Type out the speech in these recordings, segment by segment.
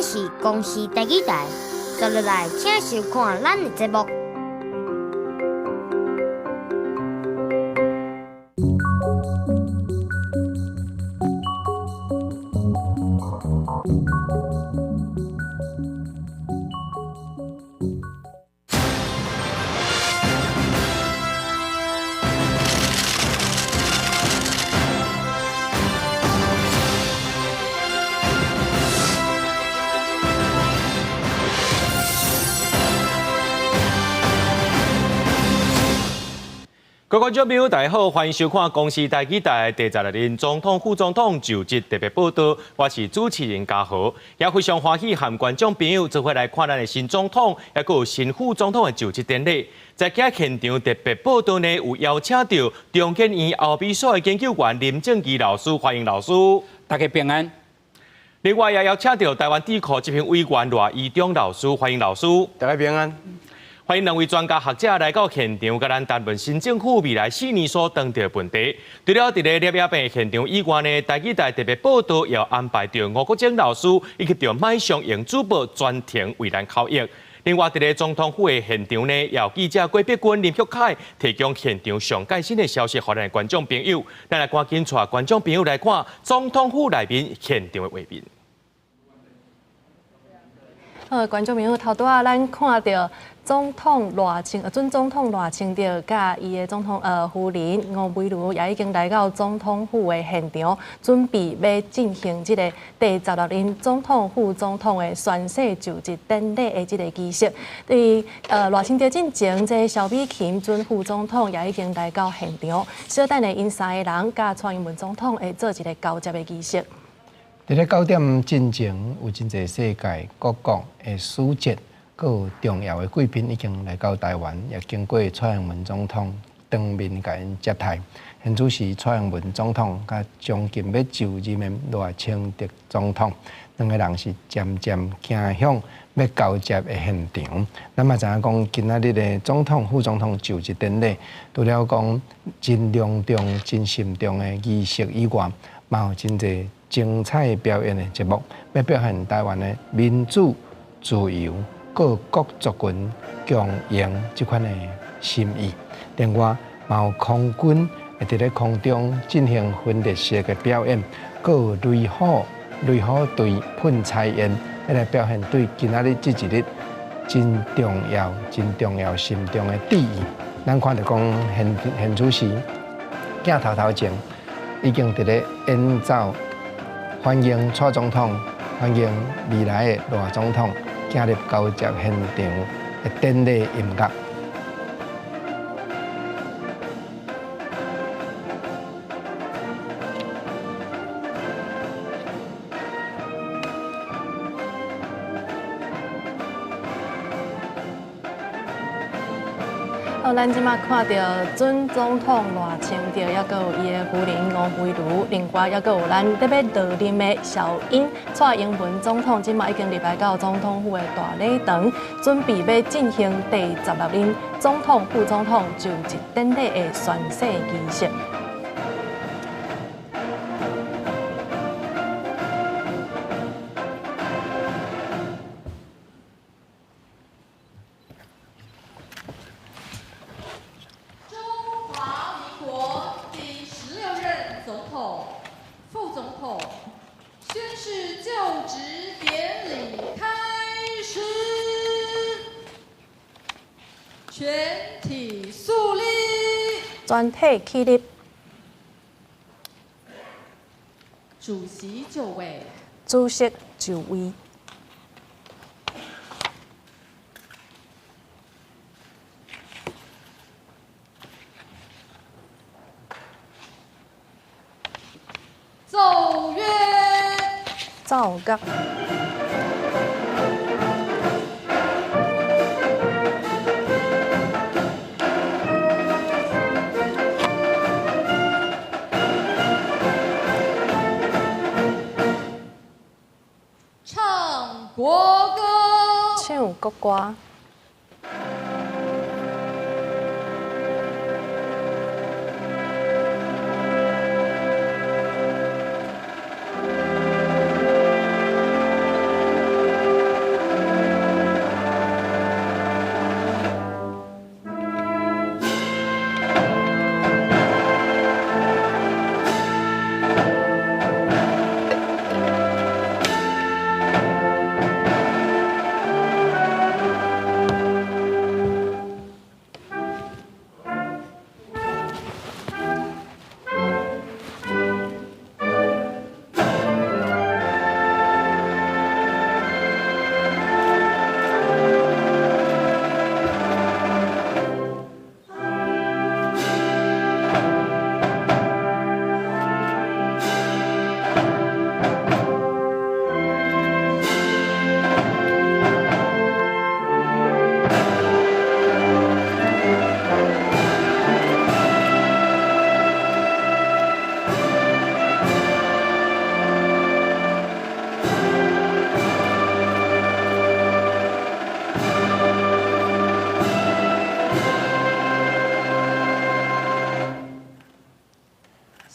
這是公視台語台，接落來請收看咱的節目。各位觀眾朋友，大家好，歡迎收看公視台語台第十六任總統、副總統就職特別報道。我是主持人嘉豪，也非常歡喜和觀眾朋友做伙來看咱的新總統，也閣有新副總統的就職典禮。在這現場特別報道呢，有邀請到中研院歐美所的研究員林正基老師，歡迎老師。大家平安。另外也邀請到台灣智庫執行委員賴怡忠老師，歡迎老師。大家平安。歡迎兩位專家學者來到現場，共咱談論新政府未來4年所當著的問題。除了佇咧攝影棚現場以外呢，台語台特別報道也安排著吳國楨老師以及著麥尚盈主播專程為咱口譯。另外，佇咧總統府的現場呢，也有記者郭碧君、林旭凱提供現場上最新的消息，予咱的觀眾朋友。咱來趕緊帶觀眾朋友來看總統府內面現場的畫面。好，觀眾朋友，頭拄仔咱看著總統賴清，準總統賴清德佮伊的總統夫人吳姵如也已經來到總統府的現場，準備欲進行這个第十六任總統、副總統的宣誓就職典禮的這个儀式。佇賴清德進前，這个蕭美琴準副總統也已經來到現場，小等下𪜶三个人佮蔡英文總統會做一个交接的儀式。佇咧9點進前，有真濟世界各國的使節，閣有重要的貴賓已經來到台灣，也經過蔡英文總統當面共𪜶接待。現此時，蔡英文總統佮將近欲就任的賴清德總統，兩个人是漸漸行向欲交接的現場。咱嘛知影講，今仔日的總統、副總統就職典禮，除了講真隆重、真慎重的儀式以外，嘛有真濟精彩表演的節目，欲表現台灣的民主、自由、閣各族群共榮這款的心意。另外，嘛有空軍會佇咧空中進行分列式的表演，閣有雷虎雷虎隊噴彩煙，來表現對今仔日這一日真重要、真重要心中的致意。咱看著講現現此時鏡頭頭前已經佇咧演奏。歡迎蔡總統，歡迎未來的賴總統進入交接現場的典禮音樂。好，咱這馬看著準總統賴清德，抑閣有伊的夫人吳姵如，另外抑閣有咱特欲落任的小英蔡英文總統，這馬已經入來到總統府的大禮堂，準備欲進行第十六任總統、副總統就職典禮的宣誓儀式。中華民國第十六任總統、副總統宣誓就職典禮開始，全體肅立。全體起立。主席就位。主席就位。奏樂。奏樂。唱國歌。唱國歌。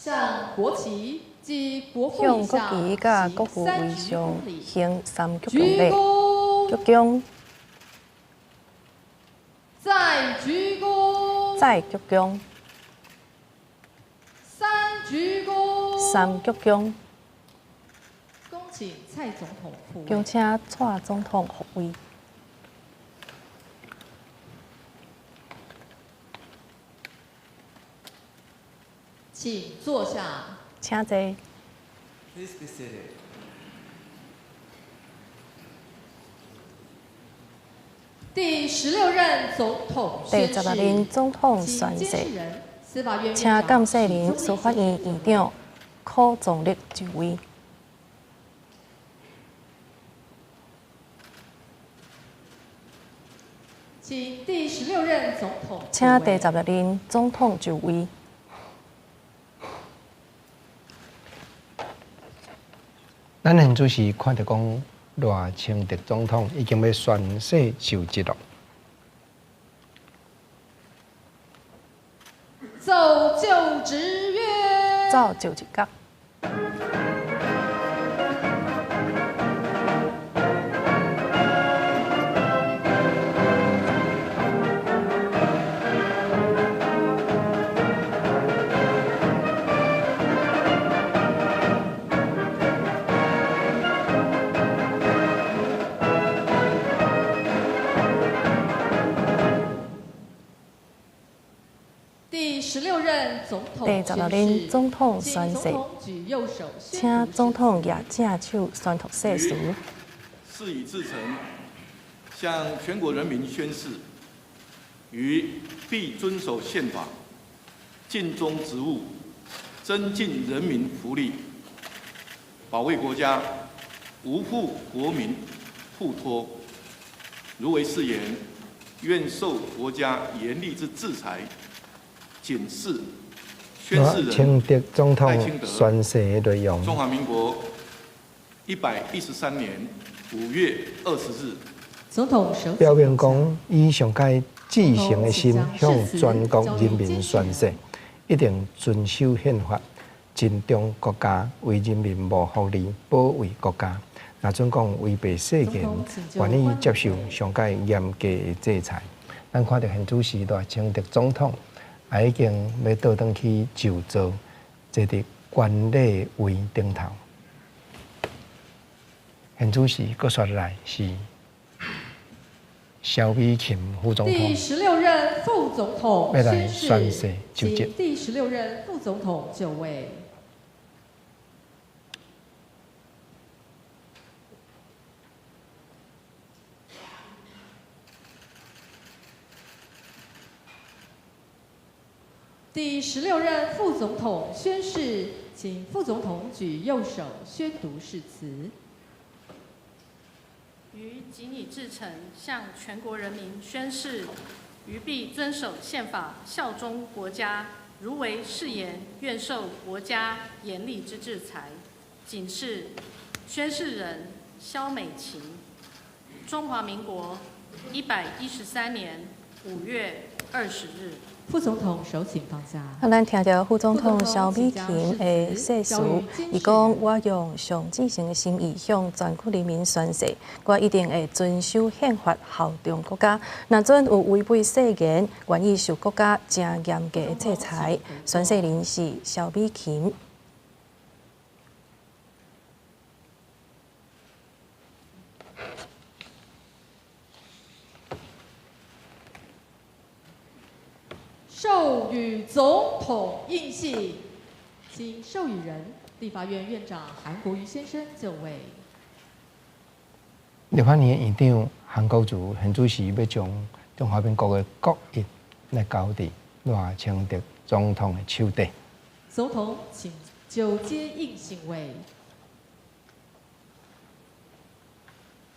向國旗及國父向國遺旗佮像國父行三鞠遺像躬禮。行三鞠鞠躬禮，躬。鞠躬，再鞠躬。再鞠躬，三鞠躬。三鞠躬。恭請蔡總統復位。恭請蔡總統復位。請坐下。請坐。 Please be seated. 第十六任總統宣第十六任誓，總統請監宣誓，誓人司法院院請長監誓許人宗司法力院院長柯宗立就位。請第十六任總統請就位第十六任總統就位。咱現主時看著講賴清德總統已經欲宣誓就職囉。奏就職樂。奏就職樂。第十六任總統第十六任宣誓，總統請宣誓，總統舉右手宣請讀總統誓詞。舉正手宣讀誓詞。事已至誠，向全國人民宣誓，於必遵守憲法，盡忠職務，增進人民福利，保衛國家，無負國民付託。如違誓言，願受國家嚴厲之制裁。謹示宣誓賴清人德總賴清統宣德，誓的內容。中華民國113年5月20日。總統手表請明講，以上蓋至誠的心總統向全國人民請將誓詞宣誓，一定遵守憲法，盡忠國家，為人民謀福利，保衛國家。若準講違背誓言，願意接受上蓋嚴格的制裁。咱看著現主時賴清德總統也已經欲倒轉去就座，坐佇觀禮位頂頭。現主時閣煞來是蕭美琴副總第統十六任副總統欲來宣宣誓誓，就職。請第十六任副總統就位。第十六任副總統宣誓，請副總統舉右手宣讀誓詞。於謹以至誠向全國人民宣誓，於必遵守憲法，效忠國家。如違誓言，願受國家嚴厲之制裁。謹示宣誓人蕭美琴，中華民國113年5月20日。副總統手請放下。啊，咱聽著副總統蕭美琴的誓詞，伊講：我用上至誠的心意向全國人民宣誓，我一定會遵守憲法，效忠國家。若準有違背誓言，願意受國家誠嚴格的制裁。宣誓人是蕭美琴。授予總統印信，請授予人立法院院長韓國瑜先生就位。立法院院長韓國瑜現主時欲將中華民國的國印來交佇賴清德總統的手底。總統請就接印信位。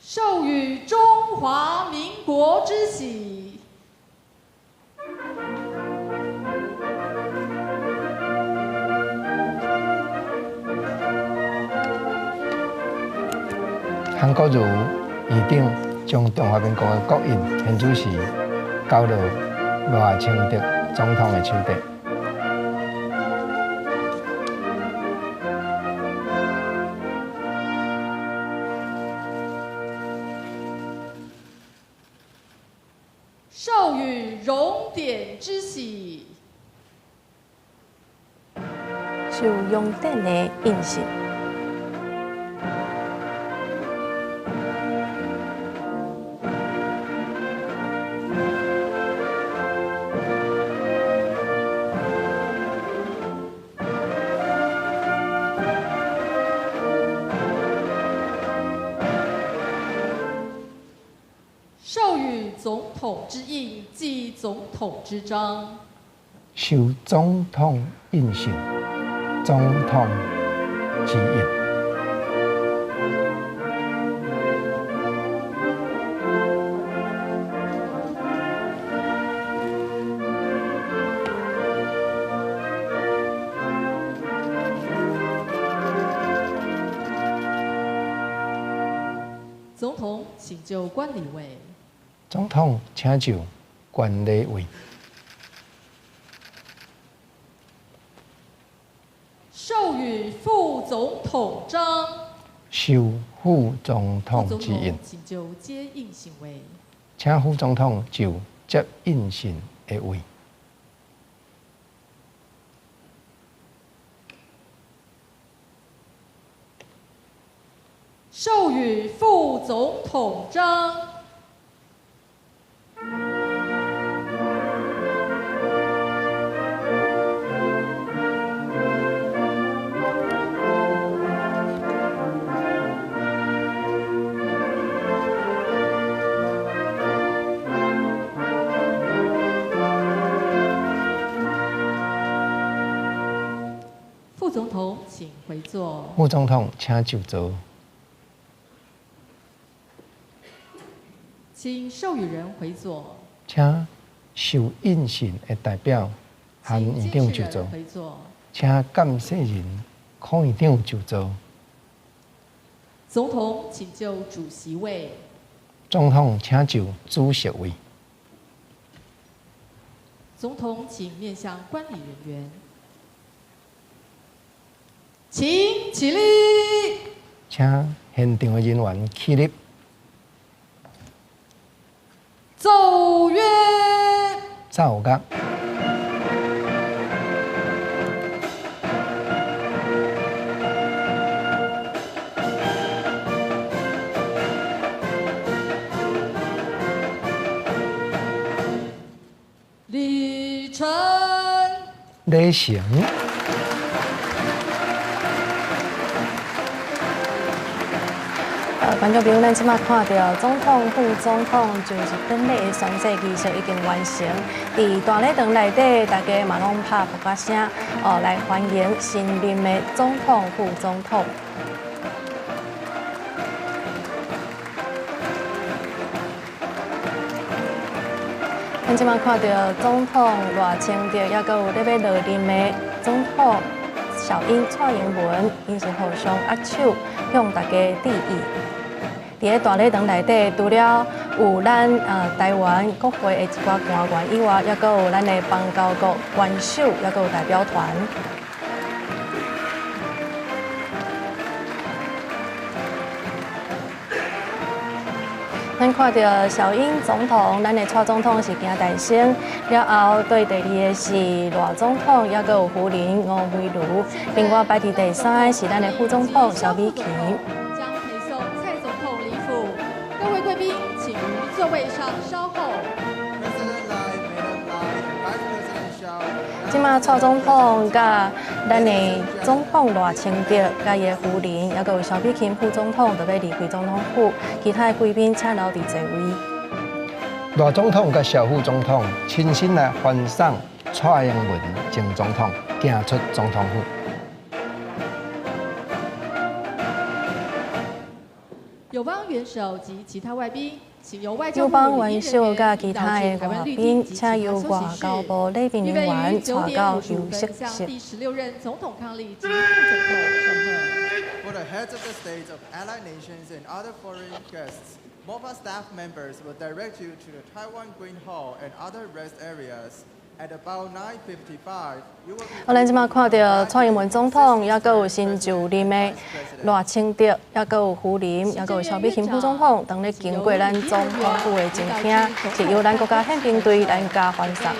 授予中華民國之喜。韓國瑜院長將中華民國的國印現主時交予賴清德總統的手底。受養典的印信。授予總統之印暨總統之章。受總統印信，總統之印。總統請就觀禮位。總統請就觀禮位。授予副總統章。受副總統之印。請就接印信位。請副總統就接印信的位。授予副總統章。副總統請回座。副總統請就座。請授予人回座。請受印信的代表韓院長就座。請監誓人柯院長就座。總統請就主席位。總統請就主席位。總統請面向觀禮人員。請起立。請現場的人員起立。奏樂。奏樂。禮成。禮成。觀眾朋友，咱這馬看著總統、副總統就職典禮的宣誓儀式已經完成。佇大禮堂內底，大家嘛攏拍噗仔聲，哦，來歡迎新任的總統、副總統。咱這馬看著總統賴清德，抑閣有咧欲落任的總統小英蔡英文，𪜶是互相握手，向大家致意。佇咧大禮堂內底，除了有咱台灣國會的一寡官員以外，抑閣有咱的邦交國元首，抑閣有代表團。咱看著小英總統，咱的蔡總統是行大先，了後對第二个是賴總統，抑閣有夫人吳美如，另外排佇第三个是咱的副總統蕭美琴。將陪送蔡總統離府，各位貴賓請於座位上稍候。這馬蔡總統佮咱的總統賴清德，佮伊的夫人，抑閣有蕭美琴副總統，就欲離開總統府，其他的貴賓請留佇座位。賴總統佮蕭副總統親身來歡送蔡英文前總統行出總統府。友邦元首及其他外賓，請由外交友邦部元首佮其他的外賓，請由外交部禮賓人員帶到休息室。第16任總統伉儷及副總統祝賀。 For the heads of the states of allied nations and other foreign guests, MOFA staff members will direct you to the Taiwan Green Hall and other rest areas. At about 9:55, you will be. 我咱這馬看著蔡英文總統，抑閣有新就任的賴清德，抑閣有夫人，抑閣有蕭美琴副總統，當咧經過咱總統府的前廳，是由咱國家憲兵隊來共歡送。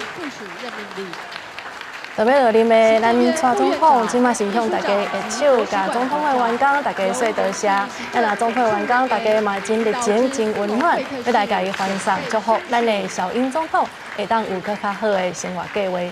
特別落林的咱蔡總統，這馬是向大家握手，共總統的員工大家說多謝。啊，若總統的員工大家嘛真熱情、真溫暖，欲來共伊歡送祝福咱的小英總統會當有閣較好的生活計畫。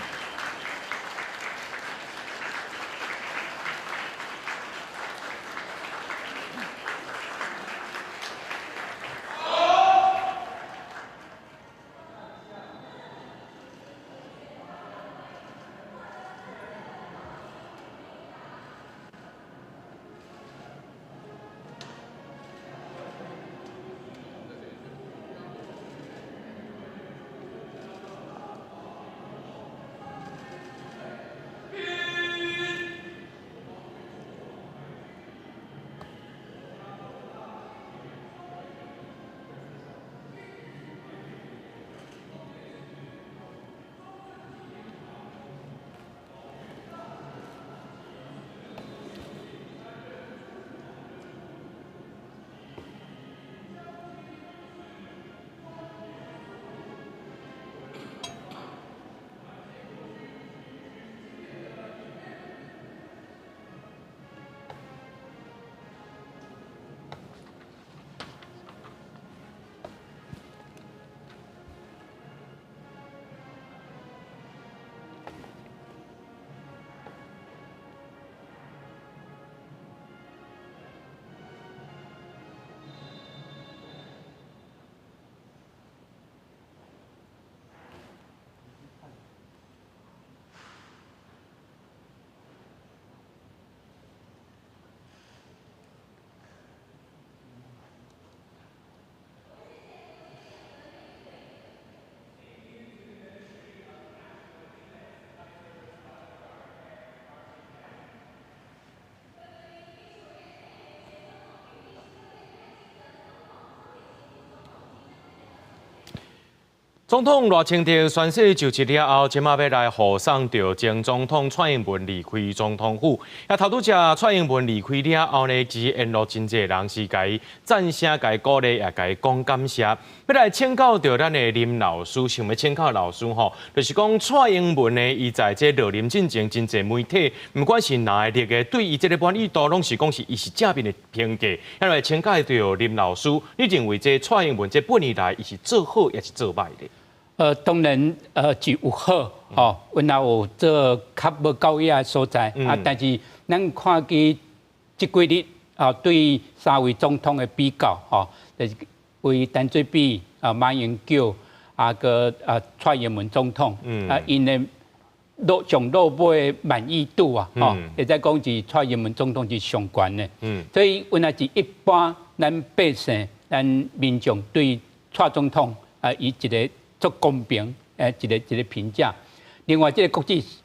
總統賴清德宣誓就職了後，這馬欲來護送著前總統蔡英文離開總統府。啊，頭拄才蔡英文離開了後呢，其實沿路真濟人是共伊讚聲、共伊鼓勵，也共伊講感謝。欲來請教著咱的林老師，想欲請教老師吼，就是講蔡英文呢，伊在這落任進前，真濟媒體，毋管是藍的綠的，對伊這个滿意度，攏是講是伊是正面的評價。遐來請教著林老師，你認為這蔡英文這半年來，伊是做好抑是做歹的？當然，是有好，吼，阮也有做較無夠額的所在，啊，但是咱看見這幾日啊，對三位總統的比較，吼，就是為陳水扁、啊馬英九、啊閣啊蔡英文總統，啊，𪜶的落上落尾滿意度啊，吼，會使講是蔡英文總統是上懸的，所以阮也是一般咱百姓、咱民眾對蔡總統啊，伊一个足公平，一个一个評價。另外，這个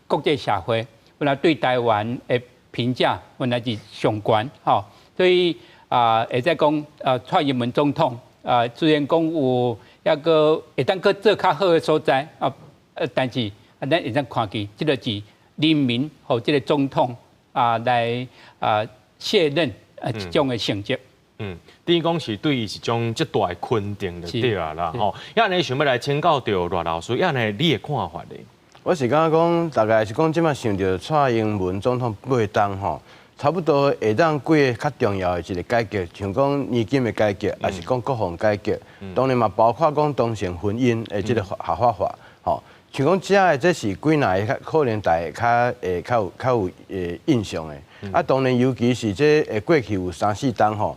國際社會，本來對台灣的評價，本來是上懸，吼。所以啊，會使講啊，蔡英文總統啊，雖然講有抑閣會當閣做較好的所在啊，但是啊，咱會當看見，這个是人民予這个總統啊來啊卸任啊這種的成績。等於講是對伊一種足大的肯定就對啊啦吼。啊，按呢想欲來請教著賴老師，按呢你的看法咧？我是感覺講，大概是講這馬想著蔡英文總統八冬吼，差不多會當幾个較重要的一個改革，像講年金的改革，抑是講國防改革，當然嘛包括講同性婚姻的這个合法化，吼。像講這个這是幾若个較可能大家較會較有印象的。啊，當然尤其是這過去有三四冬吼。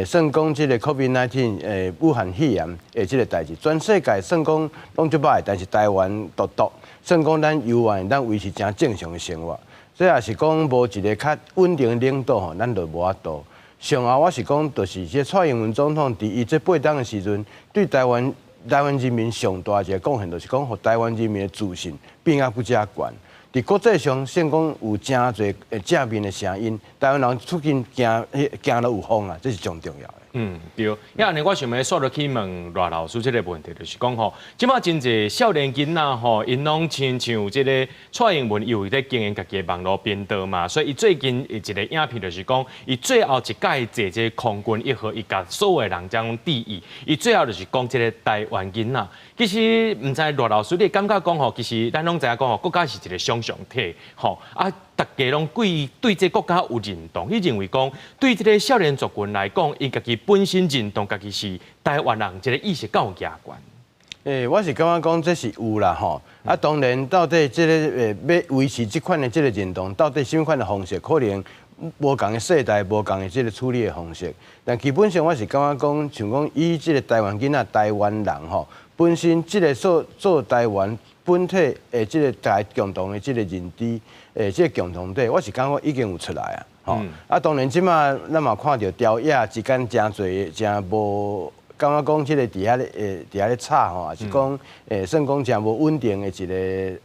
算講這个 COVID-19，武漢肺炎的這个代誌，全世界算講攏足歹，但是台灣獨獨算講咱猶原咱維持誠正常的生活。這也是講無一个較穩定的領導吼，咱就無法度。上後我是講，就是這蔡英文總統佇伊這八冬的時陣，對台灣人民上大一个貢獻，就是講予台灣人民的自信變啊閣遮懸。佇國際上，算講有誠濟正面的聲音，台灣人出去行，行路有風啊，這是上重要的。嗯，對。啊，按呢我想欲煞落去問賴老師這个問題，就是講吼，這馬真濟少年囡仔吼，𪜶攏親像這个蔡英文有咧經營家己的網路頻道嘛，所以伊最近一个影片就是講，伊最後一擺坐這个空軍一號，伊共所有的人將致意，伊最後就是講這个台灣囡仔。其實毋知賴老師你會感覺講吼，其實咱攏知影講吼，國家是一个想象體，吼啊，逐家攏對對這個國家有認同，你認為講對這个少年族群來講，𪜶家己本身認同家己是台灣人，這个意識敢有加懸？欸，我是感覺講這是有啦吼，啊，當然到底這个欲維持這款的這个認同，到底啥物款的方式，可能無仝的世代，無仝的這个處理的方式。但基本上我是感覺講，像講以這个台灣囡仔、台灣人吼，本身這个做做台灣本體的這个大共同的這个認知，這个共同體，我是感覺已經有出來啊，吼。啊，當然這馬咱嘛看著朝野之間誠濟誠無。感覺講這个佇遐咧，佇遐咧吵吼，抑是講，算講誠無穩定的一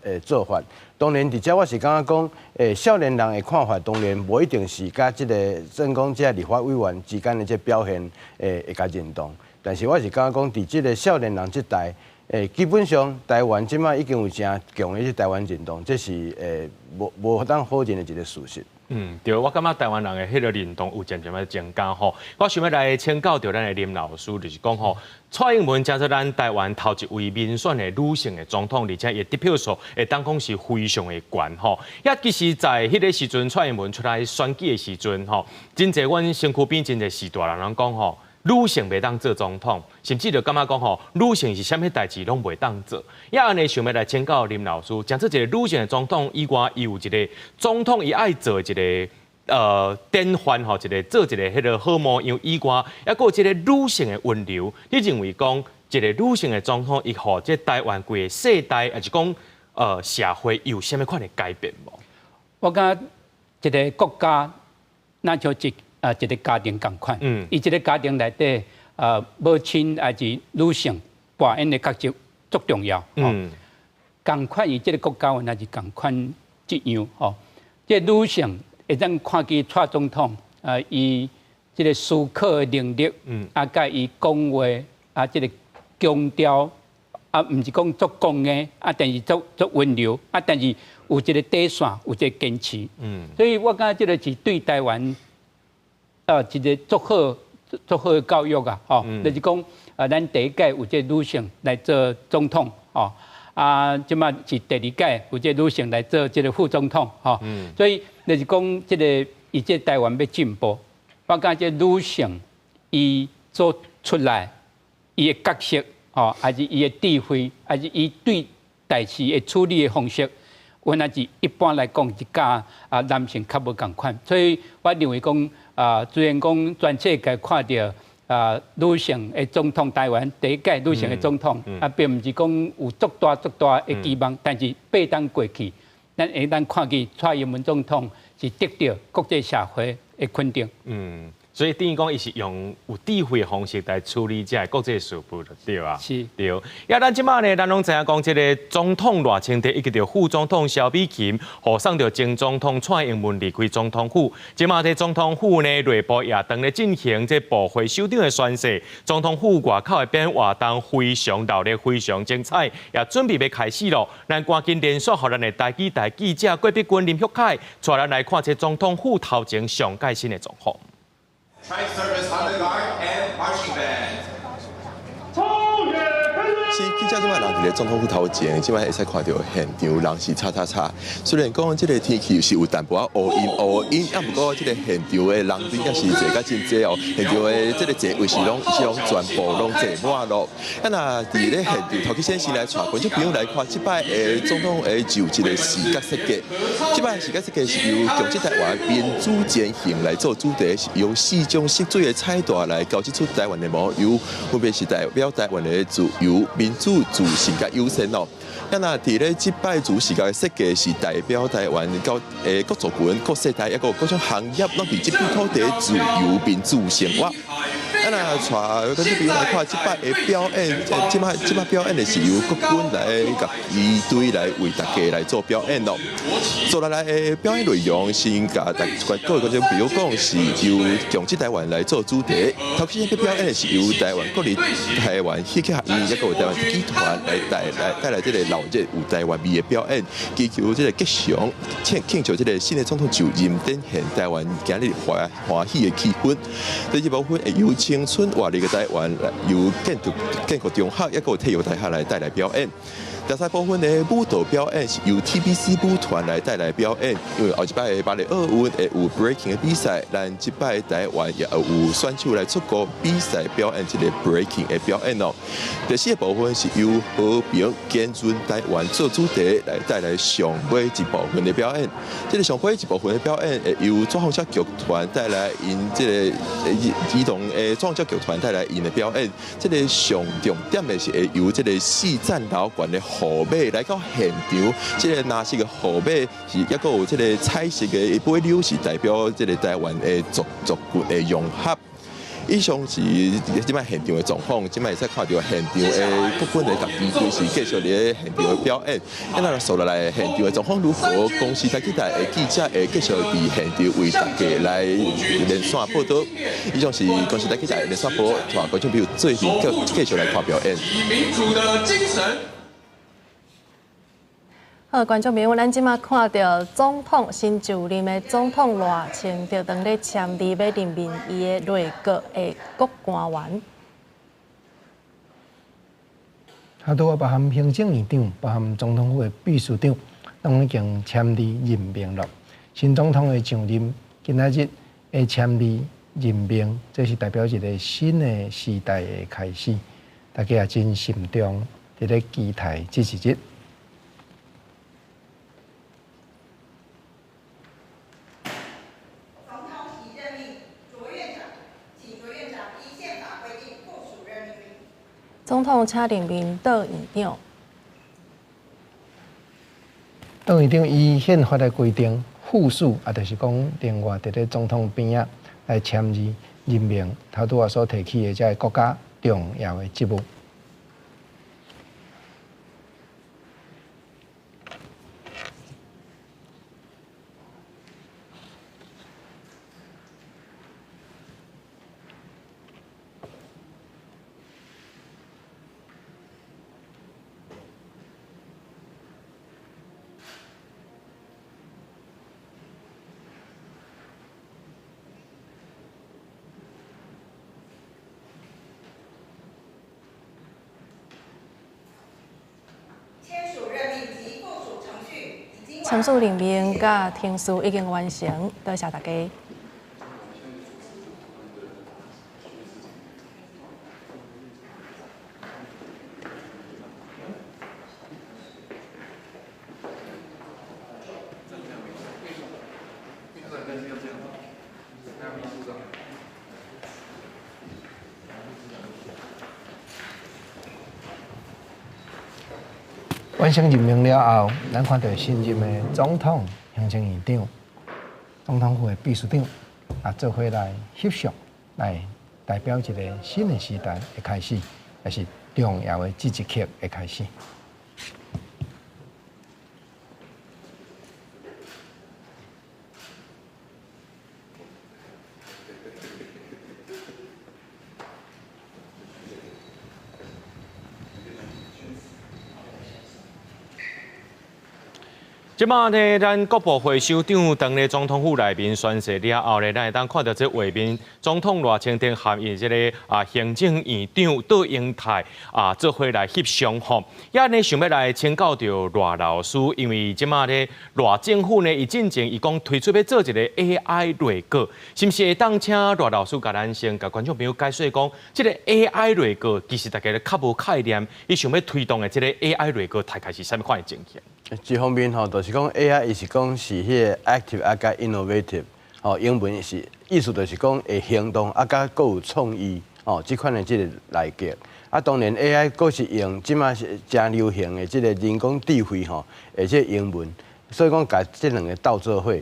个做法。當然，佇遮我是感覺講，少年人的看法，當然無一定是佮這个算講這立法委員之間的這表現，會共認同。但是我是感覺講，佇這个少年人這代，基本上台灣這馬已經有誠強的這台灣認同，這是無當否認的一个事實。嗯，對，我感覺台灣人的彼个認同有漸漸的增加吼。我想欲來請教著咱的林老師，就是講吼，蔡英文成做咱台灣頭一位民選的女性的總統，而且伊的得票數會當講是非常的懸吼。也其實在彼个時陣，蔡英文出來選舉的時陣吼，真濟阮身軀邊真濟序大人攏講吼，女性袂當做總統，甚至就感覺講吼，女性是啥物代誌攏袂當做。也按呢想欲來請教林老師，成做一个女性的總統以外，伊有一个總統伊愛做一个典範吼，一个做一个彼个好模樣以外，抑閣有這个女性的溫柔。你認為講一个女性的總統，伊予這台灣規个世代，抑是講社會有啥物款的改變無？我感覺一个國家，若像一个家庭仝款，伊這个家庭內底，母親抑是女性扮演的角色足重要。仝款伊這个國家，若是仝款這樣吼。這个女性會當看見蔡總統，伊這个思考的能力，啊，佮伊講話，啊，這个強調，啊，毋是講足強硬，啊，但是足足溫柔，啊，但是有一个底線，有一个堅持。所以我感覺這个是對台灣一个足好、足好的教育啊，吼，就是講，咱第一屆有這个女性來做總統，吼，啊，這馬是第二屆有這個女性來做這个副總統，吼，所以就是講，這个伊這台灣欲進步，我感覺這女性伊做出來，伊的角色，吼，抑是伊的智慧，抑是伊對代誌的處理的方式，原來是一般來講是佮男性較無仝款，所以我認為講。啊，雖然講全世界看著女性的總統，台灣第一屆女性的總統，啊，並毋是講有足大足大的期望，但是8冬過去，咱會當看見蔡英文總統是得著國際社會的肯定。嗯，所以等於講，伊是用有智慧的方式來處理這个國際事務，就對啊。是。對。啊，咱這馬呢，咱攏知影講，這个總統賴清德以及著副總統蕭美琴，護送著前總統蔡英文離開總統府。這馬佇總統府呢，內部也當咧進行這部會首長的宣誓。總統府外口的表演活動非常熱鬧，非常精彩，也準備欲開始囉。咱趕緊連線予咱的台語台記者郭碧君、林旭凱，帶咱來看這總統府頭前上蓋新的狀況。 Tri-Service Honor Guard and Marching Band。是記者這擺人佇咧總統府頭前，這擺會使看著現場人是吵吵吵。雖然講這个天氣是有淡薄仔烏陰烏陰，啊，毋過這个現場的人應該是濟甲真濟哦。現場的這个座位是攏全部攏坐滿咯。啊，若佇咧現場頭先先來帶觀眾朋友來看，這擺的總統的就職的視覺設計。這擺視覺設計是由共濟台灣民主前行來做主題，是由四種色水的彩帶來交織出台灣的模樣，分別是代表台灣的自由、民主、自信佮友善哦。啊，若佇咧這擺主視覺的設計是代表台灣到各族群、各世代，抑閣各種行業，攏佇這片土地自由民主生活。啊，若帶觀眾朋友來看這擺的表演，這擺表演的是由國軍來共儀隊來為大家來做表演咯。接落來的表演內容，先共大各位觀眾朋友講，是由共濟台灣來做主題。頭先個表演的是由台灣國立台灣戲曲學院，抑閣有台灣劇團來帶來這個鬧熱有台灣味的表演，祈求這個吉祥，慶祝這個新的總統就任，展現台灣今日歡喜的氣氛。第二部分會由青春活力的台灣，由建國中學抑閣有體育大學來帶來表演。第三部分的舞蹈表演是由 TBC 舞團來帶來表演，因為後一擺的巴黎奧運會有 breaking 的比賽，咱這擺台灣也有選手來出國比賽表演這個 breaking 的表演哦。第四個部分是由和平堅韌台灣做主題來帶來上尾一部分的表演。這個上尾一部分的表演會由左方車劇團帶來𪜶這個兒童的左方車劇團帶來𪜶的表演。這個上重點的是會由這個四層樓懸的號碼來到現場，這個藍色的號碼是抑閣有這個彩色的尾溜，是代表這個台灣的族群的融合。以上是這擺現場的狀況，這擺會使看著現場的國軍的共儀隊是繼續佇咧現場的表演。啊，咱紲落來現場的狀況如何？公視台記台的記者會繼續佇現場為大家來連線報導。以上是公視台記者連線報導，觀眾朋友做伙繼續來看表演。民主的精神。好，觀眾朋友，咱這馬看著總統新就任的總統賴清德，當咧簽字欲任命伊的內閣的國官員。他拄仔包含行政院長、包含總統府的秘書長，攏已經簽字任命了。新總統的上任，今仔日會簽字任命，這是代表一個新的時代的開始。大家也真慎重，佇咧期待這一日。總統請任命鄧院長。鄧院長依憲法的規定，副署啊，就是講另外佇咧總統邊仔來簽字任命，頭拄仔所提起的這個國家重要的職務。簽署任命佮程序已經完成，多謝大家。完成任命了後，咱看著新任的總統、行政院長、總統府的秘書長啊，做伙來翕相，來代表一個新的時代的開始，也是重要的這一刻的開始。這擺呢，咱國部會首長當咧總統府內面宣誓了後呢，咱會當看著這畫面，總統賴清德含𪜶這個行政院長卓榮泰做伙來翕相吼。也呢想欲來請教著賴老師，因為這擺呢賴政府呢，伊進前伊講推出欲做一個 AI 內閣，是毋是會當請賴老師共咱先共觀眾朋友解說講，這個 AI 內閣其實大家較無概念，伊想欲推動的這個 AI 內閣大概是啥物款的情形？一方面吼，就是講 AI，伊是講是彼個 active 啊，佮 innovative，吼，英文是意思就是講會行動啊，佮閣有創意，吼，這款的這個內閣。啊，當然 AI 閣是用這馬是誠流行的這個人工智慧吼，而且英文，所以講共這兩个鬥做伙，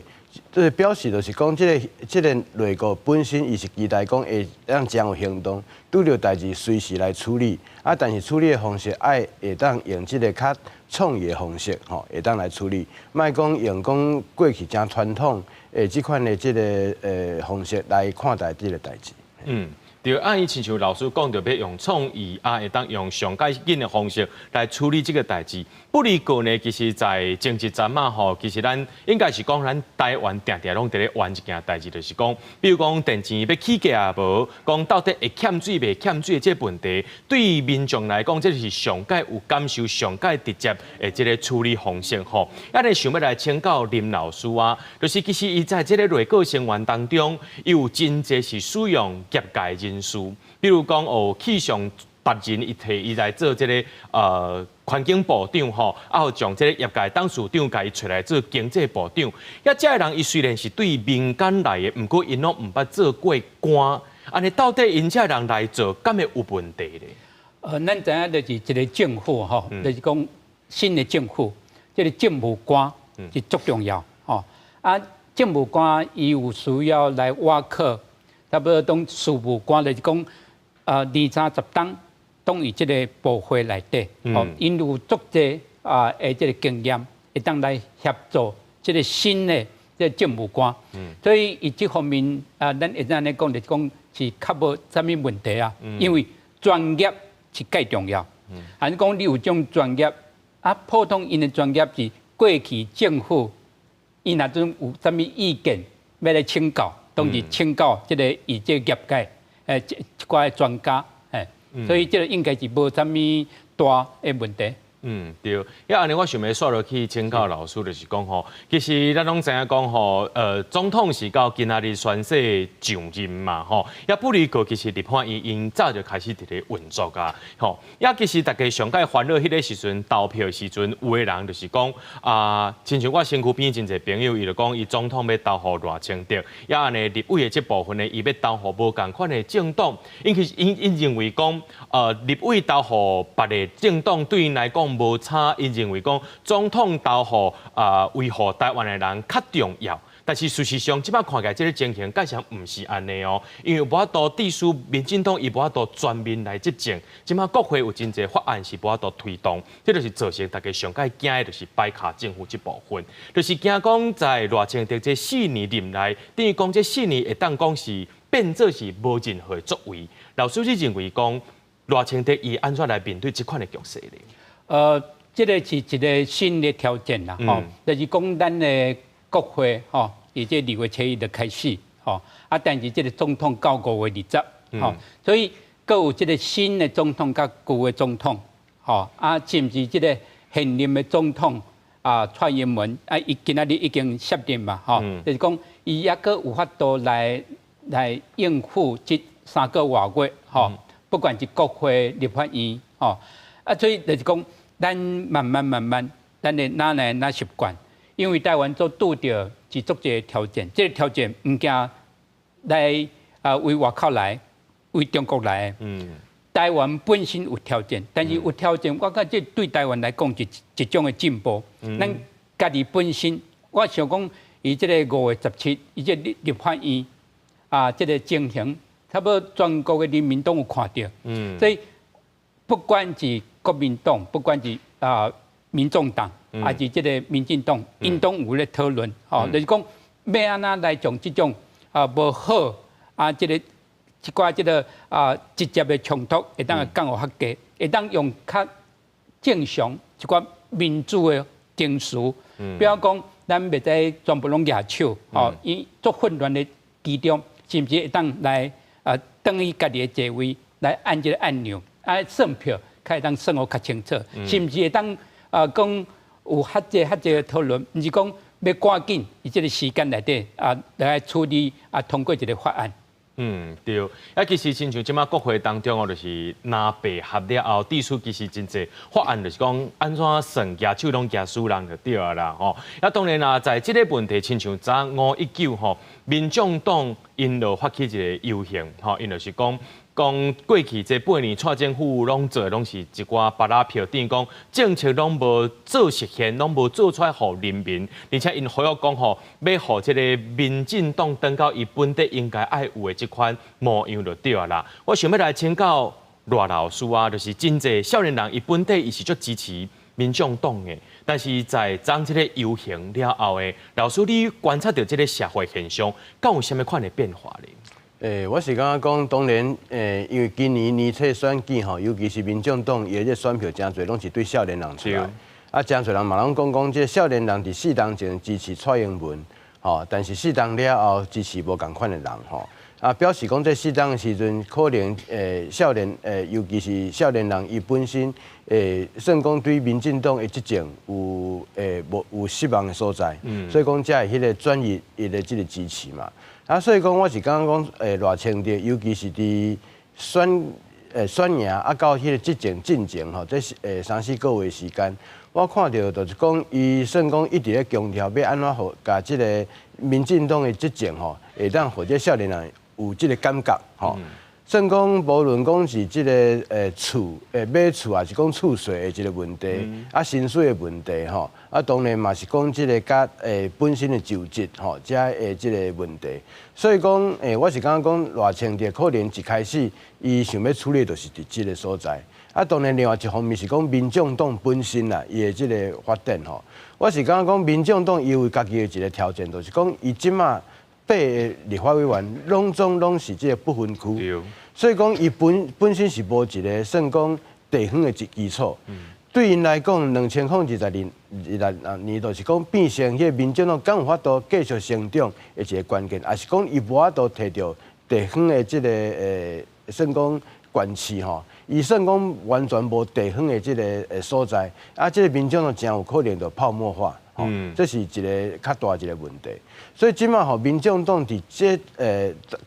這表示就是講，這個內閣本身伊是期待講會當將有行動，拄著代誌隨時來處理。啊，但是處理的方式愛會當用這個較創意的方式，吼，會當來處理，莫講用講過去誠傳統的這款的這個方式來看待這個代誌。對，啊，伊親像老師講著欲用創意啊，會當用上蓋緊的方式來處理這個代誌。不過呢，其實在前一陣仔吼，其實咱應該是講咱台灣定定攏佇咧冤一件代誌，就是講，比如講電錢欲起價抑無，講到底會欠水袂欠水的這個問題，對民眾來講，這是上蓋有感受、上蓋直接的這個處理方式吼。啊，你想欲來請教林老師啊，就是其實伊在這個內閣成員當中，伊有真濟是使用業界人士，比如講哦，氣象達人伊提伊來做這個環境部長吼，啊，有將這個業界董事長共伊揣來做經濟部長。啊，這个人伊雖然是對民間來的，毋過𪜶攏毋捌做過官，按呢到底𪜶這个人來做，敢會有問題咧？咱知影就是一個政府吼，就是講新的政府，這個政務官是足重要吼。啊，政務官伊有需要來倚靠，差不多當事務官，就是講二三十冬攏佇這個部會內底，吼，𪜶有足濟啊的這個經驗，會當來協助這個新的這個政務官。所以伊這方面啊，咱會當按呢講，就是講是較無啥物問題啊，因為專業是蓋重要。還是講你有這種專業，啊，普通𪜶的專業是過去政府，伊若陣有啥物意見欲來請教，攏是請教這個伊這個業界一寡專家，所以這個應該是無啥物大的問題。嗯，對。啊，按呢我想欲煞落去請教老師，就是講吼，其實咱攏知影講吼，總統是到今仔日宣誓上任嘛，吼。也不離過，其實立法院𪜶早就開始佇咧運作啊，吼。也其實大家上蓋煩惱彼個時陣投票的時陣，有的人就是講啊，親像我身軀邊真濟朋友，伊就講伊總統欲投予賴清德，也按呢立委的這部分呢，伊欲投予無仝款的政黨，𪜶其實𪜶𪜶認為講，立委投予別个政黨對𪜶來講無差，𪜶認為講總統投予啊維護台灣的人較重要。但是事實上，這擺看起來這个情形，蓋上毋是按呢哦，因為無法度致使民進黨伊無法度全面來執政，這擺國會有真濟法案是無法度推動，這就是造成大家上蓋驚的，就是擺跤政府這部分，就是驚講在賴清德這四年任內，等於講這四年會當講是變做是無任何作為。老師你認為講賴清德伊按怎來面對這款的局勢咧？這个是一個新的挑戰啦，吼，就是講咱的國會吼，伊這2月7日就開始，吼，啊，但是這个總統到5月20，吼，所以閣有這个新的總統佮舊的總統，吼，啊，甚至這个現任的總統啊，蔡英文啊，伊今仔日已經卸任嘛，吼，就是講伊猶閣有法度來應付這3個外月，吼，不管是國會、立法院，吼，啊，所以就是講，咱慢慢慢慢，咱會哪來哪習慣，因為台灣做拄著是足濟挑戰，這个挑戰毋驚來啊為外口來，為中國來。台灣本身有挑戰，但是有挑戰，我感覺這對台灣來講是一種的進步。咱家己本身，我想講，伊這个5月17，伊這立法院啊，這个情形，差不多全國的人民都有看著。所以不管是國民黨，不管是啊民眾黨，還是這个民進黨，𪜶攏有咧討論，吼，就是講欲按怎來將這種啊無好啊，這个一寡這个啊直接的衝突，會當降予較低，會當用較正常一寡民主的程序，比如講，咱袂使全部攏舉手，吼，伊足混亂的其中，是毋是會當來啊，轉去家己的座位來按這个按鈕，啊算票，較會當算予較清楚，是毋是會當啊講有較濟較濟的討論，毋是講欲趕緊，佇這个時間內底啊來處理啊通過一个法案。嗯，對。啊，其實親像這擺國會當中哦，就是藍白合了後，致使其實真濟法案就是講按怎算，舉手攏驚輸人就對啊啦吼。啊，當然啦，在這个問題，親像昨519吼，民眾黨𪜶就發起一个遊行吼，𪜶就是講講過去這8年，蔡政府攏做攏是一寡芭樂票，等於講政策攏無做實現，攏無做出來予人民，而且𪜶呼籲講吼，欲予這个民進黨轉到伊本底應該愛有的這款模樣就對啦。我想欲來請教賴老師啊，就是真濟少年人伊本底伊是足支持民眾黨的，但是在昨這个遊行了後的，老師你觀察著這个社會現象，敢有啥物款的變化咧？我是感覺講，當然，因為今年年初選舉吼，尤其是民進黨伊的這選票誠濟，攏是對少年人出來。啊，誠濟人嘛攏講講，這少年人佇4冬前支持蔡英文，吼，但是4冬了後支持無仝款的人，吼。啊，表示講這4冬的時陣，可能少年尤其是少年人，伊本身算講對民進黨的執政有無有失望的所在，所以講才會彼个轉移伊的這个支持嘛。啊，所以講我是感覺講，賴清德，尤其是佇選贏啊，到彼个執政進程吼，這是3、4個月時間，我看著就是講，伊算講一直咧強調欲按怎予共這个民進黨的執政吼，會當予這少年人有這个感覺吼。算講無論講是這个厝買厝，抑是講厝稅的這个問題，啊薪水的問題吼，啊當然嘛是講這个佮本身的就職吼，遮的這个問題。所以講我是感覺講賴清德可能一開始伊想欲處理的就是佇這个所在。啊，當然另外一方面是講民眾黨本身啦，伊的這个發展吼，我是感覺講民眾黨伊有家己的一个挑戰，就是講伊這馬八个立法委員攏總攏是這个不分區，所以講伊本身是無一个算講地方的一基礎。對𪜶來講，2022年就是講變成彼个民進黨敢有法度繼續成長的一个關鍵，抑是講伊無法度提著地方的這个算講縣市吼，伊算講完全無地方的這个所在，啊，這个民進黨誠有可能就泡沫化。這是一个較大一个問題，所以這馬吼，民進黨佇這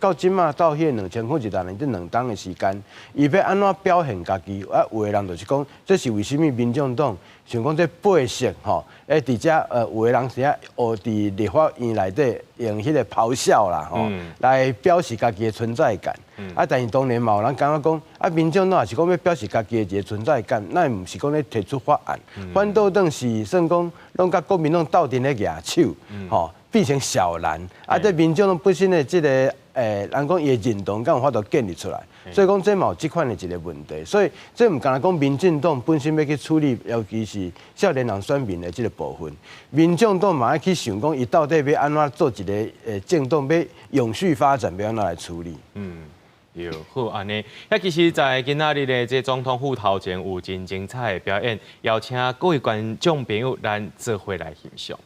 到這馬到彼个2026年這2冬的時間，伊欲按怎表現家己？啊，有的人就是講，這是為啥物民進黨想講這八色吼，佇遮有的人是遐學佇立法院內底用彼个咆哮啦吼，來表示家己的存在感。啊，但是當然嘛有人感覺講，啊，民進黨也是講欲表示家己的一个存在感，那毋是講咧提出法案，反倒轉是算講攏佮國民黨鬥陣咧舉手，吼，變成小藍。啊，這民進黨本身的這个人講伊的認同敢有法度建立出來，所以講這嘛有這款的一个問題。所以這毋干焦講民進黨本身欲去處理，尤其是少年人選民的這个部分，民進黨嘛愛去想講，伊到底欲按怎做一个政黨，欲永續發展，欲按怎來處理。對，好按呢。遐其實，在今仔日的這總統府頭前有真精彩的表演，邀請各位觀眾朋友咱做伙來欣賞。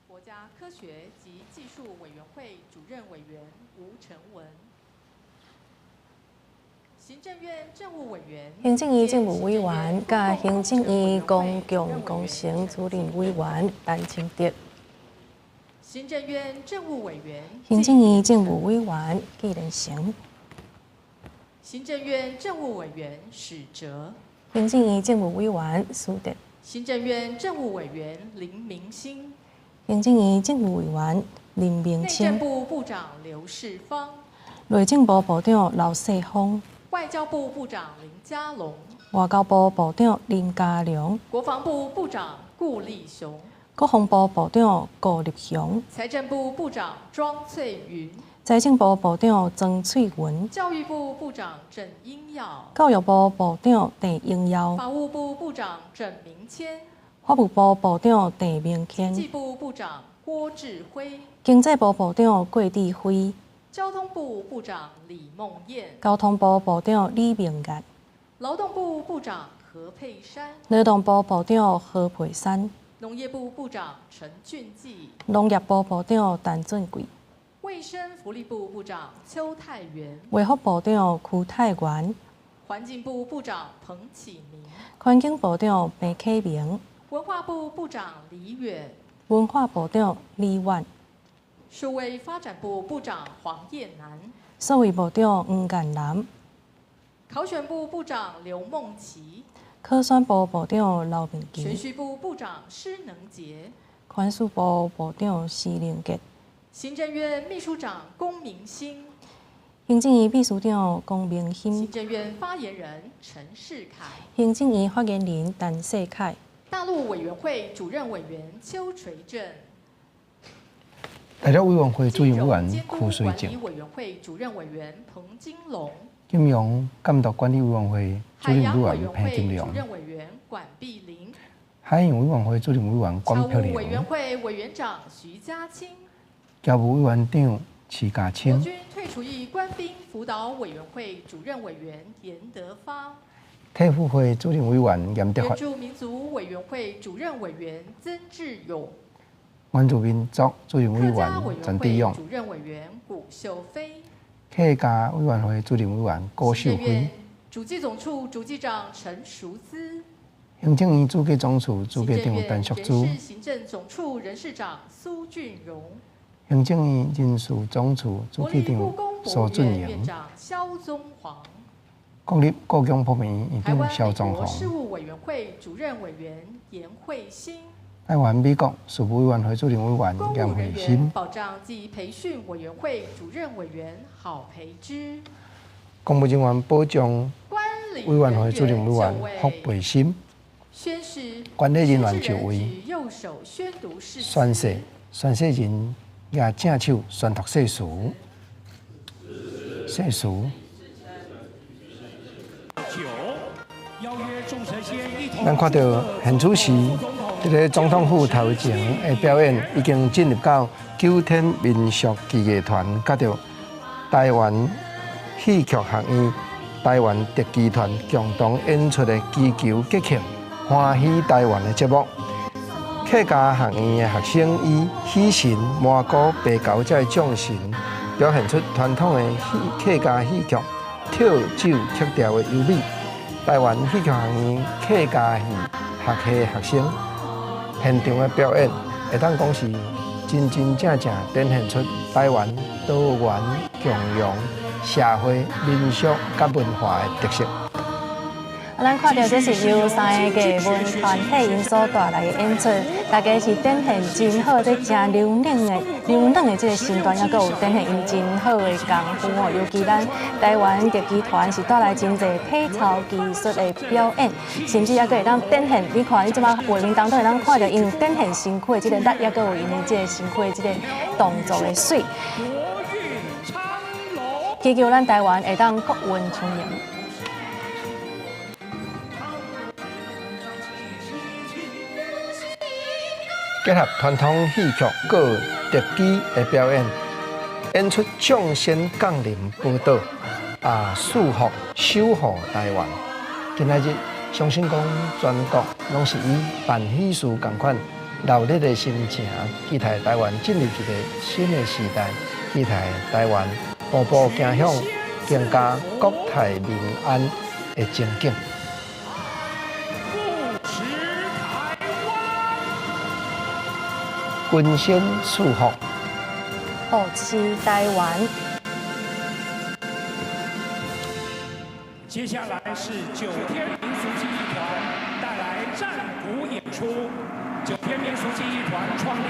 國家科學及技術委員會主任委員吳成文，行政院政務委員行政院政務委員佮行政院公共工程主任委員陳清德。行政院政務委員行政院政務委員紀連城。行政院政務委員史哲。行政院政務委員史哲。行政院政務委員林明昕。行政院政務委員林明昕。內政部部長劉世芳。內政部部長劉世芳。外交部部長林佳龍。外交部部長林佳龍。國防部部長顧立雄。國防部部長顧立雄。財政部部長莊翠雲。財政部部長莊翠雲。教育部部長鄭英耀。教育部部長鄭英耀。法務部部長鄭明謙。法務部部長鄭明謙。經濟部部長郭志輝。經濟部部長郭志輝。交通部部長李孟諺。交通部部長李孟諺。勞動部部長何佩珊。勞動部部長何佩珊。農業部部長陳俊記。農業部部長陳俊貴。衛生福利部部長邱泰源。衛福部長邱泰源。環境部部長彭啟明。環境部長彭啟明。文化部部長李遠。文化部長李遠。數位發展部部長黃燕南。數位部長黃燕南。考選部部長劉夢琪。考選部部長劉明銜。銓敘部部長施能傑。銓敘部部長施能傑。行政院秘書長龔明鑫。行政院秘書長龔明鑫。行政院發言人陳世凱。行政院發言人陳世凱。大陸委員會主任委員邱垂正。大陸委員會主任委員邱垂正。委員會主任委員彭金龍。金融監督管理委員會主任委員彭金龍。主任委員管碧玲。海洋委員會主任委員管碧玲。僑務委員會委員長徐家清。僑務委員長徐家清。國軍退除役官兵輔導委員會主任委員嚴德發。體育會主任委員嚴德發。原住民族委員會主任委員曾志勇。原住民族主任委員陳志勇。主任委員古秀飛。客家委員會主任委員郭秀輝。主計總處主計長陳淑姿。行政院主計總處主計長陳淑姿。行政總處人事長蘇俊榮。行政院人事總處主計長蘇俊榮。院長蕭宗煌。國立故宮博物院院長蕭宗煌。事務委員會主任委員顏慧欣。台灣美國事務委員會主任委員顏慧欣。保障及培訓委員會主任委員郝培之。公務人員保障委員會主任委員傅培心。宣誓。管理人員就位。宣誓，宣誓人舉正手宣讀誓詞。誓詞。咱看到現主時，這个總統府頭前的表演已經進入到九天民俗技藝團，佮著台灣戲曲學院、台灣特技團共同演出的祈求吉慶、歡喜台灣的節目。客家學院的學生以喜神、麻姑、白猴這个眾神，表現出傳統的客家戲曲跳酒曲調的優美。台灣戲曲學院客家戲學系學生現場的表演，會當講是真真正正展現出台灣多元共融社會民俗佮文化的特色。咱看到這是由三个藝文團體𪜶所帶來的演出，大家是展現真好，這誠柔軟的、柔軟的這个身段，猶閣有展現𪜶真好的功夫哦。尤其咱台灣特技團是帶來真濟體操技術的表演，甚至猶閣會當展現。你看，你這擺畫面當中會當看著𪜶展現身軀的這个力，猶閣有𪜶的這个身軀的這个動作的媠。祈求咱台灣會當國運昌隆。結合傳統戲曲、閣特技的表演，演出眾仙降臨寶島，啊，賜福守護台灣。今仔日相信講全國攏是以辦喜事仝款鬧熱的心情，期待台灣進入一个新的時代，期待台灣步步行向更加國泰民安的前景。群仙賜福，護持台灣。接下來是九天民俗技藝團帶來戰鼓演出。九天民俗技藝團創立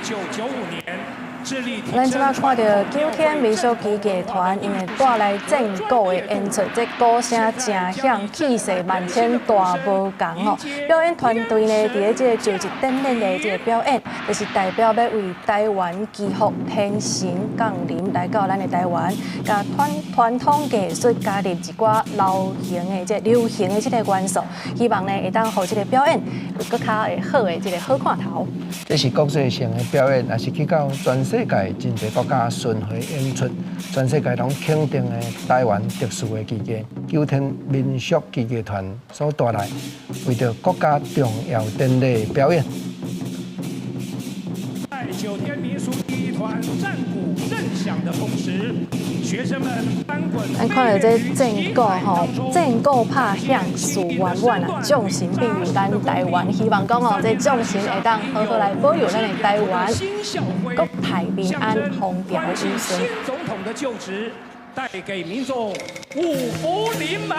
1995年，致力提咱這擺升看著九天民俗技藝團，𪜶會帶來戰鼓的演出，這鼓聲誠響，氣勢萬千，大無仝吼。表演團隊呢，佇咧這个就職典禮的這个表演，就是代表欲為台灣祈福，天神降臨來到咱的台灣，共傳統藝術加入一寡流行的這个流行的這个元素，希望呢會當予這个表演有閣較會好的這个好看頭。這是國際性的表演，也是去到全世界真濟國家巡迴演出，全世界攏肯定的台灣特殊的技藝，九天民俗技藝團所帶來，為著國家重要典禮的表演。在九天民俗技藝團戰鼓震響的同時，學生們翻滾。咱看著這戰鼓吼，戰鼓拍響，事圓滿啊！眾神庇佑咱台灣，希望講哦，這眾神會當好好來保佑咱的台灣，國泰民安，風調雨順。新總統的就職，帶給民眾五福臨門。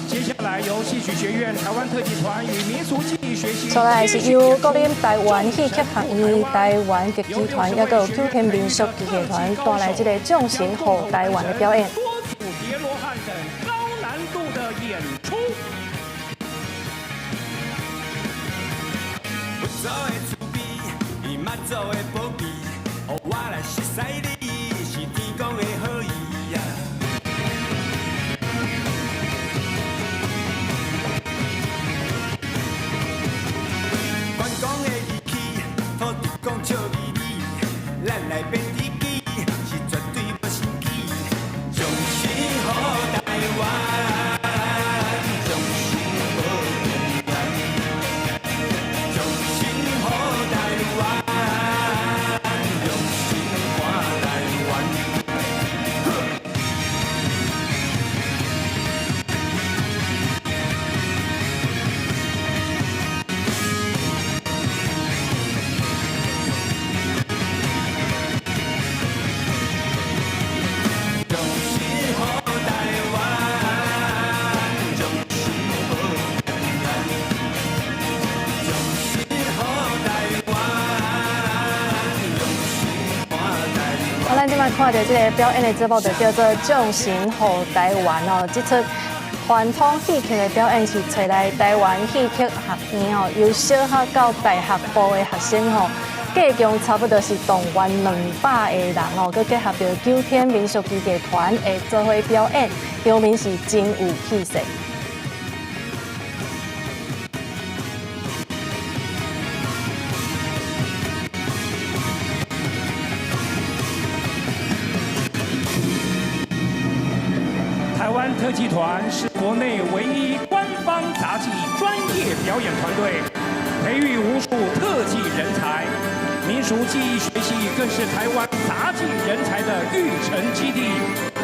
接下下來由戲曲學院台灣特技團與民俗技藝學系。再來是由國立台灣戲曲學院、台灣特技團，抑閣有九天民俗技藝團帶來這个眾神護台灣的表演。多組疊羅漢等高難度的演出。咱這擺看著這个表演的節目，就叫做《眾神護台灣》哦。這齣傳統戲曲的表演是揣來台灣戲曲學院哦，由小學到大學部的學生吼，計共差不多是動員200个人哦，閣結合著九天民俗技藝團的做伙表演，場面是真有氣勢。台灣特技團是國內唯一官方雜技專業表演團隊，培育無數特技人才。民俗技藝學系更是台灣雜技人才的育成基地，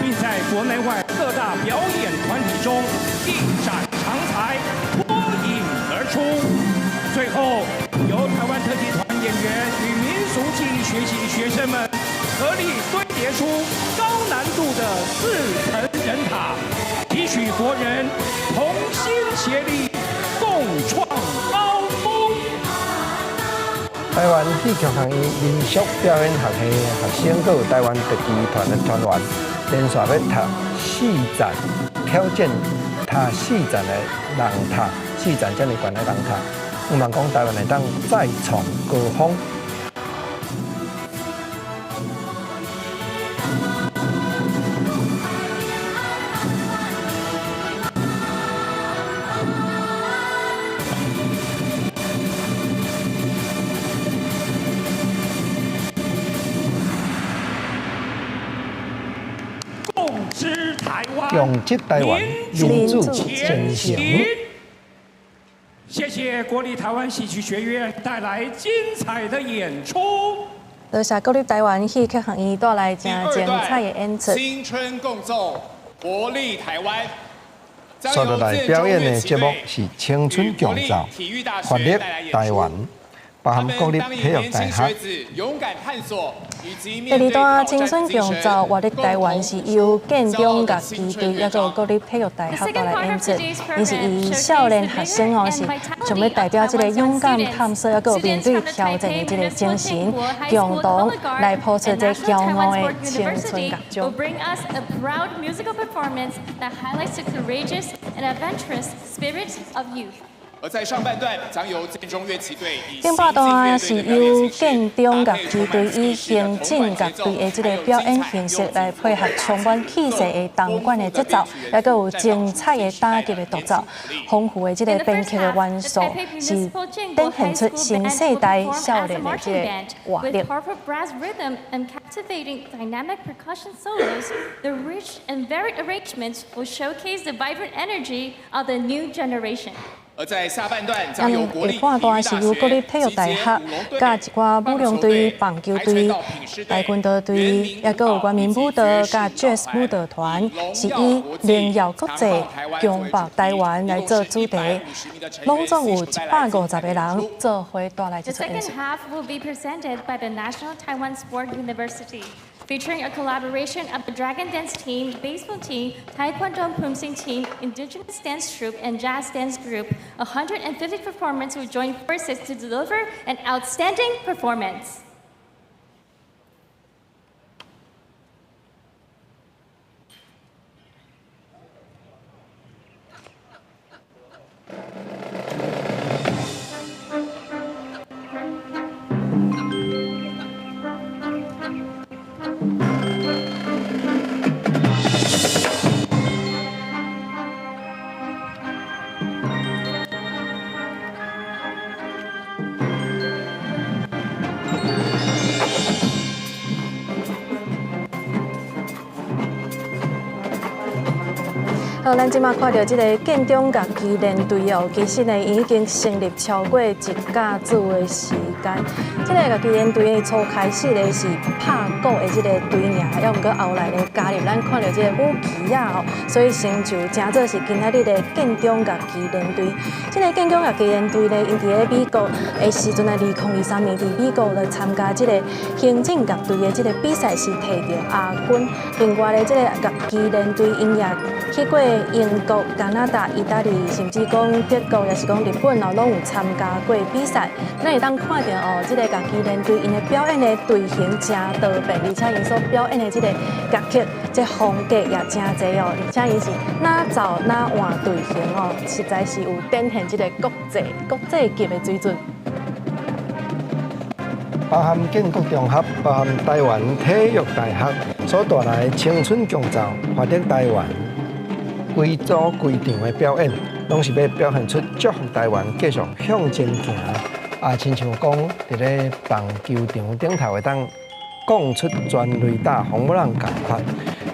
並在國內外各大表演團體中一展長才，脫穎而出。最後，由台灣特技團演員與民俗技藝學系學生們合力堆疊出高難度的4層人塔，期許國人同心協力，共創高峰。台灣戲曲學院民俗表演學系學生，閣有台灣特技團的團員，連續欲塔4層挑戰塔4層的人塔，4層遮爾懸的人塔，希望講台灣會當再創高峰。共織台灣，民主前行。謝謝國立台灣戲曲學院帶來精彩的演出。多謝國立台灣戲曲學院帶來真精彩的演出。青春共奏，活力台灣。接落來表演的節目是青春共奏，活力台灣，包含國立體育大學。第二段青春共奏活力台灣是由建中樂旗隊，抑閣有國立體育大學帶來演出。𪜶是以少年學生哦，是想欲代表這个勇敢探索，抑閣有面對挑戰的這个精神，共同來譜出這驕傲的青春樂章。而在上半段，將由建中樂旗隊以頂半段是由建中樂旗隊以行進樂隊的這个表演形式來配合充滿氣勢的銅管的節奏，抑閣有精彩的打擊的獨奏，豐富的這个編曲的元素，是展現出新世代少年的這个活力。而在下半段，將由國立下半段是由國立體育大學、佮一寡舞龍隊、棒球隊、跆拳道隊，抑閣有原民舞蹈佮爵士舞蹈團，是以榮耀國際、強爆台灣來做主題，攏總有150個人做伙帶來這齣演出。 The second half will be presented by the National Taiwan Sport University. Featuring a collaboration of the Dragon Dance Team, Baseball Team, Taekwondo Poomsae Team, Indigenous Dance Troupe, and Jazz Dance Group, 150 performers will join forces to deliver an outstanding performance. 好，咱這馬看著這个建中樂器連隊哦，其實呢已經成立超過一甲子的時間。這个樂器連隊初開始呢是拍鼓的這个隊名，猶毋過後來呢加入咱看著這个舞旗仔哦，所以成就成做是今仔日的建中樂器連隊。這个建中樂器連隊呢，𪜶佇咧美國的時陣呢，2023年佇美國來參加這个行政樂隊的這个比賽，是摕著亞軍。另外呢，這个樂器連隊𪜶也去過英國、加拿大、意大利，甚至講德國，也是講日本哦，攏有參加過比賽。咱會當看著哦，這个樂器連隊𪜶的表演的隊形誠多變，而且𪜶所表演的這个樂曲，這風格也誠濟哦，而且𪜶是哪走哪換隊形哦，實在是有展現這个國際級的水準。包含建國中學、包含台灣體育大學所帶來青春共奏，華德台灣規組規場的表演，攏是欲表現出祝福台灣繼續向前行。啊，親像講佇咧棒球場頂頭會當講出全壘打風母浪仝款。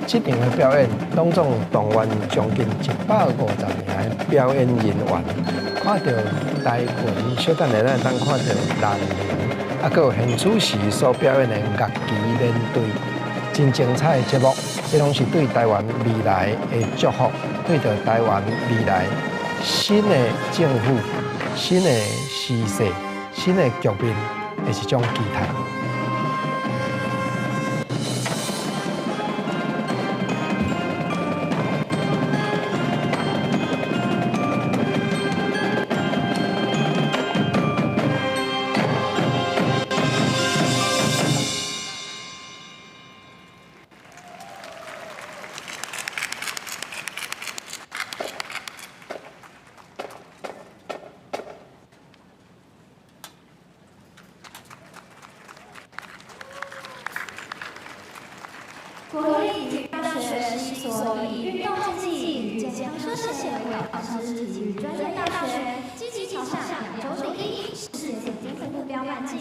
這場的表演攏總動員將近150名的表演人員，看著台群，小等下咱會當看著蘭陵，啊，閣有現主時所表演的樂器連隊，真精彩的節目，這攏是對台灣未來的祝福，對著台灣未來新的政府、新的時勢、新的局面的一種期待。國立體育大學是一所以運動競技與健康生活為導向的體育專業大學，積極朝向亞洲第一、世界巔峰目標邁進。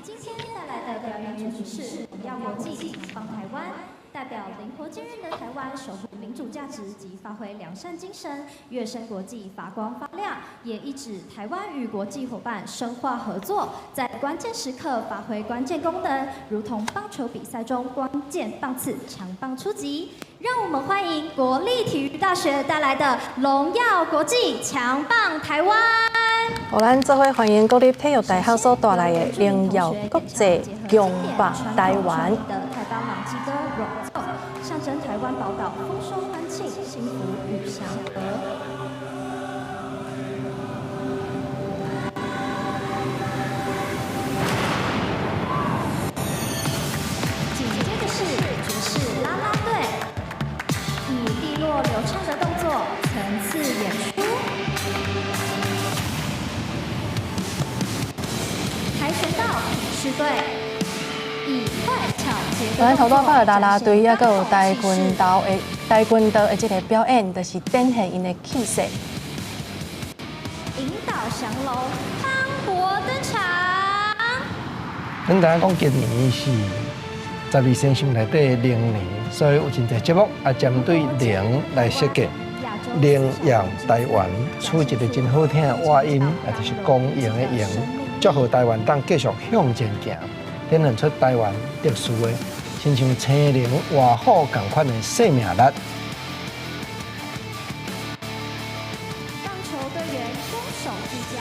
今天帶來的表演主題是榮耀國際，強棒台灣，代表靈活堅韌的台灣，守護民主價值及發揮良善精神，躍升國際發光發亮，也意指台灣與國際夥伴深化合作，在關鍵時刻發揮關鍵功能，如同棒球比賽中關鍵棒次強棒出擊。讓我們歡迎國立體育大學帶來的榮耀國際強棒台灣。好，咱做伙歡迎國立體育大學所帶來的榮耀國際強棒台灣。的太邦朗基歌榮奏，象徵台灣寶島豐收歡慶、幸福與祥和。緊接著是爵士啦啦隊，以利落流暢的動作層次演出。跆拳道品勢隊，以快巧捷咱頭拄看著啦啦隊，猶閣有跆拳道的這个表演，就是展現𪜶的氣勢。引導降龍磅礴登場。咱知影講今年是十二生肖內底的龍年，所以有真濟節目啊，針對龍來設計。榮耀台灣，出一個真好聽的倚音，也就是光榮的榮，祝賀台灣當繼續向前行，展現出台灣特殊的，親像青龍活虎仝款的生命力。棒球隊員攻守俱佳，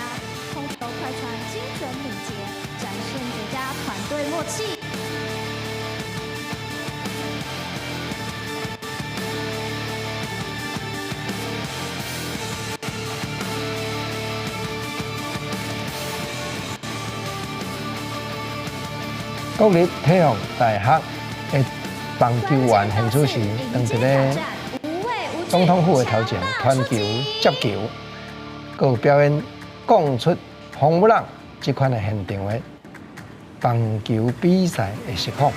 控球快傳精準敏捷，展現絕佳團隊默契。國立體育大學的棒球員現此時當佇咧總統府的頭前傳球接球，閣有表演講出風舞浪這款的現場的棒球比賽的實況。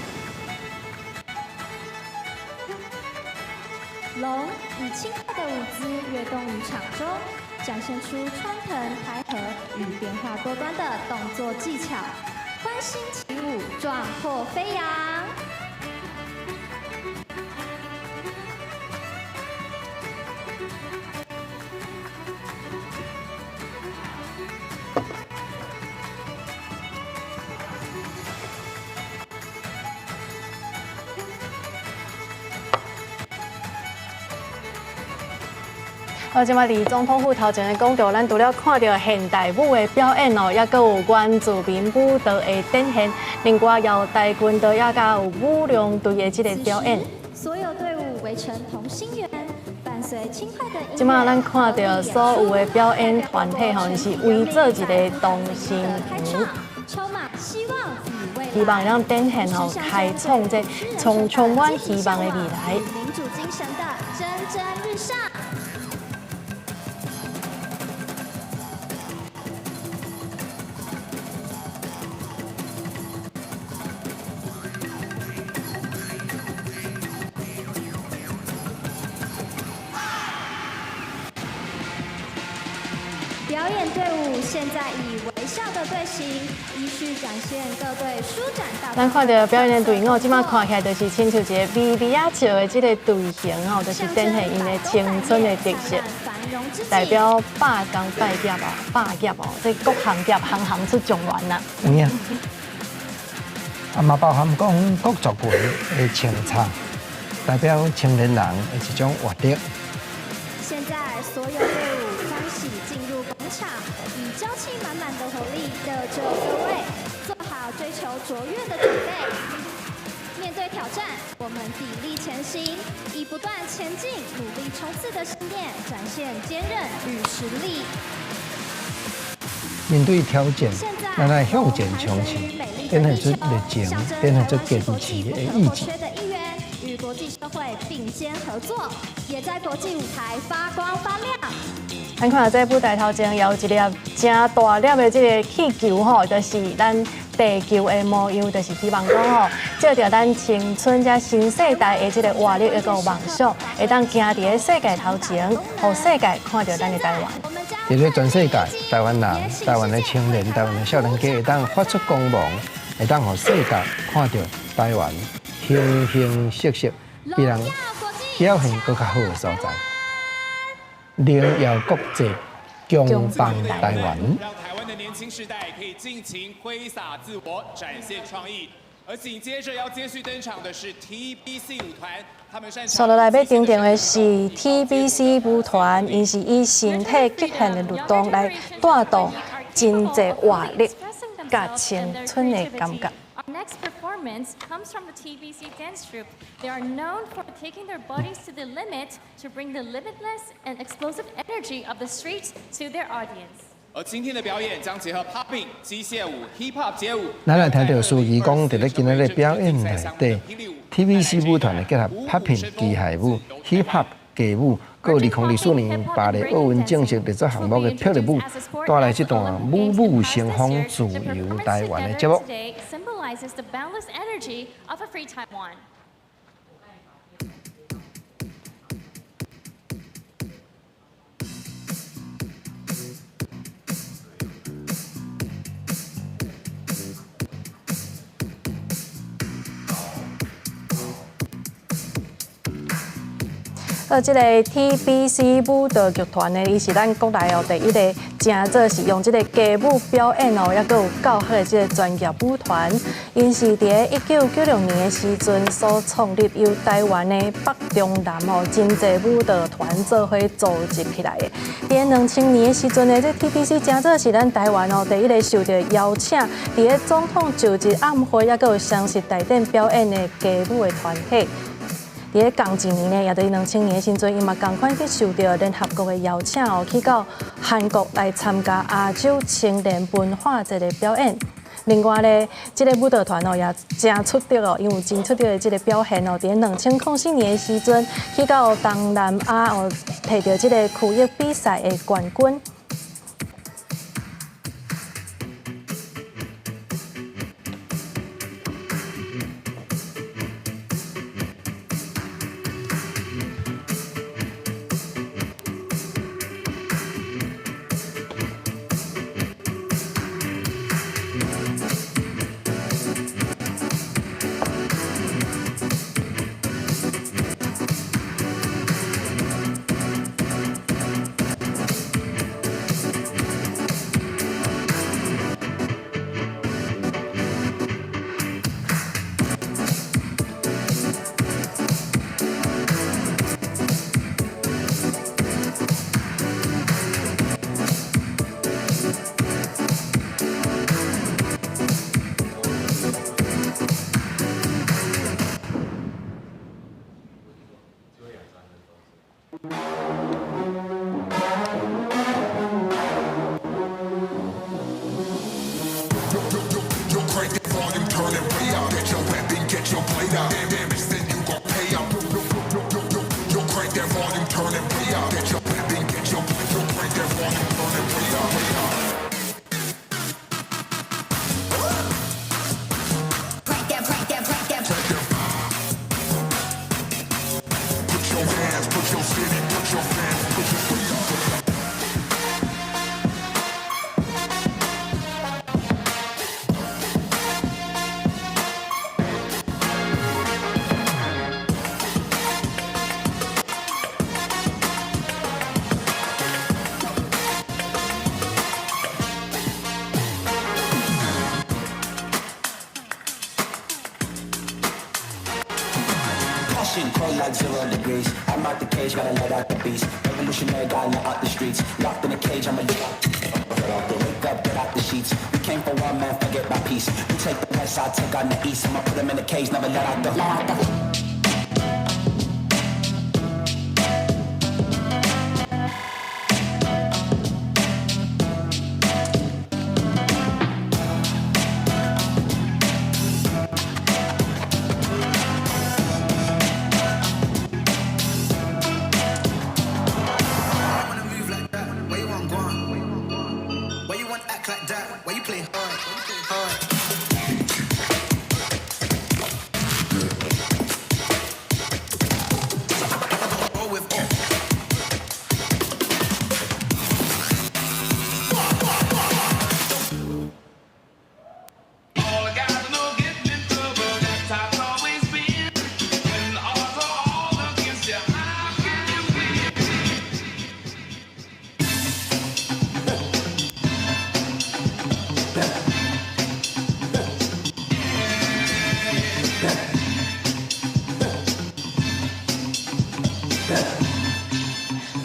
龍以輕快的舞姿躍動於場中，展現出穿騰開合與變化多端的動作技巧，歡欣起舞，壯闊飛揚。好，這擺佇總統府頭前的廣場，咱除了看著現代舞的表演哦，猶閣有原住民舞蹈的展現，另外有跆拳道，猶閣有舞龍隊的這個表演。所有隊伍圍成同心圓，伴隨輕快的音樂。這擺咱看著所有的表演團體吼，是圍做一個同心圓，希望咱展現吼開創這充滿希望的未來。民主精神的蒸蒸日上。表演隊伍現在以微笑的隊形，依序展現各隊舒展大。咱看著表演的隊伍，這擺看起來就是親像一個微微仔笑的這個隊形吼，就是展現𪜶的青春的特色，代表百工百業哦，百業哦，這各行業行行出狀元啦。有影。啊嘛包含講各族群的清唱，代表青年人的一種活力。現在所有隊伍歡喜進入廣場，以朝氣滿滿的活力樂就各位，做好追求卓越的準備。面對挑戰，我們砥礪前行，以不斷前進、努力衝刺的信念，展現堅韌與實力。面對挑戰，咱愛向前衝刺，展現出熱情，展現出堅持的意志。與國際社會並肩合作，也在國際舞台發光發亮。咱看這舞台頭前有一粒誠大粒的這個氣球吼，就是咱地球的模樣，就是希望講吼，借著咱青春這新世代的這個活力，抑閣有夢想，會當行佇咧世界頭前，予世界看著咱的台灣。佇咧全世界，台灣人、台灣的青年、台灣的少年家會當發出光芒，會當予世界看著台灣形形色色，比人表現閣較好的所在。榮耀國際，強棒台灣。讓台灣的年輕世代可以盡情揮灑自我，展現創意。而緊接着要接續登場的是 TBC 舞團，他們擅長。接落來欲登場的是 TBC 舞團，𪜶是以身體極限的律動來帶動真濟活力佮青春的感覺。 Our next performance comes from the TBC dance troupe. They are known for taking their bodies to the limit to bring the limitless and explosive energy of the streets to their audience. 而今天的表演將結合 popping、機械舞、hip hop 街舞。咱來聽著司儀講，佇咧今仔日表演內底，TBC 舞團的結合 popping 機械舞、hip hop 街舞，閣2024年巴黎奧運正式製作項目的霹靂舞，帶來這段舞舞生風、自由台灣的節目。 Symbolizes the boundless energy of a free Taiwan. 這個 TBC 舞蹈劇團呢，伊是咱國內哦第一個誠做是用這個街舞表演哦，猶閣有教學的這個專業舞團。𪜶是佇1996年的時陣所創立，由台灣的北中南哦真濟舞蹈團做伙組織起來的。佇2000年的時陣呢，這 TBC 誠做是咱台灣哦第一個受著邀請，佇咧總統就職暗會，猶閣有雙十大典表演的街舞的團體。佇咧仝一年呢，也就是2000年的時陣，伊嘛仝款去受著聯合國的邀請哦，去到韓國來參加亞洲青年文化節的表演。另外咧，這个舞蹈團哦也誠出色哦，因為真出色的這个表現哦，佇2004年的時陣去到東南亞哦，摕著這个區域比賽的冠軍。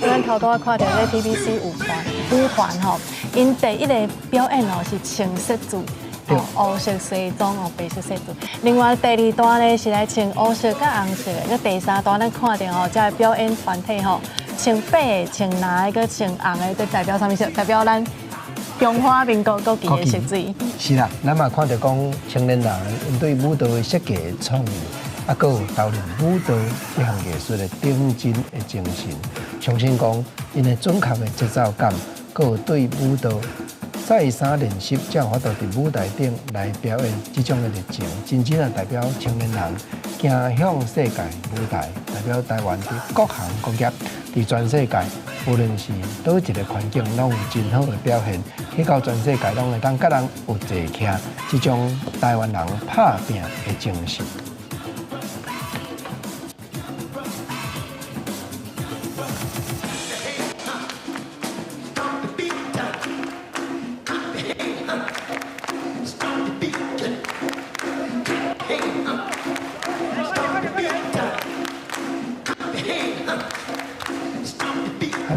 咱頭拄仔看著咧 TBC 舞團吼，𪜶第一个表演哦是穿色字，烏色西裝哦，白色色字。另外第二段咧是來穿烏色佮紅色的，閣第三段咱看著吼，這个表演團體吼，穿白的、穿藍的、閣穿紅的，這代表啥物色？代表咱中華民國國旗的色水。是啦，咱嘛看著講青年人𪜶對舞蹈的設計創意，啊，閣有投入舞蹈這項藝術的頂真的精神。相信講，𪜶的準確的節奏感，閣有對舞蹈再三練習，才有法度佇舞台頂來表演這種的熱情，真正啊代表青年人行向世界舞台，代表台灣佇各行各業，佇全世界，無論是佗一個環境，攏有真好的表現，去到全世界攏會當佮人有坐徛這種台灣人拍拚的精神。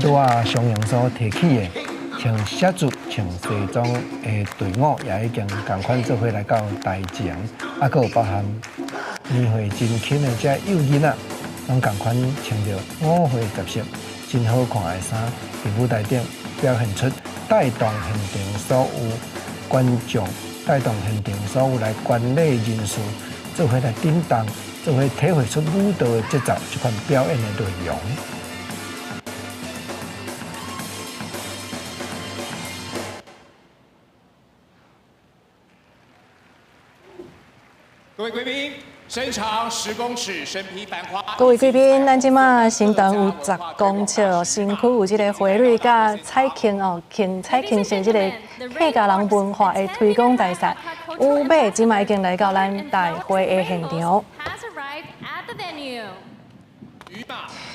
拄仔上陽所提起的穿寫字、穿西裝的隊伍，也已經仝款做伙來到台前，啊，閣有包含年歲真輕的這幼囡仔，攏仝款穿著五花雜色、真好看的衫，佇舞台頂表現出帶動現場所有觀眾帶動現場所有來觀禮人士，做伙來震動，做伙體會出舞蹈的節奏，這款表演的內容。各位貴賓，身長10公尺，身披繁花。各位貴賓，咱這馬身長有10公尺，身軀有這个花蕊佮彩慶哦，慶彩慶是這个客家人文化的推廣大使。舞馬這馬已經來到咱大會的現場。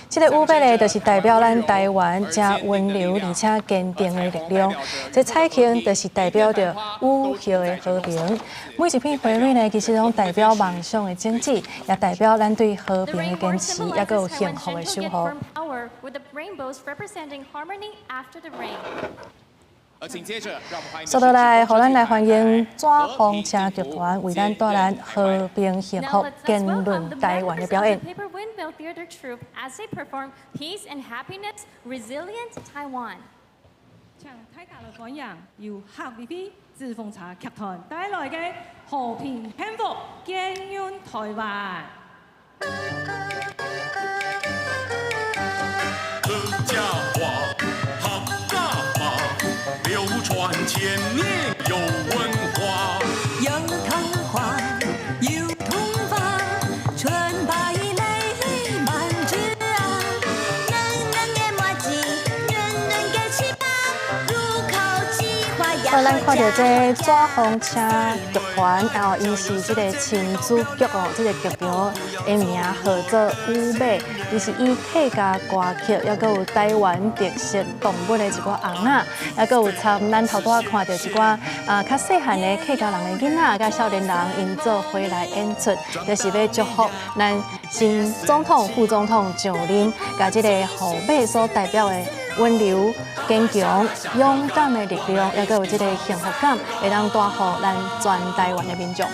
這个舞馬呢，就是代表咱台灣誠溫柔而且堅定的力量。這彩慶就是代表著雨後的和平。每一片花蕊呢，其實攏代表夢想的種子，也代表咱對和平的堅持，也閣有幸福的守護。接落來，予咱來歡迎紙風車劇團為咱帶來和平、幸福、堅韌台灣的表演。請大家來歡迎由客 V 紙風車劇團帶來的和平、幸福、堅韌台灣。客家話，客家話，流傳千年有文化。有桃花，有桐花，純白淚滿枝啊。嫩嫩的麻糬，軟軟的翅膀，入口即化呀。好，咱看著這紙風車劇團，哦，𪜶是這個親子劇哦，這個劇場的名號做舞馬，伊是以客家歌曲，抑閣有台灣特色動物的一寡尪仔，抑閣有參咱頭拄仔看著一寡啊較細漢的客家人的囡仔，佮少年人，𪜶做伙來演出，就是欲祝福咱新總統、副總統上任，共這個號馬所代表的溫柔、堅強、勇敢的力量，抑閣有這個幸福感，會當帶予咱全台灣的民眾。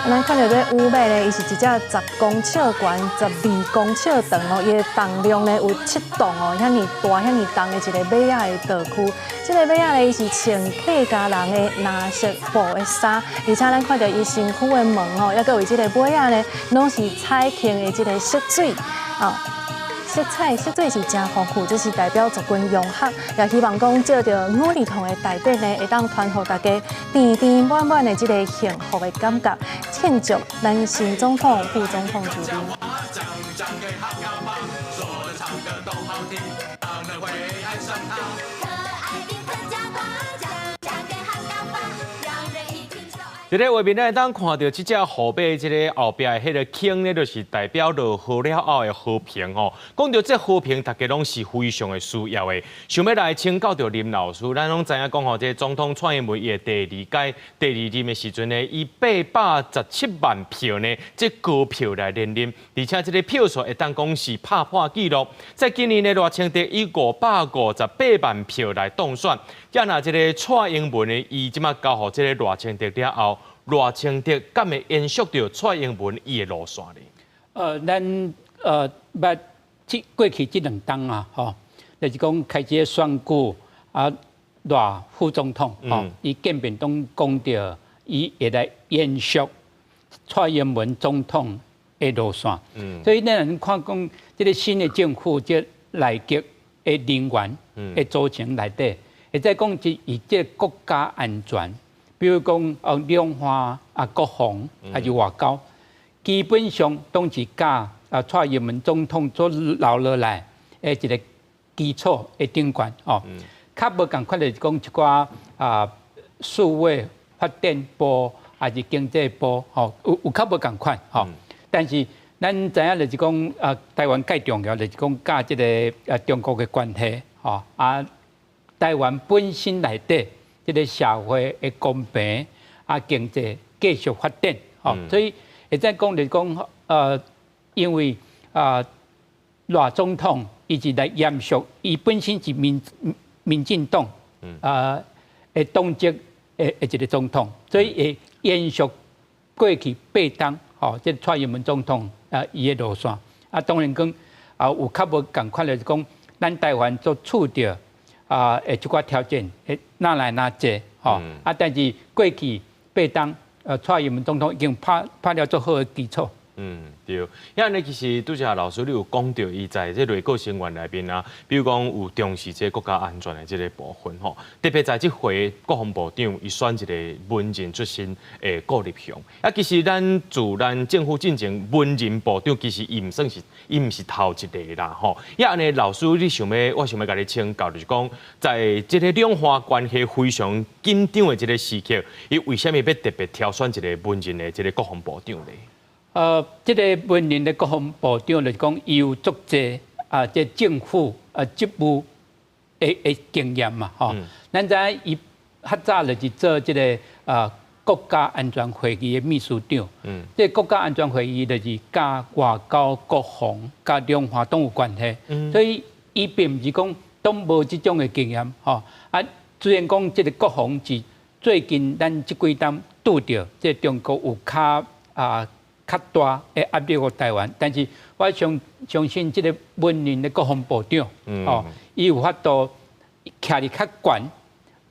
咱看著這舞馬咧，伊是一隻10公尺懸、12公尺長哦，伊的重量咧有7噸哦，遐爾大、遐爾重的一個馬仔的道具。這個馬仔咧，伊是穿客家人的藍色布的衫，而且咱看著伊身軀的毛哦，抑閣有這個尾仔咧，攏是彩慶的這個色水啊。色彩色水是真豐富，這是代表族群融合，也希望講藉著五里堂的大典呢，會當傳予大家甜甜滿滿的這个幸福的感覺，慶祝咱新總統、副總統就任。佇咧畫面，咱會當看著這隻號馬，這个後壁的彼个圈咧，就是代表落雨了後的和平吼。講著這和平，大家攏是非常的需要的。想欲來請教著林老師，咱攏知影講吼，這个總統蔡英文伊的第二屆、第二任的時陣呢，以817萬票呢，這高票來連任，而且這个票數會當講是拍破紀錄。在今年呢，賴清德以558萬票來當選。啊，若這个蔡英文呢，伊這馬交予這个賴清德了後，賴清德敢會延續著蔡英文伊的路線呢？咱捌這過去這兩冬啊，吼，就是講開始選舉啊，賴副總統吼，伊見面攏講著，伊會來延續蔡英文總統的路線。所以咱人看講，這个新的政府這內閣的人員的組成內底。會使講是以這个國家安全，比如講哦兩岸啊國防還是外交，基本上攏是佮啊蔡英文總統所留落來的一个基礎的頂懸哦。較無仝款就是講一寡啊數位發展部還是經濟部吼，有較無仝款吼。但是咱知影就是講啊，台灣蓋重要就是講佮這个啊中國的關係吼啊。台灣本身內底這个社會的公平啊，經濟繼續發展，吼，所以會使講就是講，因為啊，賴總統伊是來延續，伊本身是民進黨啊的黨籍的一个總統，所以會延續過去8冬，吼，這蔡英文總統啊伊的路線，啊，當然講啊有較無仝款，就是講咱台灣所處著啊，的一寡挑戰，會哪來哪濟吼。啊，但是過去8冬，蔡英文總統已經拍了足好的基礎。嗯，對。遐呢，其實拄才老師你有講著，伊在這內閣成員內面啊，比如講有重視這個國家安全的這個部分吼，特別在這回國防部長，伊選一個文人出身的顧立雄。啊，其實咱自咱政府進前文人部長，其實伊毋算是，伊毋是頭一個啦吼。遐按呢，老師你想欲，我想欲共你請教，就是講，在這個兩岸關係非常緊張的這個時刻，伊為啥物欲特別挑選一個文人的這個國防部長呢？這個文人的國防部長就是講，伊有足濟啊，這政府啊職務的經驗嘛，吼。咱知影伊較早就是做這個啊國家安全會議的秘書長。這個國家安全會議就是佮外交、國防、佮兩岸攏有關係。所以伊並毋是講攏無這種的經驗，吼。啊，雖然講這個國防是最近咱這幾冬拄著這中國有較啊較大的壓力予台灣，但是我相信這個文人的國防部長，哦，伊有法度徛佇較懸，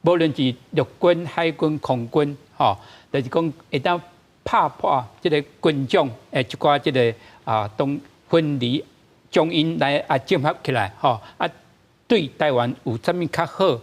無論是陸軍、海軍、空軍，吼，就是講會當拍破這個軍種的一寡這個啊，當分離將𪜶來啊整合起來，吼啊，對台灣有啥物較好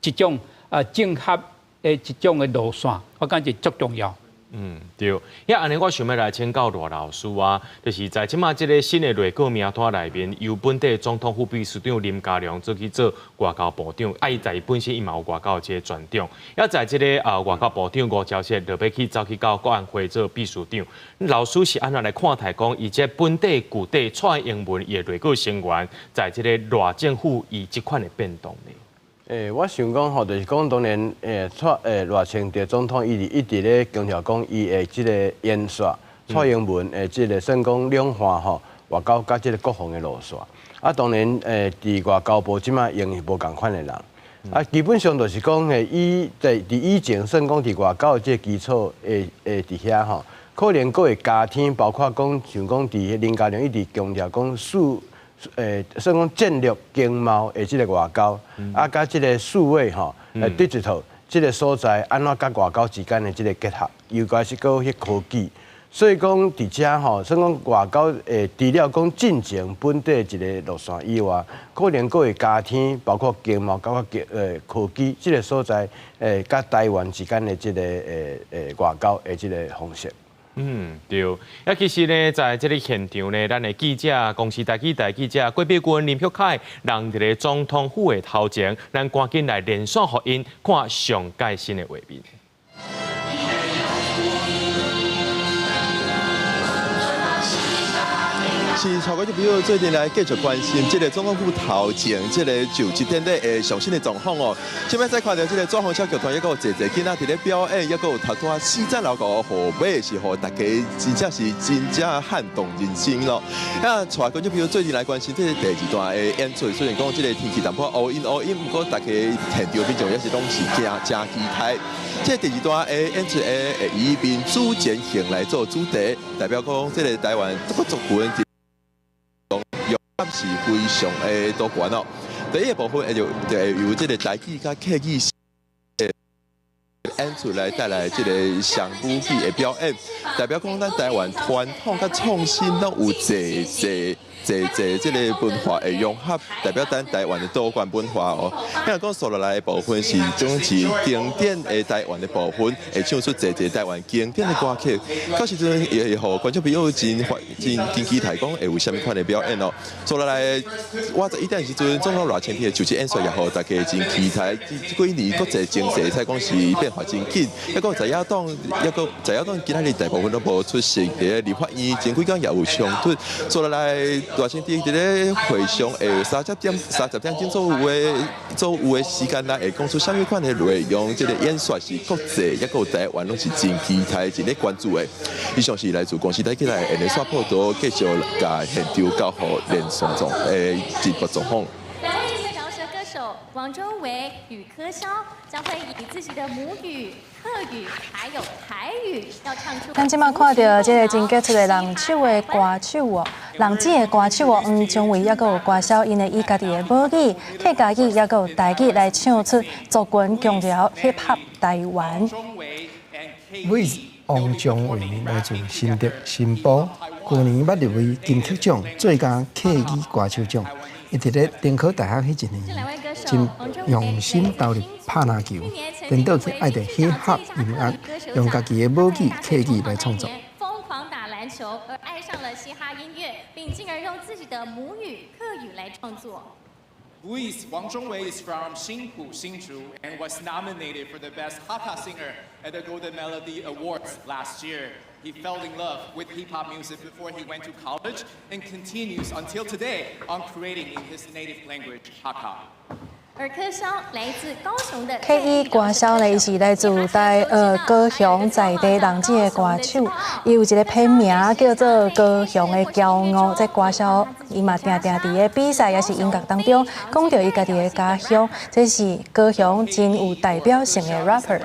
一種啊整合的一種的路線，我感覺足重要。嗯，對。遐按呢，我想欲來請教賴老師啊，就是在這馬這個新的內閣名單內面，由本地總統府秘書長林佳龍做去做外交部長，啊，伊在伊本身伊嘛有外交這個專長，抑在這個啊外交部長吳釗燮就欲去走去到國安會做秘書長。老師是按怎來看待講，伊這本地舊底蔡英文伊的內閣成員，在這個賴政府伊這款的變動呢？我想講吼，就是講當然，蔡賴清德總統伊一直咧強調講，伊的這個延續蔡英文的這個算講兩岸吼外交佮這個國防的路線。啊，當然，佇外交部這馬用是無仝款的人。啊，基本上就是講，以在佇以前算講佇外交的這個基礎的佇遐吼，可能閣會加添，包括講像講佇林佳龍一直強調講數。算講戰略經貿的這個外交，啊，佮這個數位吼，digital 這個所在，按怎佮外交之間的這個結合，尤其是閣彼科技，所以講佇遮吼，算講外交除了講進前本地一個路線以外，可能閣會加添包括經貿、包括科技這個所在，佮台灣之間的這個外交的這個方式。嗯，對。啊，其實呢，在這個現場呢，咱的記者公視台語台記者郭碧君、林玉凱，人佇咧總統府的頭前，咱趕緊來連線予𪜶，看上蓋新的畫面。是，帶觀眾朋友做陣來繼續關心這個總統府頭前這個就職典禮的上新的狀況哦。這擺再看著這個紙風車劇團，抑閣有濟濟囡仔佇咧表演，抑閣有頭拄仔四盞樓閣號碼，是予大家真正是真正撼動人心咯。啊，帶觀眾朋友做陣來關心這個第二段的演出，雖然講這個天氣淡薄仔烏陰烏陰，毋過大家現場民眾也是攏是誠誠期待。這個第二段的演出會以民主前行來做主題，代表講這個台灣各族群。是非常的多元哦。第一個部分，就由這個台語佮客語演出來帶來這個雙語戲的表演，代表講咱台灣傳統佮創新攏有濟濟濟濟這個文化的融合，代表咱台灣的多元文化哦。聽講紲落來的部分是總是經典的台灣的部分，會唱出濟濟台灣經典的歌曲。到時陣也會予觀眾朋友真真真期待講會有啥物款的表演哦。紲落來，我11點時陣，總統賴清德就職演說也予大家真期待。這幾年國際情勢，使講是變化真緊，抑閣在野黨，抑閣在野黨今仔日大部分攏無出席，佇咧立法院前幾工也有衝突。紲落來，賴清德佇咧會上會30點鐘左右的時間內，會講出啥物款的內容？這個演說是國際，抑閣有台灣攏是真期待、真咧關注的。以上是來自公視台起來的連線報道，繼續共現場交予連線狀直播狀況。兩位饒舌歌手。王中偉與柯蕭將會以自己的母語客語還有台語，要唱出。咱這馬看著這个真傑出的人手的歌手哦，人子的歌手哦，黃宗偉，抑閣有歌手，𪜶會以家己的母語客家語，抑閣有台語來唱出族群共饒 Hip Hop 台灣。 Louis 王宗偉來自新竹新埔，舊年捌入圍金曲獎最佳客語歌手獎。伊佇咧中科大學彼一年，真用心投入拍籃球，顛倒去愛著 hip hop 音樂，用家己的母語客語來創作。瘋狂打籃球，而愛上了嘻哈音樂，並進而用自己的母語客語來創作。 Louis 王中偉 is from 新埔新竹 and was nominated for the best Hakka singer at the Golden Melody Awards last year. He fell in love with hip hop music before he went to college and continues until today on creating in his native language Hakka. 而柯蕭來自高雄的客語歌手呢，伊是來自台高雄在地人子的歌手，伊有一个片名叫做高雄的驕傲。這歌手伊嘛定定佇咧比賽抑是音樂當中講著伊家己的家鄉，這是高雄真有代表性的 rapper。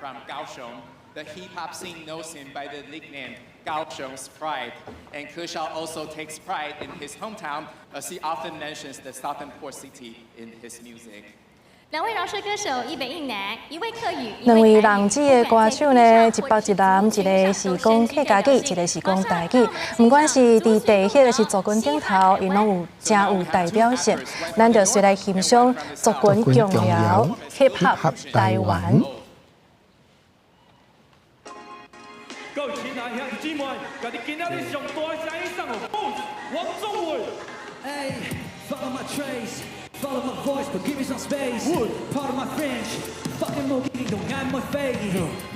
From Kaohsiung, the hip hop scene knows him by the nickname Kaohsiung's Pride. And 柯蕭 also takes pride in his hometown, as he often mentions the southern port city in his music. 兩位饒舌歌手，一北一南，一位客語，兩位人子的歌手呢，一北一南，一个是講客家語，一个是講台語。毋管是佇地彼抑是族群頂頭，𪜶攏有誠有代表性。咱就隨來欣賞族群共饒 Hip Hop 台灣。各位親愛兄弟姊妹，共你今仔日上大的聲音送予王宗偉。 Hey, follow my trace, follow my voice, but give me some space. Part of my fringe, fucking 冇見動眼沒飛。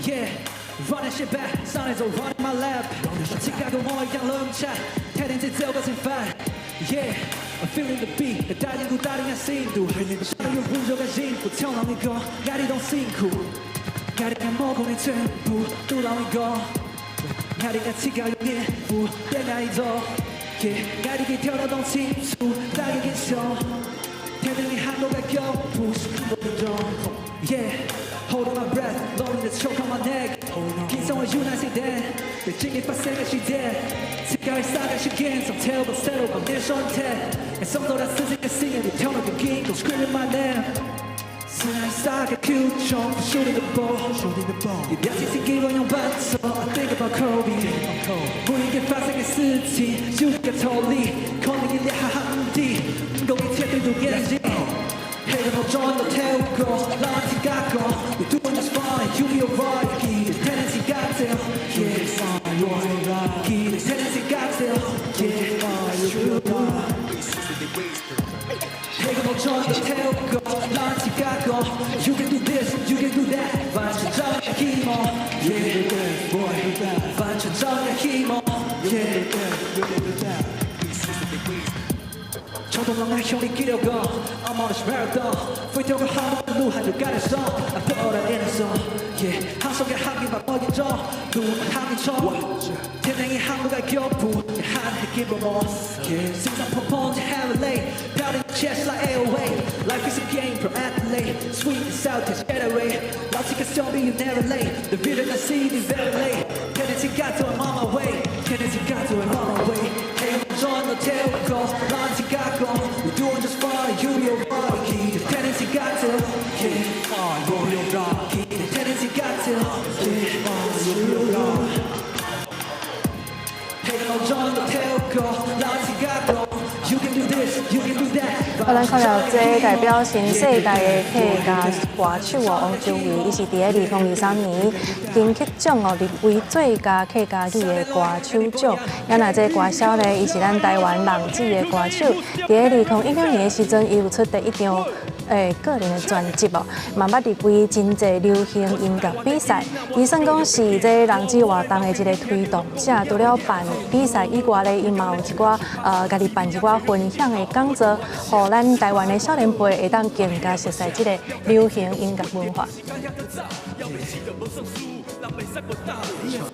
Yeah, run that shit back, 上來就 run in my lap。請教過我一樣兩尺，聽聽這節個先發。Yeah, I'm feeling the beat，帶點鼓帶點心度，想要溫柔嘅幸福，跳讓你講，愛你當辛苦，愛你嘅魔功你全部都讓你講。愛你嘅乞丐有年富，變愛走。愛你嘅跳到當清楚，大家英雄，天天你喊我嘅腳步，Yeah, holding my breath, loading the choke on my neck。轻松的 you 那些点，被经历发生的时间，乞丐三个时間，從 tell 到 settle，把面雙天，送走了自己的心，你跳到個 king，都 screaming my name。是愛三個 Q 中，shooting the ball，shooting the ball。你表情是給我用伴奏，I think about Kobe。不應該發生的事情，就該逃離，可能一臉哈地，唔夠一切對獨眼睛。黑的包裝都跳過，讓我聽嘎講，You doing just fine, you be alright。Tendency got to, yeah, you alright。 Tendency got to, yeah, true。黑的包裝都跳過，讓我聽嘎講，You can do this, you can do that，完全照樣希望，yeah，完全照樣希望，yeah。衝動讓愛兄弟給了個，I'm on this marathon，飛跳過好的路，還就趕得上，I put all that in the song，yeah，行手嘅行業把我眼中，路行你衝，天天一行路該腳步，喊還給我摸，yeah，心臟砰砰就 heavily，pounding chest like 808，life is a game pro athlete，sweet and sour taste getaway，老幾個兄弟 you never late，the vision I see is very late，天天請假做 I'm on my way，天天請假做 I'm on my way，黑中都跳過，讓請假講，We doing just fine, you be alright，天天請假做，yeah，you be alright，天天請假做，yeah，you be alright。黑中都跳過，讓請假講，You can do this, you can do that。好，咱看著這代表新世代的客家歌手哦，王周偉，伊是佇咧2023年金曲獎哦入圍最佳客家語的歌手獎。啊，若這歌手呢，伊是咱台灣浪子的歌手，佇咧2019年的時陣，伊有出第一張個人的專輯哦，嘛捌入圍真濟流行音樂比賽。伊算講是這人子活動的一个推動者，除了辦比賽以外咧，伊嘛有一寡家己辦一寡分享的講座，予咱台灣的少年輩會當更加熟悉這个流行音樂文化。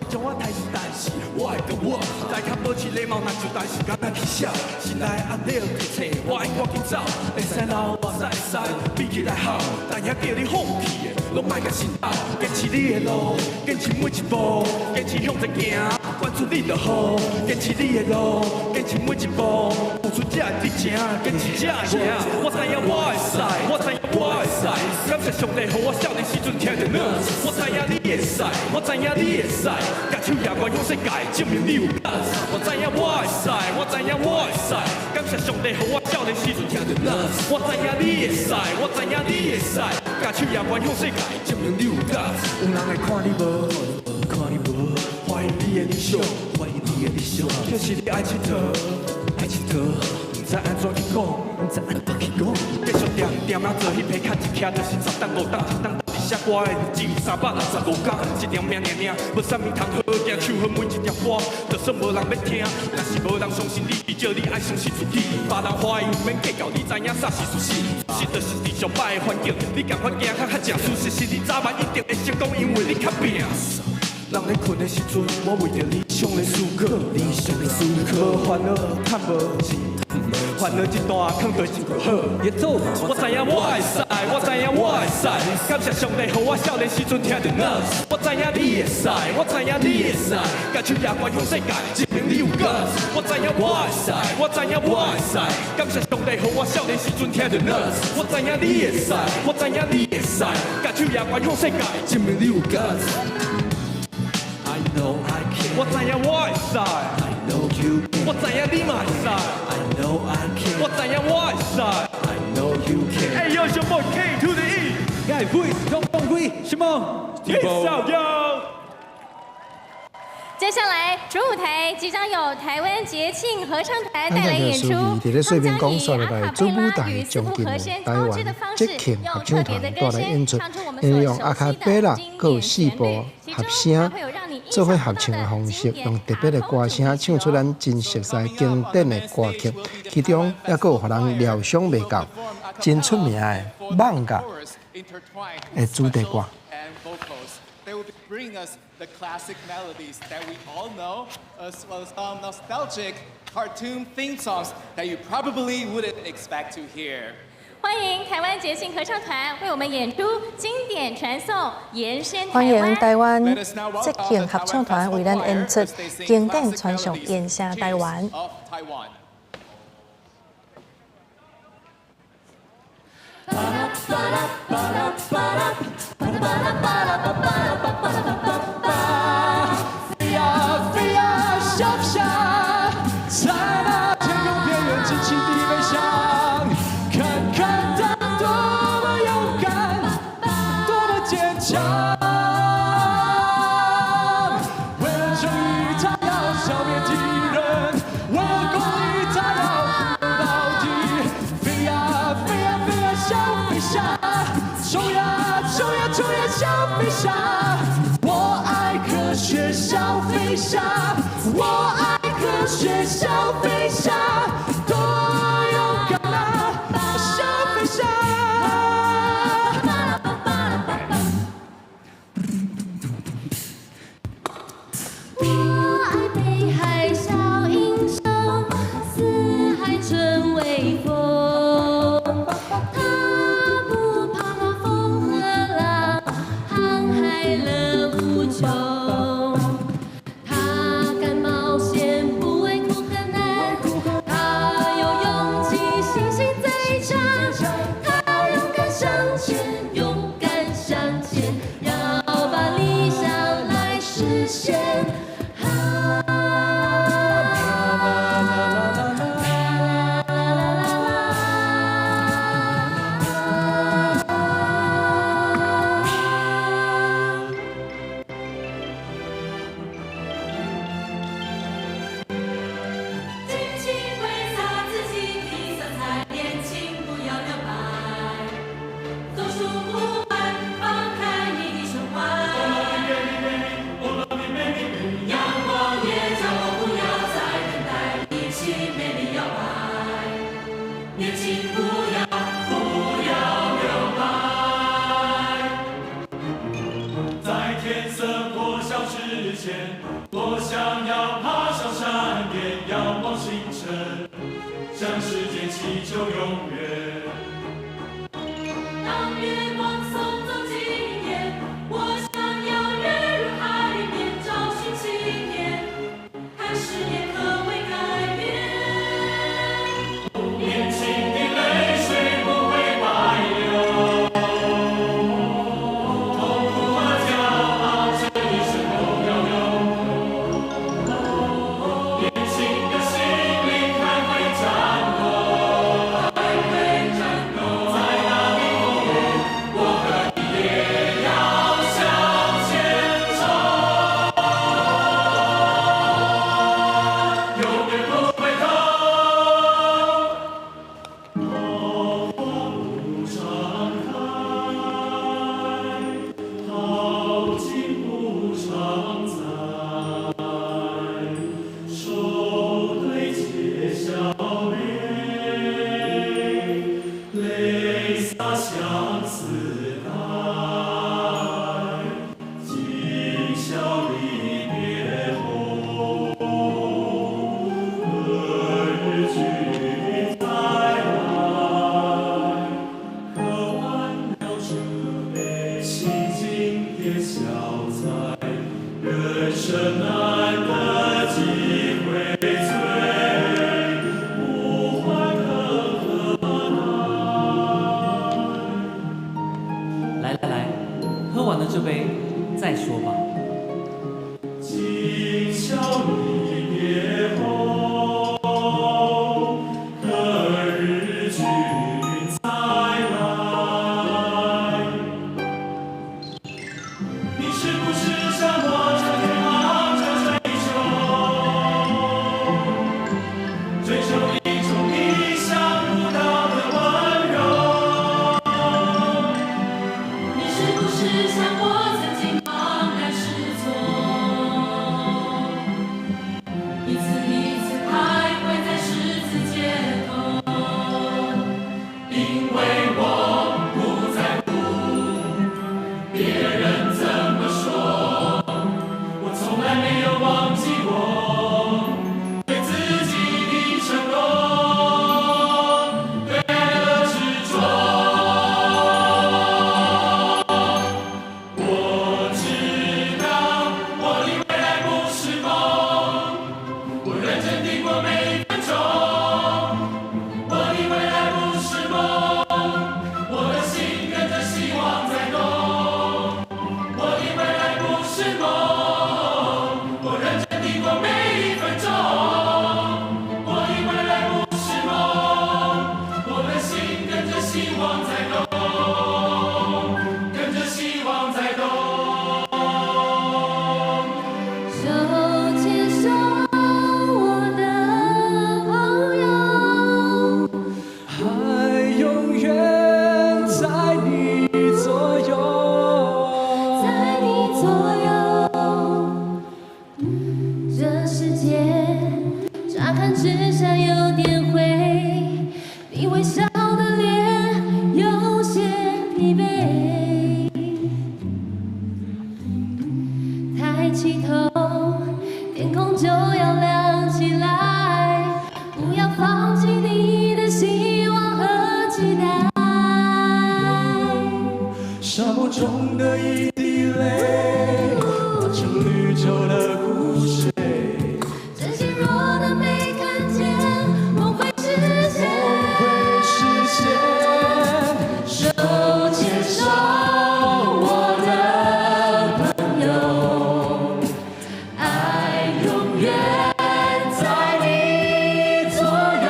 將我抬是但是我會跟我來較保持禮貌，若就但是敢若起笑，心內壓力提冊，我會趕緊走，會使留，會使。比起来好，但也叫你放弃的，拢莫共信斗。坚持你的路，坚持每一步，坚持向前行，管出你就好。坚持你的路，坚持每一步，付出才会得成，坚持才会赢。我知影我会使，我知影我会使，感谢上帝，予我少年时阵听著 Nas。我知影你会使，我知影你会使，共手举悬向世界，证明你有 guts。我知影我会使，我知影我会使，感谢上帝，予我少年时阵听著 Nas。我知影你会使，我知影你会使，共手举悬向世界，证明你有 guts。有人会看你无？看你无？怀疑你的理想，怀疑你的理想，其实你爱𨑨迌，爱𨑨迌，毋知按怎去讲，毋知按怎去讲。继续恬恬仔做彼批卡一徛就是10冬5冬，一冬到底写歌的只有365工，一条命尔尔，无啥物通好行，唱好每一条歌，就算无人欲听，若是无人相信你，至少你爱相信自己。别人怀疑毋免计较，你知影啥是事实？事实就是伫上歹的环境，你共款行较较正事实是你早晚一定会成功，因为你较拼。人咧困的时阵，我为著理想咧思考，理想咧思考，无烦恼，趁无钱，烦恼这段囥佗一就好。我知影我会使，我知影我会使，感谢上帝，予我少年时阵听著 Nas。我知影你会使，我知影你会使，共手举悬向世界，证明你有 guts。我知影我会使，我知影我会使，感谢上帝，予我少年时阵听著 Nas。我知影你会使，我知影你会使，共手举悬向世界，证明你有 guts。I know I can。我知影我会使。I know you can。我知影你嘛会使。I know I can。我知影我會使。I know you can。Hey yo, it's your boy K to the E。盖会东东贵什么？ Peace out, yo。接下来，主舞台即将有台湾节庆合唱团带来演出。伫咧说明讲，煞落来主舞台将近有台湾节庆合唱团带来演出，𪜶用阿卡贝拉，阁有四部合声做伙合唱的方式，用特别的歌声唱出咱真熟悉经典的歌曲，其中犹阁有予人料想袂到，真出名的《艋舺》的主题歌。 They will bring us the classic melodies that we all know, as well as some nostalgic cartoon theme songs that you probably wouldn't expect to hear. 欢迎台湾节庆合唱团為我們演出經典傳頌《延伸歡迎台灣節慶合唱團為咱演出經典傳頌《延伸台灣》。 of Taiwan. 飛呀飛呀，小飛俠，在那天空邊緣盡情地飛翔，看看它多麼勇敢，多麼堅強。為了正義，他要消滅敵人；為了公義，他要奮鬥到底。飛呀飛呀飛呀，小飛俠，衝呀衝呀衝呀，小飛俠。我愛科學小飛俠，我愛科學小飛俠，多勇敢啊，小飛俠！我愛北海小英雄，四海春微風。他不怕那風和浪，航海樂無窮。他敢冒險，不畏苦和難。他有勇氣，信心最強。他勇敢向前，勇敢向前，要把理想來實現。盡情揮灑自己的色彩，年輕不要留白，走出霧霾，放開你的胸懷。陽光也叫我不要再等待，一起美麗搖擺，年輕不要不要留白。在天色破曉之前，我想要爬上山巔，仰望星辰，向世界祈求永遠。在，人生难得几回醉，无欢更何来来来，喝完了这杯再说吧。今宵离别后，何日君再来？你是不是像我整天忙着追求，追求一种意想不到的温柔？你是不是像我曾经茫然失措，一次一次徘徊在十字街头？因为我不在乎别人怎么说，我从来没有忘记过对自己的承诺，对爱的执着。我知道我的未来不是梦，我认真地过每一分钟。我的未来不是梦，我的心跟着希望在动。我的未来不是梦，我认真地过每一分钟。我的未来不是梦，我的心跟着希望在动，跟着希望在动。手牵手，我的朋友。爱永远在你左右，在你左右。这世界乍看之下有点灰，你微笑的脸有些疲惫。抬起头，天空就要亮起来，不要放弃你的希望和期待。沙漠中的一滴泪，化成绿洲的苦水。真心若能被看见，梦会实现。会实现。手牵手，我的朋友，爱永远在你左右。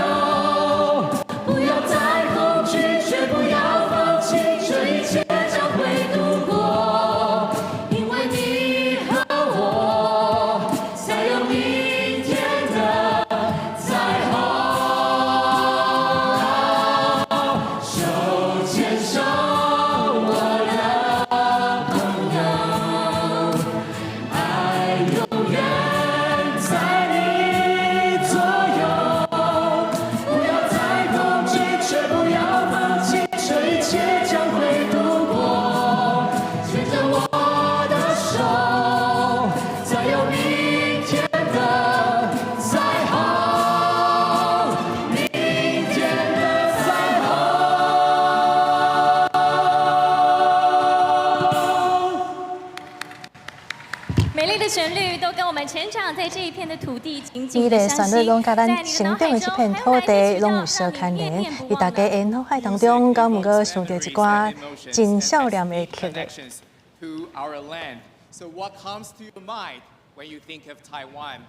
不要再恐惧，却不要放弃，这一切将会度过。因为你和我，才有明天的彩虹。手牵手，我的朋友，爱永远在你左右，不要再恐惧，却不要放弃，这一切将会度过。牵着我的手，才有明天的彩虹，明天的彩虹。美丽的旋律都跟我們成長在這一片的土地緊緊伊的相个旋律吸。攏佮咱成長的這片土地攏有相牽連，佇大家的腦海當中，敢毋過想著一寡真少年的曲子。 Connections to our land. So what comes to your mind when you think of Taiwan?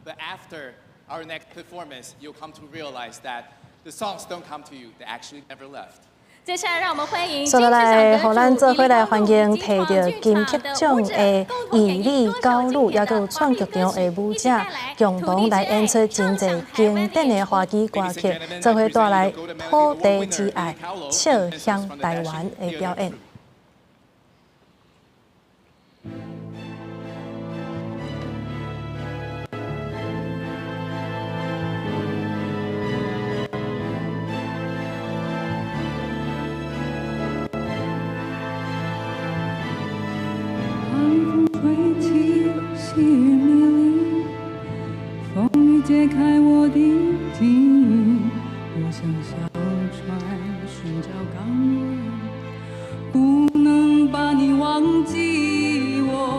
But after our next performance, you'll come to realize that the songs don't come to you, they actually never left. 接下來，讓我們歡迎接落來，予咱做伙來歡迎提著金曲獎的以利高魯，也閣有創劇場的舞者，共同來演出真濟經典的華語歌曲，做伙帶來《土地之愛》笑向台灣的表演。寒風吹起，細雨迷離，風雨解開我的記憶。我像小船尋找港灣，不能把你忘記。我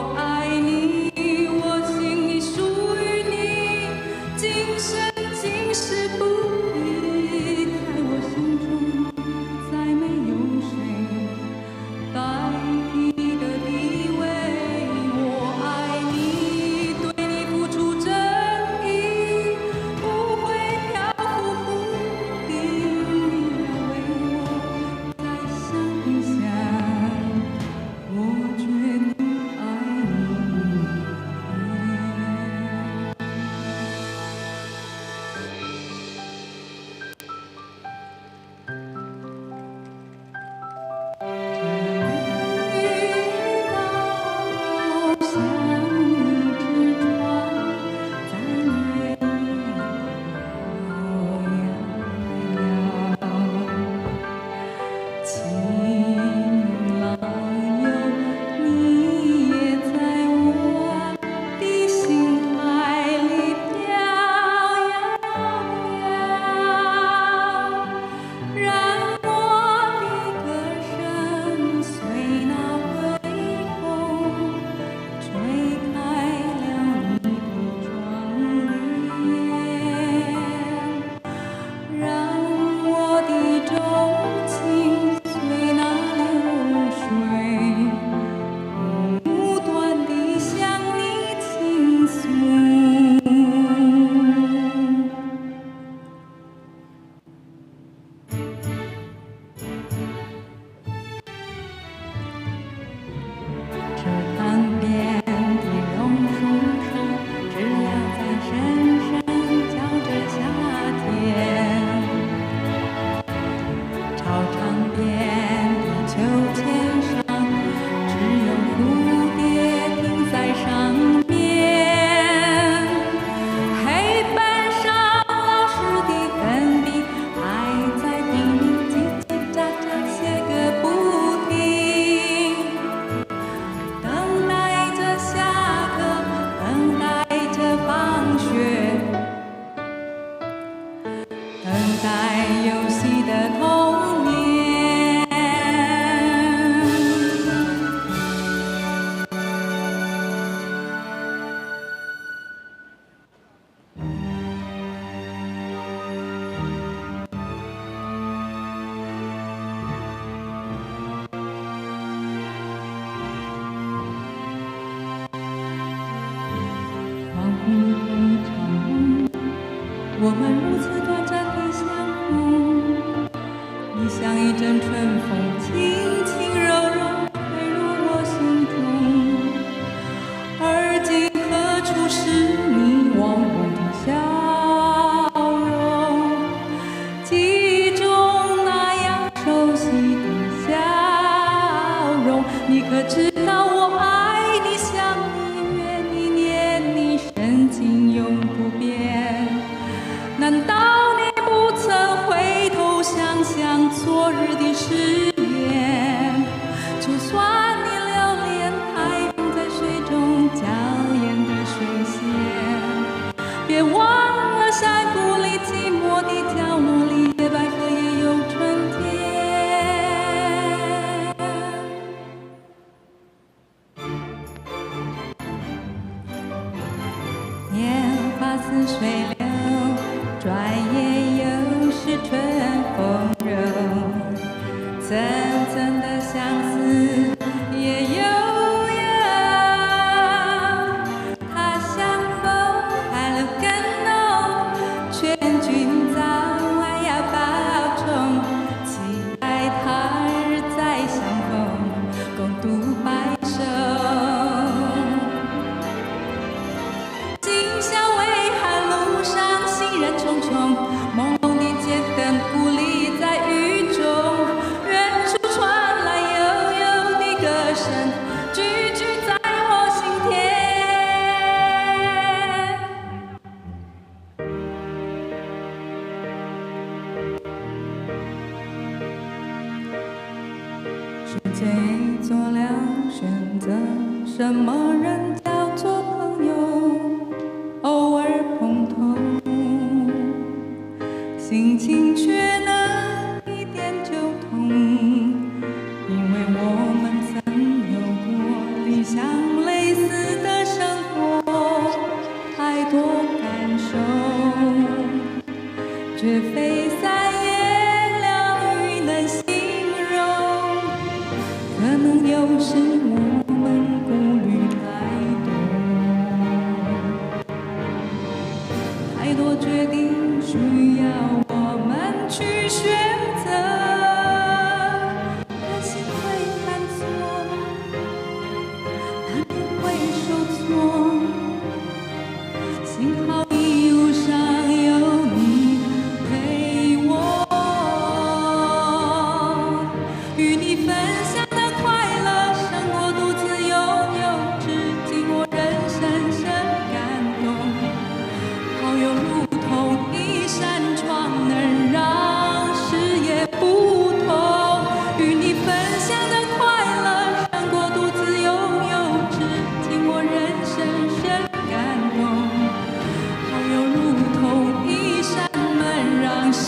一场夢，我們如此短暫的相逢，你像一陣春風，輕輕柔柔吹入我心中。而今何處是你往日的笑容？記憶中那樣熟悉的笑容，你可知道我愛你、想你、怨你、念你，深情永不變。難道你不曾回頭想想昨日的誓言？就算你留戀台風在水中嬌豔的水仙，別忘了山谷裡寂寞的角落裡，野百合也有春天。年華似水流，轉眼又是春風柔，層層的相思也悠悠。他鄉風還留更濃，勸君早晚要保重，期待他日再相逢，共度白首。今宵微寒，路上行人匆匆，朦朧的街燈孤立在雨中，遠處傳來悠悠的歌聲，句句在我心田。時間已做了選擇，什麼人叫做朋友？偶爾碰頭，心情卻能一點就通，因為我們曾有過理想類似的生活，太多感受，絕非三言兩語能形容。可能有時我們顧慮太多，太多決定需要我們去選擇，擔心會犯錯，難免會受挫。幸好一路上有你陪我，與你分享的快樂勝過獨自擁有，至今我仍深深感動。好友如同一扇窗，能讓視野不同。與你分享的快樂勝過獨自擁有，至今我仍深深感動。好友如同一扇門，讓世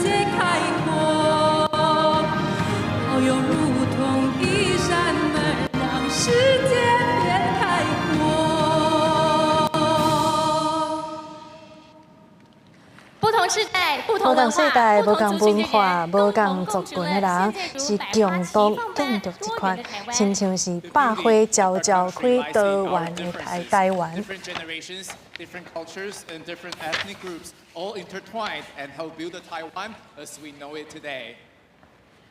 界開闊。好友如同一扇門，讓世界變開闊。不同世代、不同無仝文化、世代、不無仝同族群文化、的人，無仝族群的人，是共同建築這款，親像是百花悄悄開多元的台灣。 Different generations, different cultures, and different ethnic groups all intertwined and help build the Taiwan as we know it today.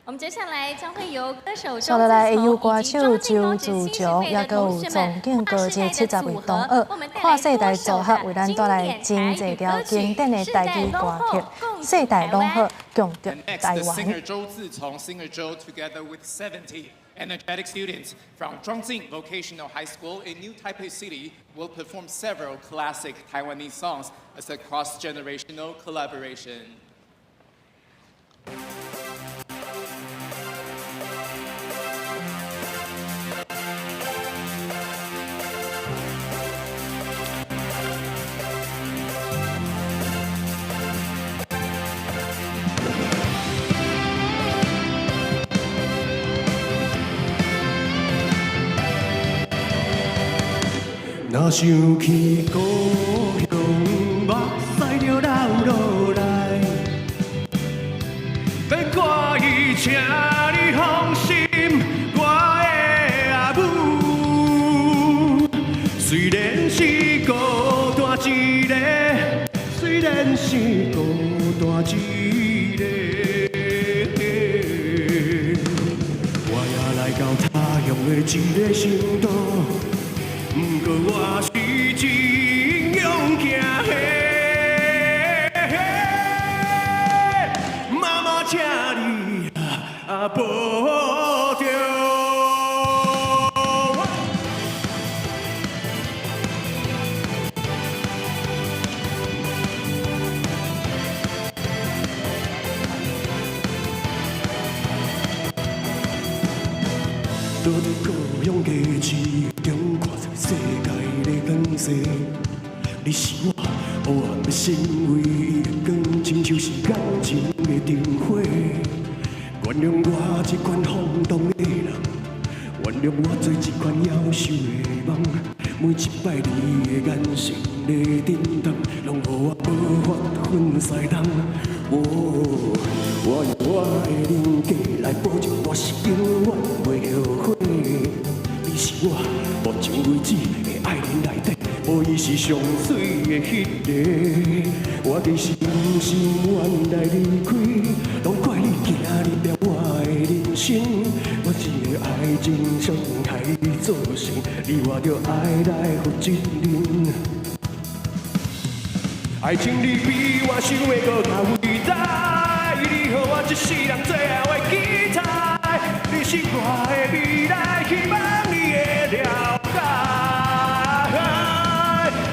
我們接下來將會由歌手接落來會由周歌自手從以及周自莊敬強，也閣高職新協有會的壯景同高學們職70位同學，跨世代組合為咱帶來真濟條經典的台語歌曲，世代攏好，共築 And next, 台 the 灣。 singer 周自從 Singer Zhou, together with 70 energetic students from Zhongjing Vocational High School in New Taipei City, will perform several classic Taiwanese songs as a cross-generational collaboration. 若想起故鄉，目屎就流落來。欲看伊，請你放心，我的阿母。雖然是故生孤单一个。我也来到他乡的一个城都，不过我是真勇敢的。妈妈，请你啊保重。倒伫故乡街市中，看这世界咧转踅。你是我黑暗的心唯一的光，亲像是感情的灯火。原谅我这款放荡的人，原谅我做这款夭寿的梦。每一摆你的眼神咧震动，拢予我无法分西东。哦，我用我的人格来保证，我是永远袂后悔。你是我目前为止的爱人内底，无疑是上水的彼个。我其实毋是愿来离开，拢怪你行入了我的人生。我这个爱情伤害你造成，你我著爱来负责任。爱情你比我想的阁较伟大，你予我这世人最后的期待。你是我的未来，希望你会了解。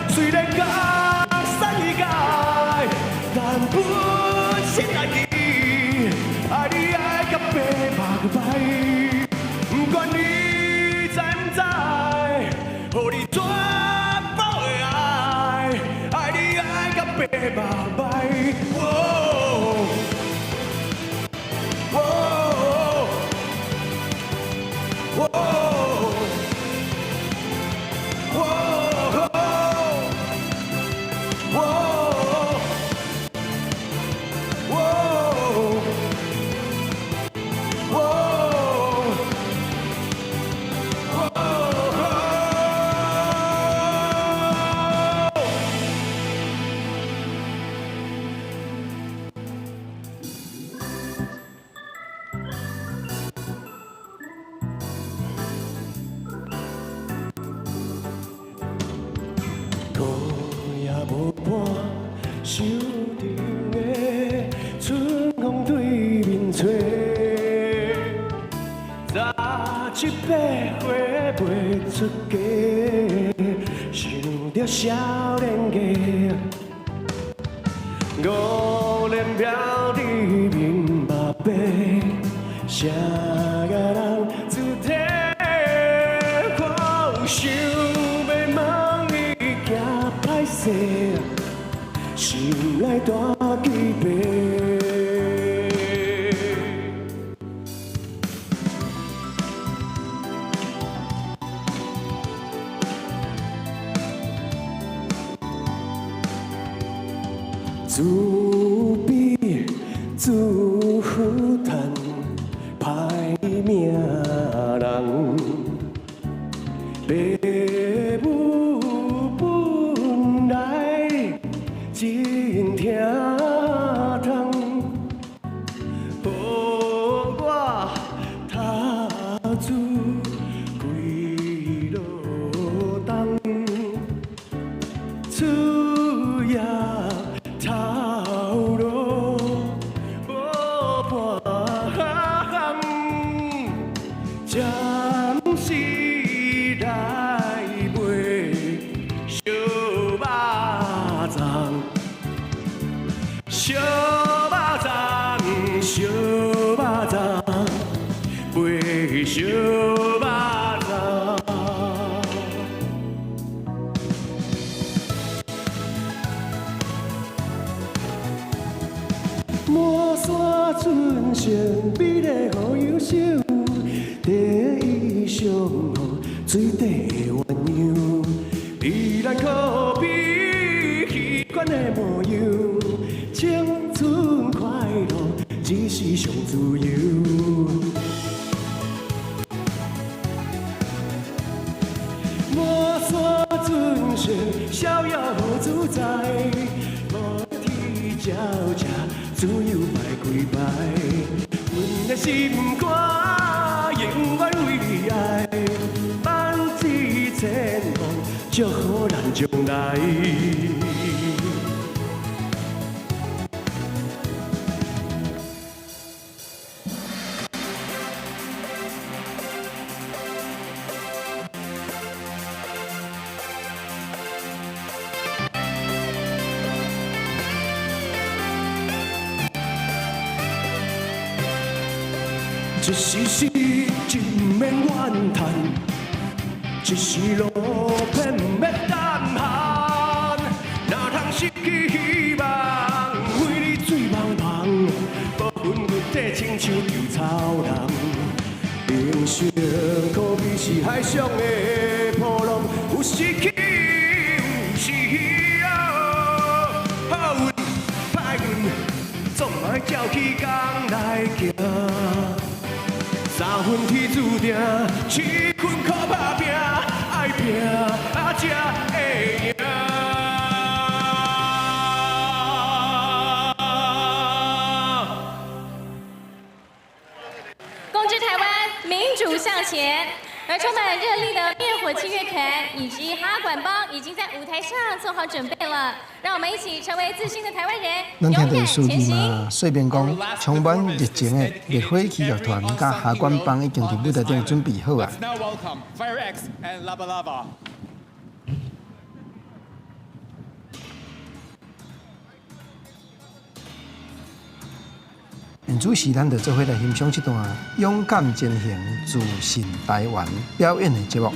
虽然江山易改，但本性难移。爱你爱到白目摆，不管你知不知，予你全部的爱，爱你爱到白目摆。哦哦哦哦哦哦哦。孤夜无伴，收场的春风对面吹，十七八岁袂出嫁，想著少年家，五莲飘伫面目白，啥个人主体？我有想欲问你，惊歹势，心内大鸡皮。自卑自负叹，歹命人，爸母本来真疼痛，予我读书几落冬，出业头路无半项，暂时来卖烧肉粽，烧肉粽，烧肉粽，卖烧肉粽。满山春色美丽予忧愁，第一上好水底的鸳鸯，比咱可比彼款的模样，青春快乐只是上自由。满山春色逍遥自在，无天鸟食，自由摆几摆。阮的心肝永远为你爱，万紫千红，祝福咱将来。一时失志毋免怨叹，一时落魄毋免胆寒。哪通失去希望，为你醉茫茫，无分骨体亲像稻草人。人生可比是海上的波浪，有时起，有时落。好运歹运，总爱照起工来行。三分天注定，七分靠打拼，爱拼啊才会赢。共治台湾，民主向前。而充满热力的灭火器乐团以及哈管帮已经在舞台上做好准备了，让我们一起成为自信的台湾人，咱勇听到数敢前行。字嘛，说明讲充满热情的灭火器乐团佮哈管帮已经伫舞台顶准备好啊。 Let's now welcome Fire X and Lava Lava. 现此时，咱就做伙来欣赏这段勇敢前行、自信台湾表演的节目。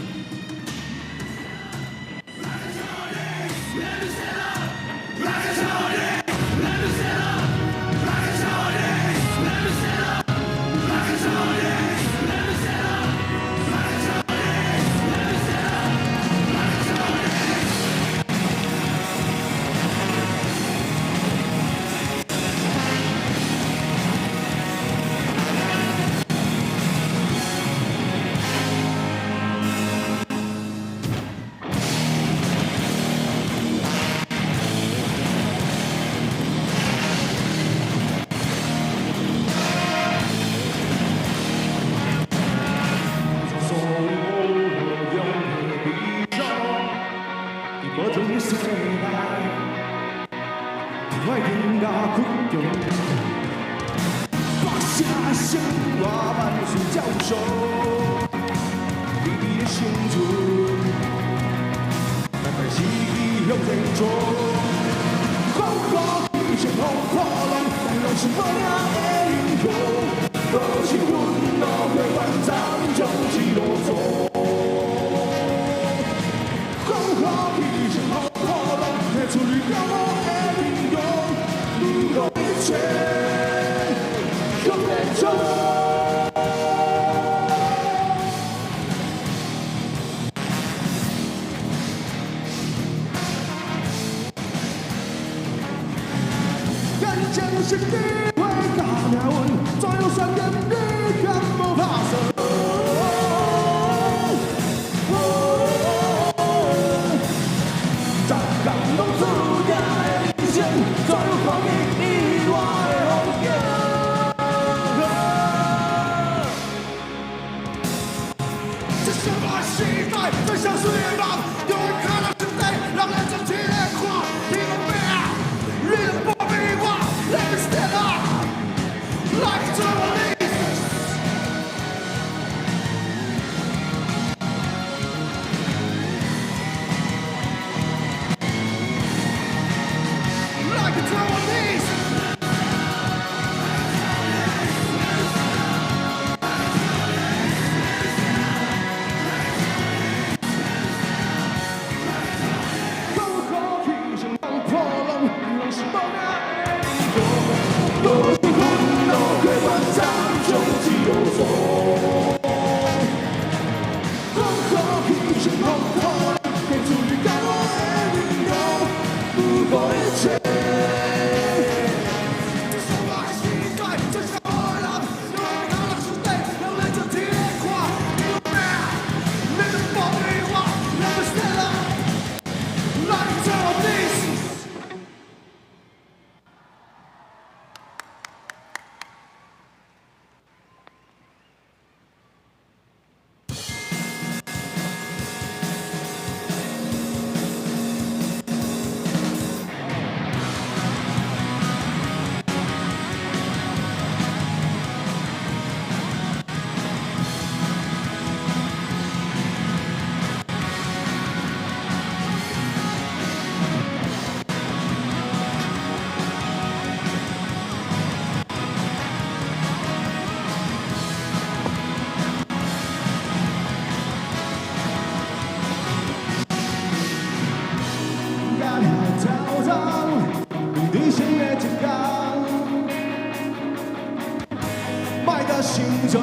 昨日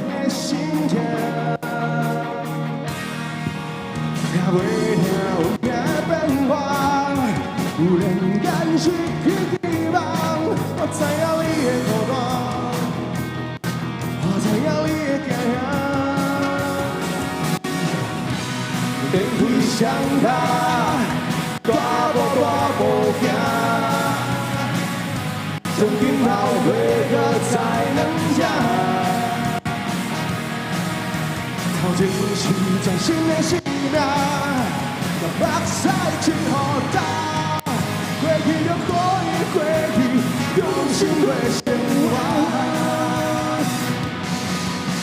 的心痛，听袂听有影变化，有人间失去希望，我知影你的孤单，我知影你的惊。电开双脚，大步大步行，从今后袂阁再两只。头前是全新的生命，让目屎拭予干，过去就予伊过去，用心过生活。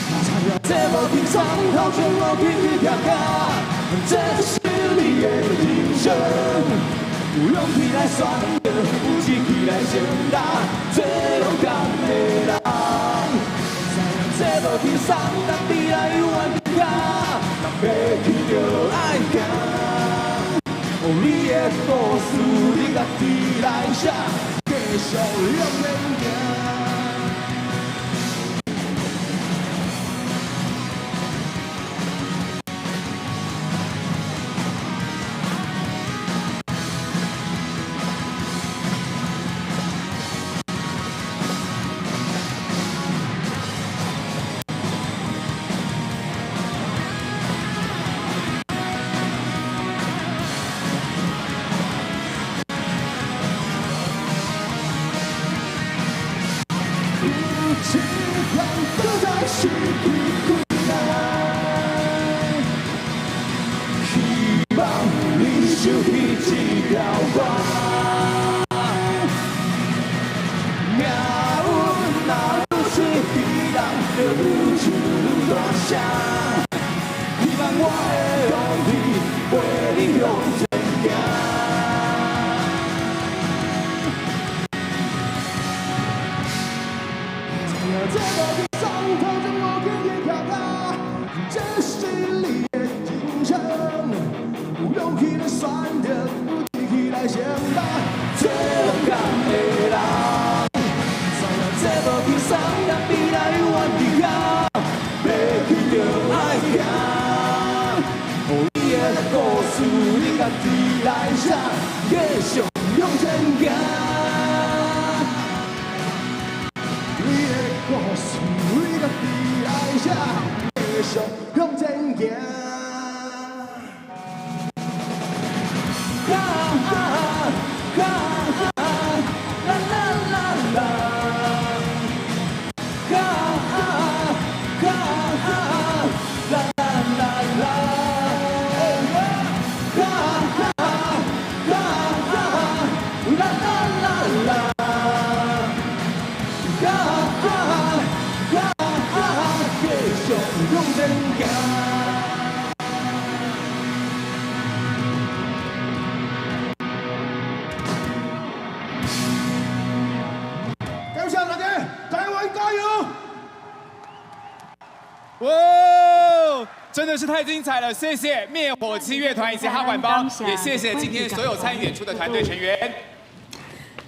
我知影这无轻松，头前无去去徛甲，这是你的人生。有勇气来选择，有志气来承担，做勇敢的人。知影这无轻松，但未来犹原伫遐，若袂去就爱行。你的故事，你家己来写，继续向前行。真的是太精彩了！谢谢灭火器乐团以及哈管帮，也谢谢今天所有参与演出的团队成员。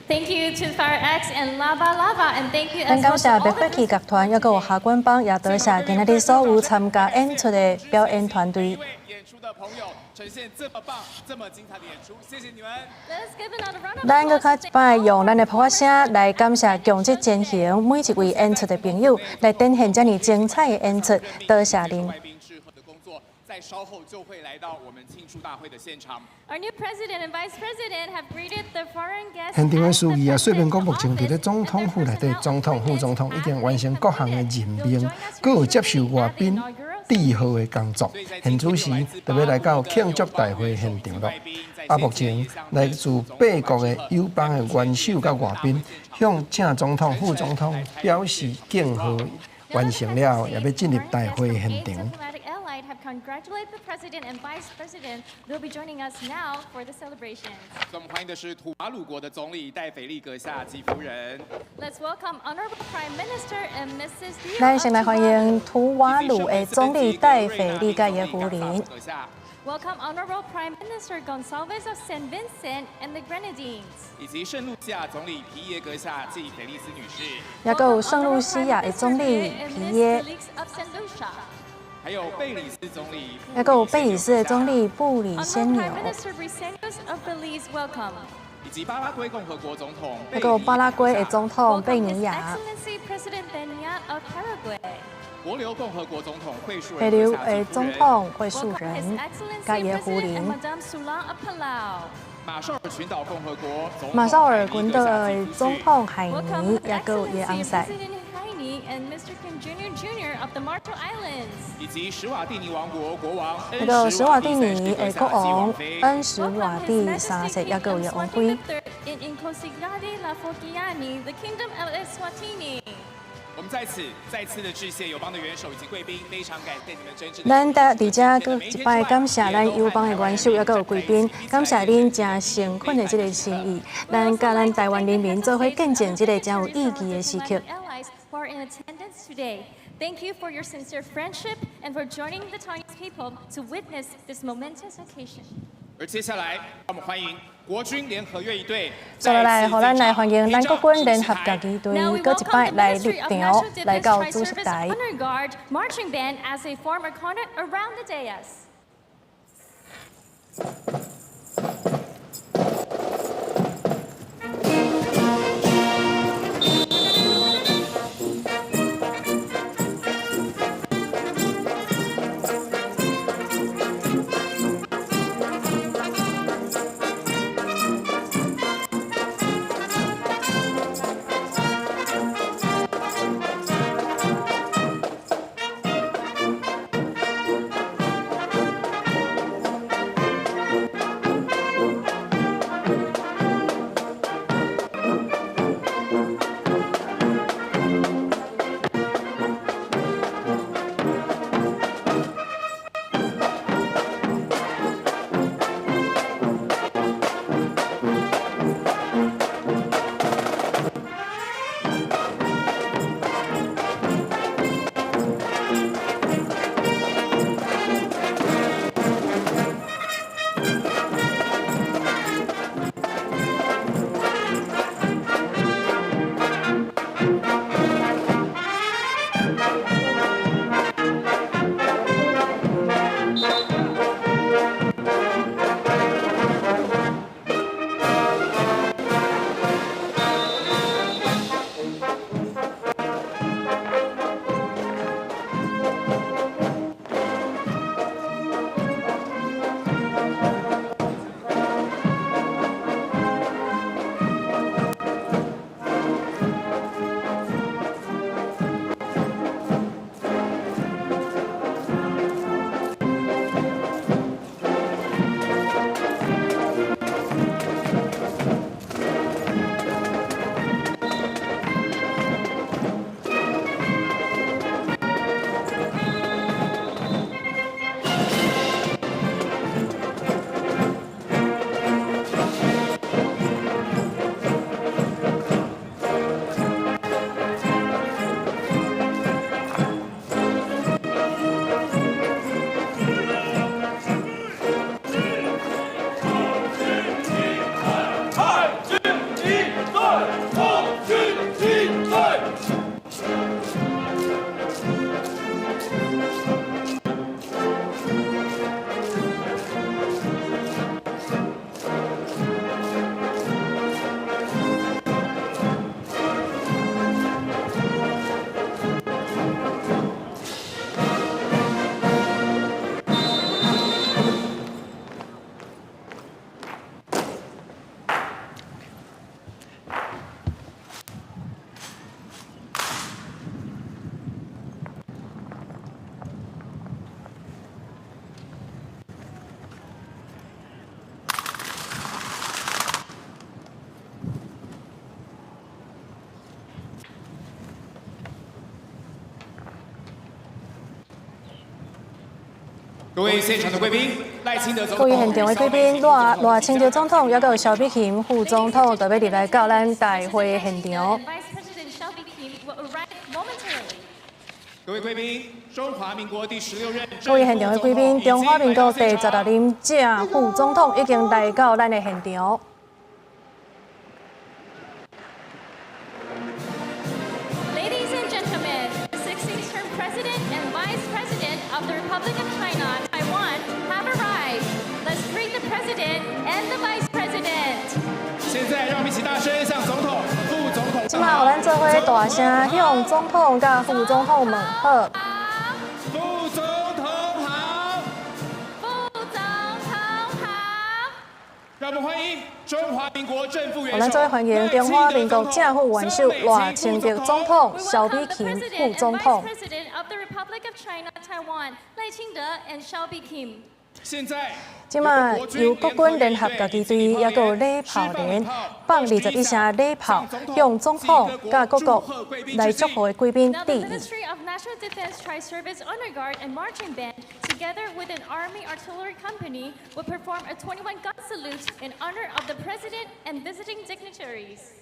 Thank you to Fire X and Lava Lava, and thank you. 咱感谢灭火器乐团，犹阁有哈管帮，也多谢今仔日所有参加演出的表演团队。演出的朋友呈现这么棒、这么精彩的演出，谢谢你们。咱阁较一摆用咱的噗仔声来感谢强积前行每一位演出的朋友，来展现遮尔精彩的演出，多谢恁。在稍后就会来到我们庆祝大会的现场。 Our new president and vice president have greeted the foreign guests. 现场的司仪啊，说明讲目前伫咧总统府内底，总统、副总统已经完成各项的任命，阁有接受外宾致贺的工作。现此时就欲来到庆祝大会现场咯。啊，目前来自八国的友邦的元首佮外宾，向正总统、副总统表示敬贺，完成了，也欲进入大会现场。 Have congratulated the president and vice president. They'll be joining us now for the celebrations. 我们欢迎的是吐瓦鲁国的总理戴斐利阁下及夫人。 Let's welcome Honorable Prime Minister and Mrs. 咱先来欢迎吐瓦鲁的总理戴斐利佮伊夫人。阁下。Welcome Honorable Prime Minister Gonsalves of Saint Vincent and the Grenadines. 以及聖露西亞總理皮耶閣下暨菲利斯女士。也閣有聖露西亞的總理皮耶。 of Saint Lucia. 還有貝里斯總理。也閣有貝里斯的總理布里仙紐。 Prime Minister Briceño of Belize, welcome. 以及巴拉圭共和國總統。也閣有巴拉圭的總統貝尼亞。 Excellency President Peña of Paraguay. 帛琉共和國總統惠恕帛琉的總統惠恕仁，佮伊的夫人。馬紹爾群島共和國總馬紹爾群島的總統海尼，也閣有伊的翁婿。以及史瓦蒂尼王國國王。那個史瓦蒂尼的國王恩史瓦蒂三世，也閣有伊的王妃。我們在此再次的致謝友邦的元首以及貴賓，非常感謝你們真摯。咱佇遮閣一擺感謝咱友邦的元首，也閣有貴賓，感謝恁誠誠懇的這个心意，咱佮咱台灣人民做伙見證這个誠有意義的時刻。 Thank you for your sincere friendship and for joining the Taiwanese people to witness this momentous occasion. 而接下來，讓我們歡迎國軍聯合樂儀隊。接落來，予咱來歡迎咱國軍聯合樂儀隊，閣一擺來入場，來到主席台。 Honor Guard marching band as they form a cordon around the dais. 各位現場的貴賓，賴清德總各位現場的貴賓，賴清德總統，抑閣有蕭美琴副總統，就欲入來到咱大會現場。 Vice President Hsiao Bi-khim will arrive momentarily. 各位贵宾，中华民国第十六任各位现场的贵宾，中华民国第十六任正副总统已经来到咱的现场。 Ladies and gentlemen, the 16th term President and Vice President of the Republic of China, Taiwan, have arrived. Let's greet the President and the Vice President. 现在，让我们一起大声向总统、副总统。这马予咱做伙大声向总统佮副总统问好。副总统好，副总统好。让我们欢迎中华民国正副元予咱做伙欢迎中华民国正副元首賴清德總統、蕭美琴副總統。 President of the Republic of China, Taiwan, 賴清德 and 蕭美琴。現在，這馬由國軍聯合雜技隊，抑閣有禮炮連放21聲禮炮，向總統佮各國來祝賀的貴賓 Now, the 致意。 Ministry of National Defense Tri-Service Honor Guard and Marching Band, together with an Army Artillery Company, will perform a 21-gun salute in honor of the President and visiting dignitaries.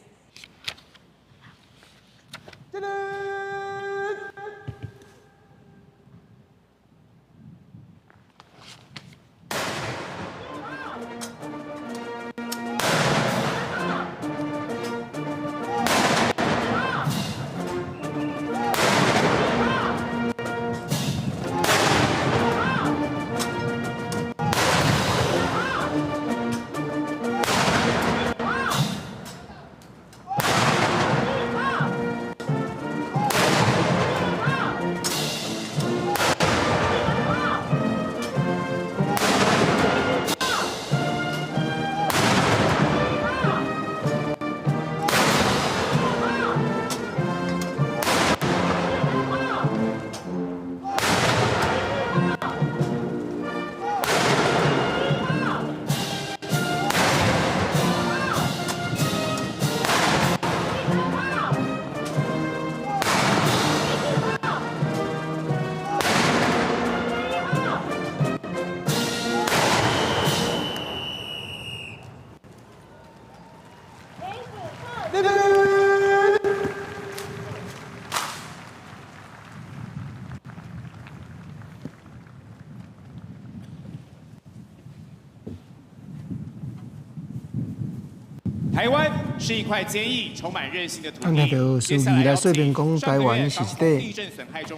台灣是一塊堅毅、充滿韌性的土咱聽地。著司儀來說明講，台灣是一塊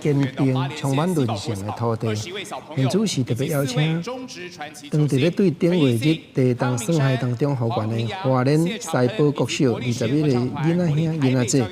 堅定、充滿韌性的土地。現主是特別邀請當佇咧對頂月日地動損害當中復原的花蓮西寶國小21個囡仔兄囡仔姊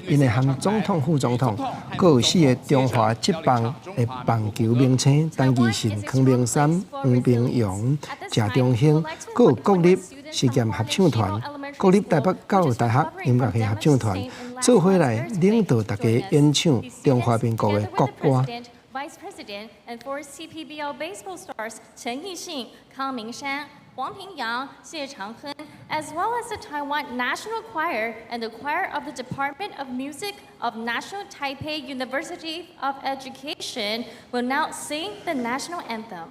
，𪜶會和總統、副總統，閣有四个中華職棒的棒球明星陳義信、康明山、黃平陽、謝中興，閣有國立實驗合唱團、國立台北教育大學音樂系合唱團，做伙來領導大家演唱中華民國的國歌。 Vice President and four CPBL baseball stars 陳奕迅、康明山、黃平陽、謝長亨，as well as the Taiwan National Choir and the Choir of the Department of Music of National Taipei University of Education will now sing the national anthem.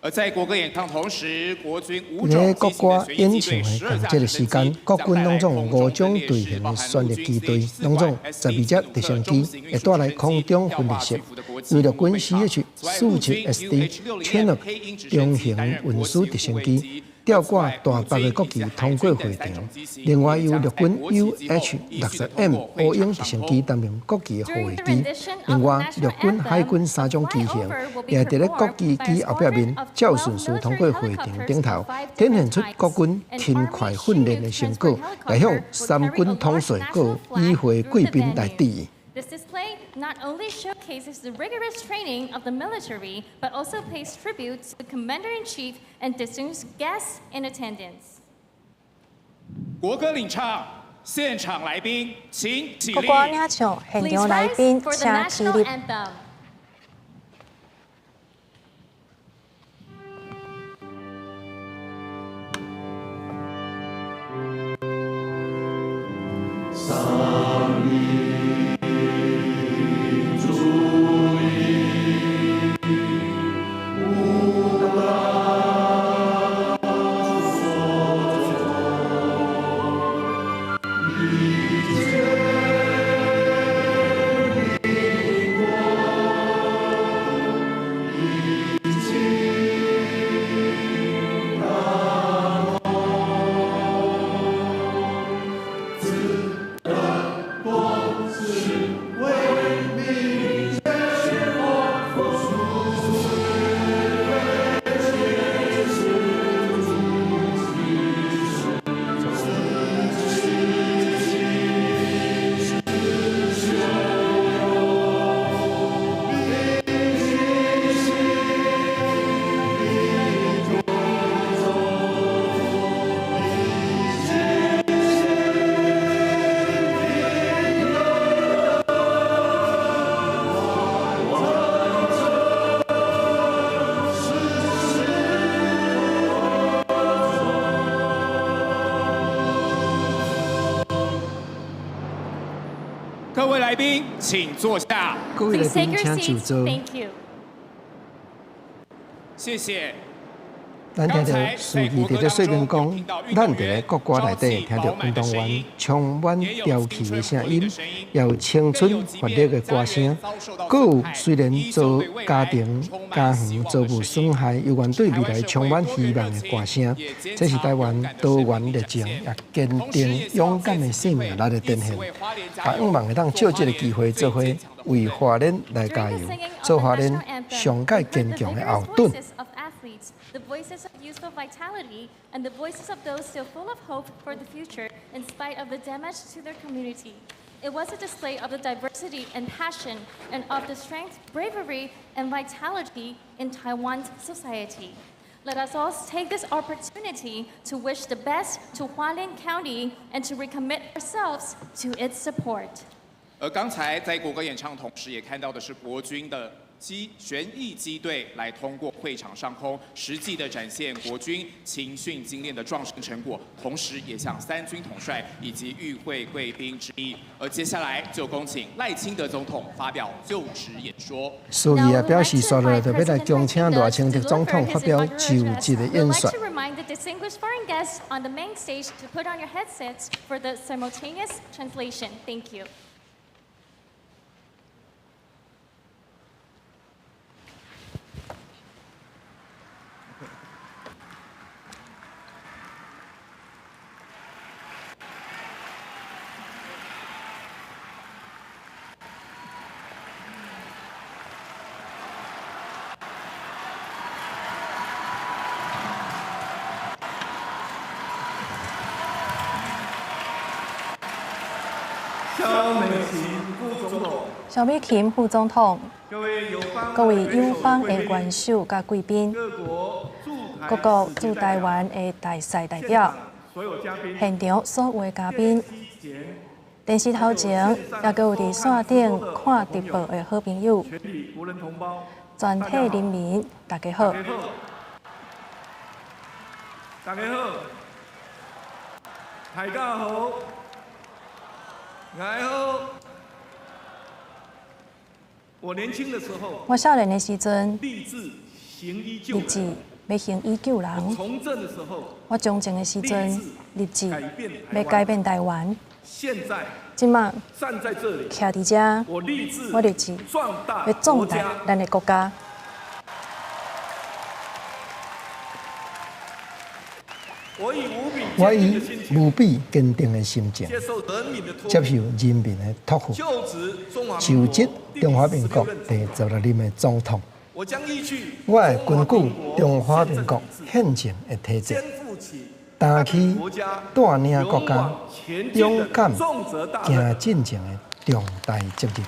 而在國歌演唱同時，國軍五佇咧種國歌演唱的仝這个時間，國軍攏總有五種隊形的旋翼機隊，攏總12隻直升機會帶來空中分列式，由陸軍 CH 47 SD Chinook 中型運輸直升機吊掛大白的國旗通過會場。另外由陸軍 UH 60 M 烏鷹直升機擔任國旗的護衛機。另外陸軍、海軍三種機型也佇咧國旗機後壁面照順序通過會場頂頭，展現出國軍勤快訓練的成果，來向三軍統帥閣與會貴賓來致意。 This display not only showcases the rigorous training of the military, but also pays tribute to the Commander-in-Chief and distinguished guests in attendance. 國歌領唱，現場來賓請起國立。歌領唱，現場來賓 For the 請起 national 立。 anthem. 一各位來賓請坐下。各位來賓請就座。 Thank you。謝謝。咱聽著司儀佇咧說明講，咱佇咧國歌內底聽著運動員充滿朝氣的聲音，也有青春活力的歌聲，閣有雖然遭家庭家園遭遇損害，猶原對未來充滿希望的歌聲。這是台灣多元熱情也堅定勇敢的生命力的展現。也向望會當藉這个機會，做伙為花蓮來加油，做花蓮上蓋堅強的後盾。 The voices of youthful vitality and the voices of those still full of hope for the future in spite of the damage to their community. It was a display of the diversity and passion and of the strength, bravery, and vitality in Taiwan's society. Let us all take this opportunity to wish the best to Hualien County and to recommit ourselves to its support. 而剛才在國歌演唱同時，也看到的是國軍的機旋翼機隊來通過會場上空，實際的展現國軍勤訓精練的壯士成果，同時也向三軍統帥以及與會貴賓致意。而接下來就恭請賴清德總統發表就職演說。司儀也表示，紲落來就欲來恭請賴清德總統發表就職的演說。 We'd like to remind the distinguished foreign guests on the main stage to put on your headsets for the simultaneous translation. Thank you. 蕭美琴副總統、各位友邦的元首佮貴賓、各國駐台灣的大使代表、現場所有的嘉賓、電視頭前也閣有佇線頂看直播的好朋友，全體人民，大家好。大家好，大家好，𠊎好。我年輕的時候，我少年的時陣，立志行醫救立志欲行醫救人。我從政的時候，我從政的時陣，立志欲改變台灣。現在，這馬站在這裡，徛佇這，我立志我立志欲壯大咱的國家。我以無比堅定的心情，接受人民的託付，就職中華民國第十六任的總統。我會根據中華民國憲政的體制，擔起帶領國家勇敢行進前的重大責任。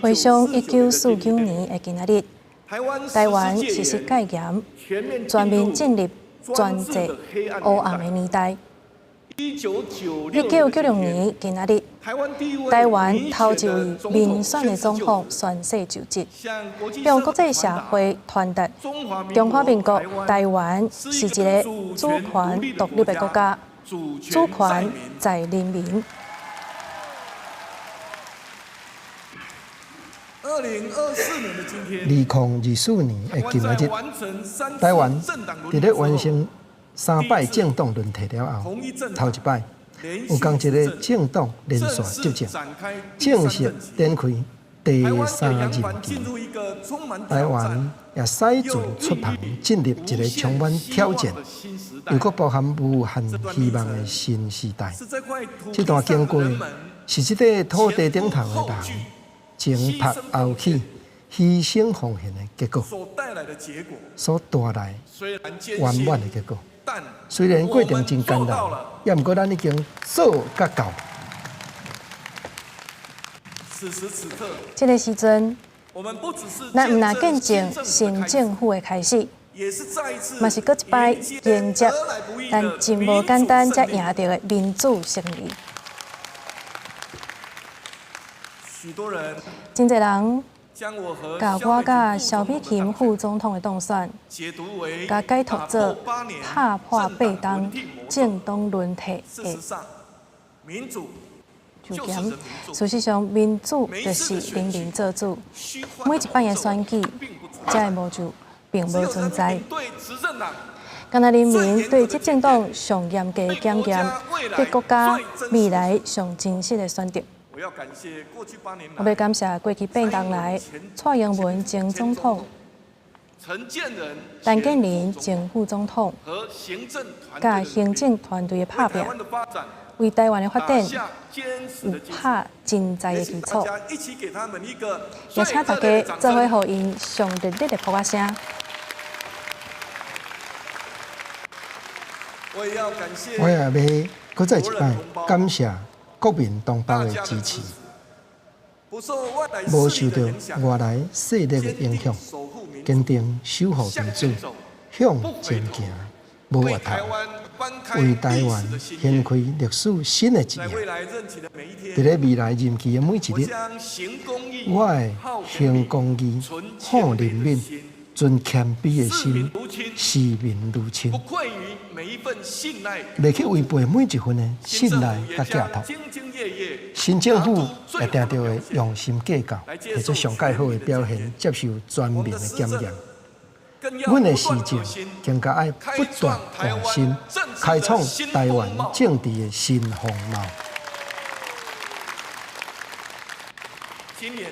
回想1949年的今仔日。台灣實施戒嚴，全面進入專制黑暗的年代。1996年今仔日，台灣頭一位民選的總統宣誓就職，向國際社會傳達中華民國台灣是一个主權獨立的國家，主權在人民。 2024年的今仔日，台灣佇咧完成三擺政黨輪替了後，頭一擺有仝一个政黨連續執政，正式展開第三任期。台灣也駛船出帆，進入一个充滿挑戰，又閣包含無限希望的新時代。這段經過是這塊土地頂頭的人前仆後繼、犧牲奉獻的結果，所帶來圓滿的結果。雖然過程真艱難，也毋過咱已經做甲到。這个時陣，咱毋但見證新政府的開始，嘛是閣一擺迎接咱真無簡單才贏著的民主勝利。真濟人共我佮蕭美琴副總統的當選，共解讀做拍破八冬政黨輪替的事件。事實上，民主就是人民做主。每一擺的選舉，這个魔咒並無存在。敢若人民對執政黨上嚴格的檢驗，對國家未來上真實的選擇。我欲感謝過去八冬來，蔡英文前總統、陳建仁前副總統，佮行政團隊的拍拚，為台灣的發展有拍真濟的基礎。也請大家做伙予𪜶上熱烈的拍仔聲。我也欲閣再一擺感謝國民同胞的支持，無受著外來勢力的影響，堅定守護民主，向前行，無回頭，為台灣掀開歷史新的一頁。佇咧未來任期的每一日，我會行公義、好人民、存謙卑的心，視民如親，袂去違背每一份的信賴佮寄託。新政府也定著會用心計較，提出上蓋好的表現，接受全民的檢驗。阮的施政更加愛不斷創新，開創台灣政治的新風貌。今年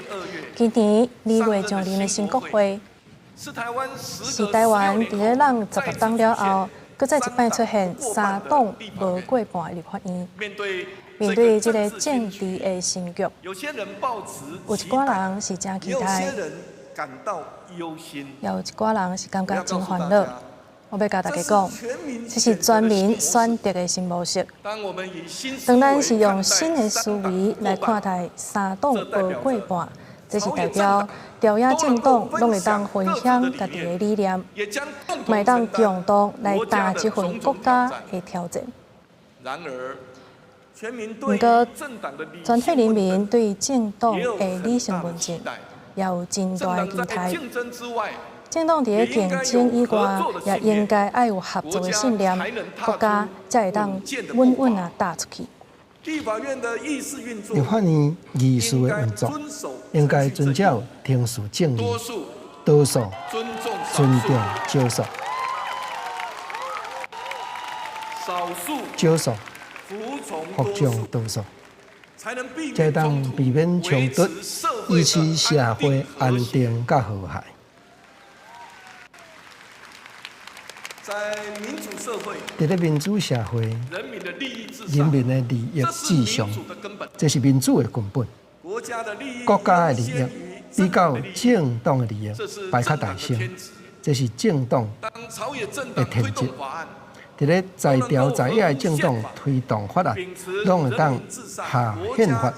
2月上任的新國會，是台灣佇咧人16冬了後，閣再一擺出現三黨無過半的立法院。面對這个政治的新局，有一寡人是誠期待，也有一寡人是感覺真煩惱。我欲共大家講，這是全民選擇的新模式。當咱是用新的思維來看待三黨無過半，這是代表朝野政黨攏會當分享家己的理念，嘛會當共同來擔這份國家的挑戰。毋過，全體人民對政黨的理性論證也有真大的期待。政黨佇咧競爭以外，也應該愛有合作的信念，國家才會當穩穩仔踏出去。立法院議事的運作，應該遵照程序正義，多數尊重少數，少數服從多數，才會當避免衝突，維持社會安定佮和諧。佇咧民主社會，人民的利益至上，這是民主的根本。國家的利益比較政黨的利益排較大先，這是政黨的天職。佇咧在朝在野的政黨推動法案，攏會當下憲法，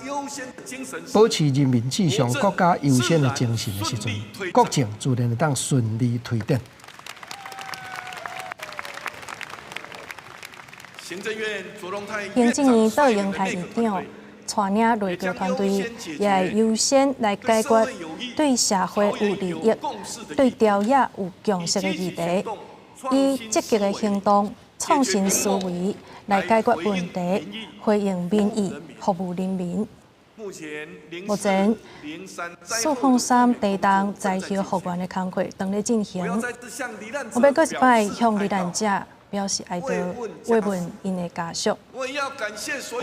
保持人民至上、國家優先的精神的時陣，國政自然會當順利推展。行政院卓榮泰院長帶領內閣團隊，也會優先來解決對社會有利益、對朝野有共識的議題，以積極的行動、創新思維來解決問題，回應民意，服務人民。目前，403地動災後復原的工課正咧進行。我欲閣一擺向罹難者表示哀悼，慰問𪜶的家屬。我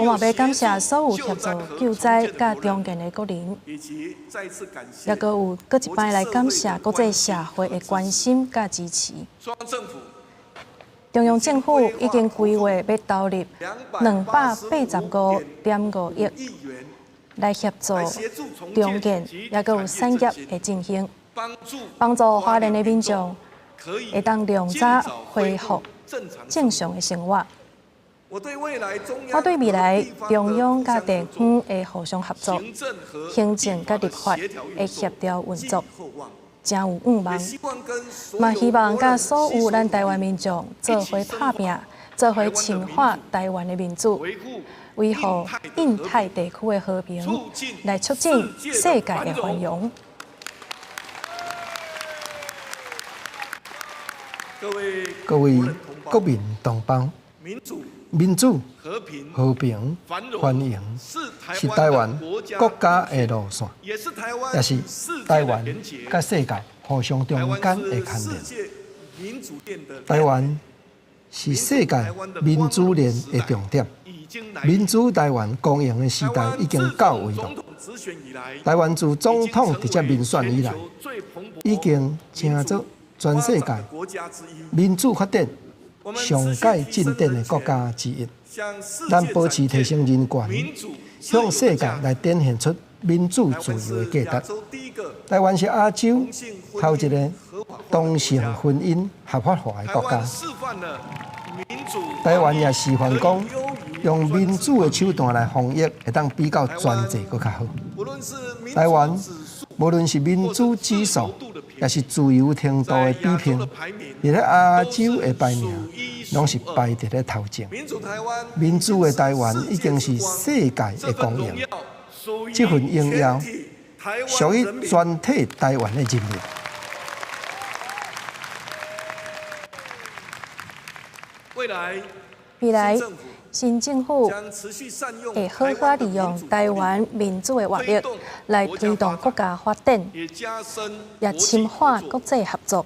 嘛欲感謝所有協助救災佮重建的國人，也閣有閣一擺來感謝國際社會的關心佮支持。中央政府已經規劃欲投入285.5億來協助重建，也閣有產業的振興，幫助花蓮的民眾會當量早恢復正常的生活。我對未來中央佮地方的互相合作、行政佮立法的協調運作，誠有願望，嘛希望佮所有咱台灣民眾做伙拍拚，做伙深化台灣的民主，維護印太地區的和平，來促進世界的繁榮。各位国民同胞，民主、和平、繁荣是台湾国家的路线，也是台湾佮世界互相中间的牵连。台湾是世界民主链的重点，民主台湾光荣的时代已经到位了。台湾自总统直接民选以来，已经成做全世界民主发展上盖进展的国家之一。咱保持提升人权，向世界来展现出民主自由的价值。台湾是亚洲头一个同性婚姻合法化的国家。台湾也示范讲，用民主的手段来防疫，会当比较专制阁较好。台湾无论是民主指数，抑是自由程度的比拼，伫咧亚洲的排名，拢是排伫咧头前。民主的台湾已经是世界的光荣，这份荣耀属于全体台湾的人民。未来，新政府会好好利用台湾民主的活力，来推动国家发展，也深化国际合作。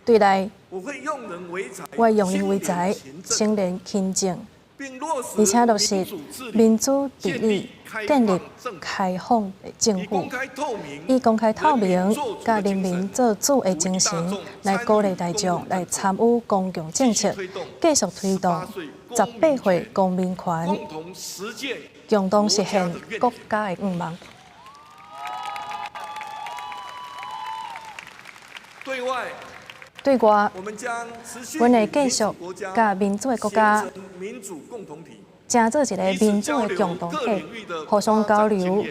对内，我用人唯才，清廉勤政，而且落实民主治理，建立开放的政府，以公开透明、佮人民做主的精神，来鼓励大众来参与公共政策，继续推动18岁公民权，共同实现国家的愿望。对外，阮会继续佮民主的国家，成做一个民主的共同体，互相交流，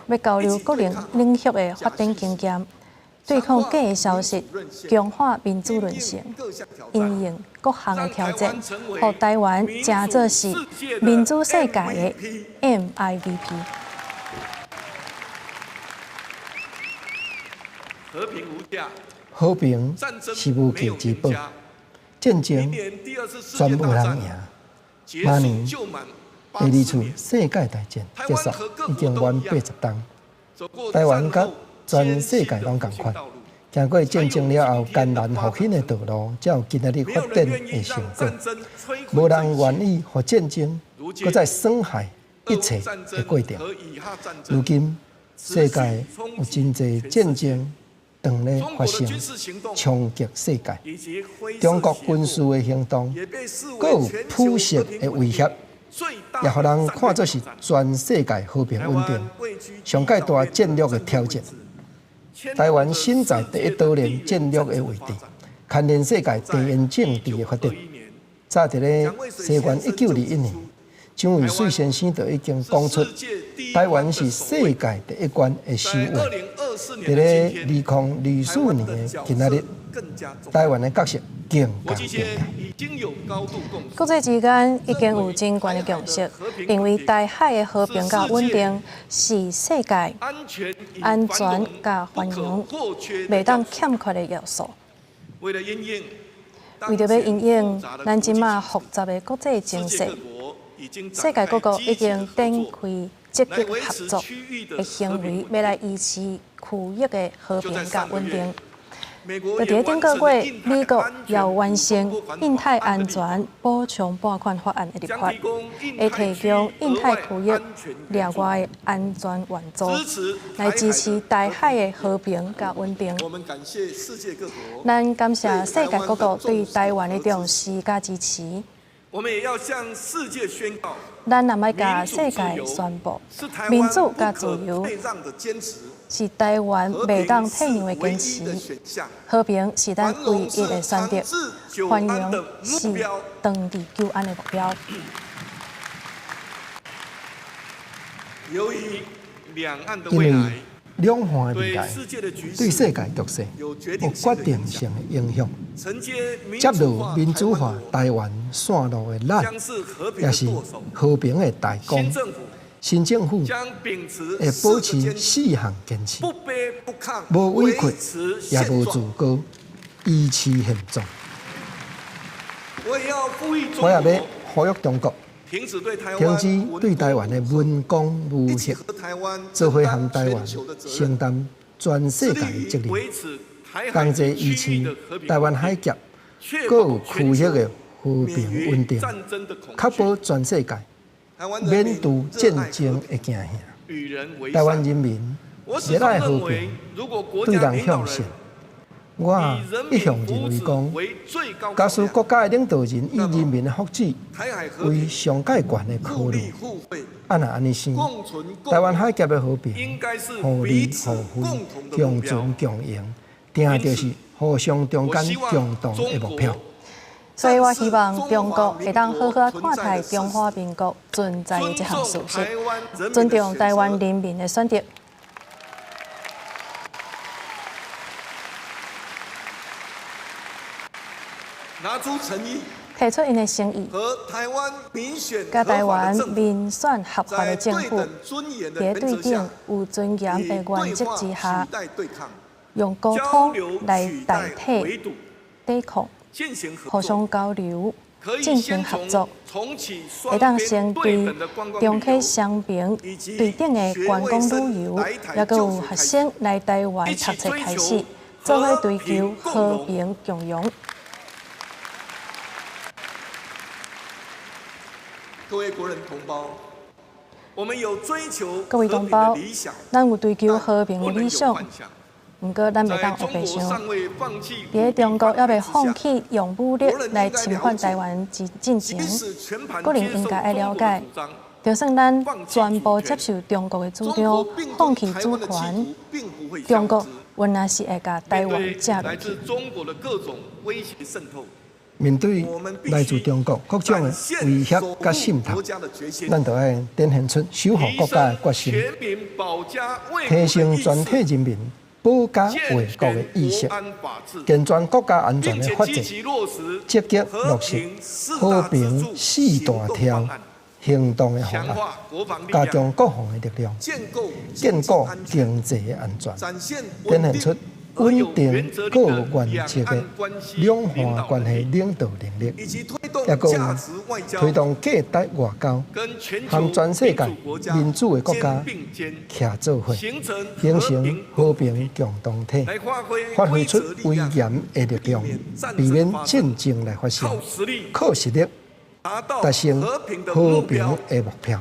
欲交流各领域的发展经验，对抗假的消息，强化民主韧性，因应各项的挑战，予台湾成做是民主世界的 MVP。和平无价。和平是无价之宝，战争全无人赢。明年第二次世界大战结束已经满80冬，台湾佮全世界拢仝款，行过战争了后艰难复兴的道路，才有今仔日发展的成果。无人愿意予战争阁再损害一切的过程。如今世界有真济战争正咧发生，冲击世界。中国军事的行动，阁有普世的威胁，也予人看作是全世界和平稳定上盖大战略的挑战。台湾身在第一岛链战略的位置，牵连世界地缘政治的发展。早伫咧西元1921年，蒋渭水先生就已经讲出，台湾是世界第一关的守卫。伫咧2024年的今仔日，台湾的角色更加重要。国际之间已经有真悬的共识，认为台海的和平佮稳定是世界安全佮繁荣袂当欠缺的要素。为著欲因应咱这马复杂的国际情势，世界各国已经展开积极合作的行为，欲来维持区域的和平佮稳定。就伫咧顶个月，美国也有完成印太安全补充拨款法案的立法，会提供印太区域额外的安全援助，来支持台海的和平佮稳定。咱感谢世界各国对台湾的重视佮支持。咱也欲共世界宣布，民主佮自由是台湾袂当退让的坚持，和平是咱唯一的选择，繁荣是长治久安的目标。因为两岸的未来对世界局势有决定性的影响。接落民主化台湾线路的咱，也是和平的大功。新政府会保持4项坚持，无委屈，也无自高，维持现状。我也欲呼吁中國停止對台灣的文攻武嚇，做伙和台灣承擔全世界的責任，同齊維持台灣海峽閣有區域的和平穩定，確保全世界免拄戰爭的驚嚇。台灣人民熱愛和平，對人向善。我一向認為講，假使國家的領導人以人民的福祉為上蓋懸的考慮，啊若按呢生，台灣海峽的和平、互利互惠、共存共榮，定就是互相中間共同的目標。所以我希望中國會當好好看待中華民國存在的這項事實，尊重台灣人民的選擇。拿出誠意，提出𪜶的誠意，佮台灣民選合法的政府，佇對等有尊嚴的原則之下，用溝通來代替抵抗，互相交流，進行合作，會當先對重啟雙邊對等的觀光旅遊，抑閣有學生來台灣讀冊開始，做伙追求和平共榮。各位國人同胞，我們有追求各位同胞，咱有追求和平的理想，毋過咱袂當烏白想。佇咧中國猶未放棄用武力來侵犯台灣之進前，國人應該愛了解，就算咱全部接受中國的主張，放棄主權，中國原來是會共台灣食落去。面對來自中國各種的威脅佮滲透，咱就愛展現出守護國家的決心，提升全體人民保家衛國的意識，健全國家安全的法制，積極落實和平四大條行動的方案，加強國防的力量，建構經濟的安全，展現出穩定閣有原則的兩岸關係領導能力，抑閣有推動價值外交，和全世界民主的國家徛做伙，形成和平共同體，發揮出威嚴的力量，避免戰爭來發生，靠實力達成和平的目標。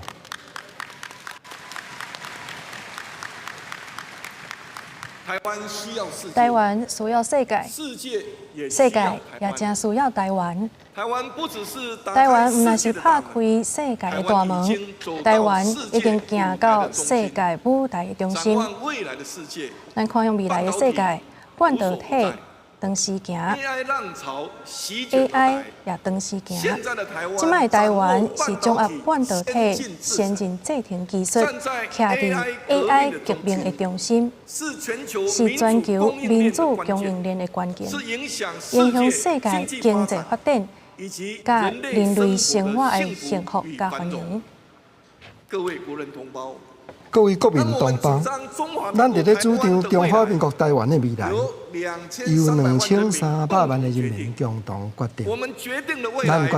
台灣需要世界，世界也誠需要台灣。台灣毋但是拍開世界的大門，台灣已經行到世界舞台的中心。咱看向未來的世界，半導體當時行，AI 也當時行。這擺台灣是掌握半導體先進製程技術，徛佇 AI 革命的中心，是全球民主供應鏈的關鍵，影響世界經濟發展，佮人類生活的幸福佮繁榮。各位國人同胞。各位國民同胞，咱佇咧主張中華民國台灣的未來，由2300萬的人民共同決定。咱決定的未來，毋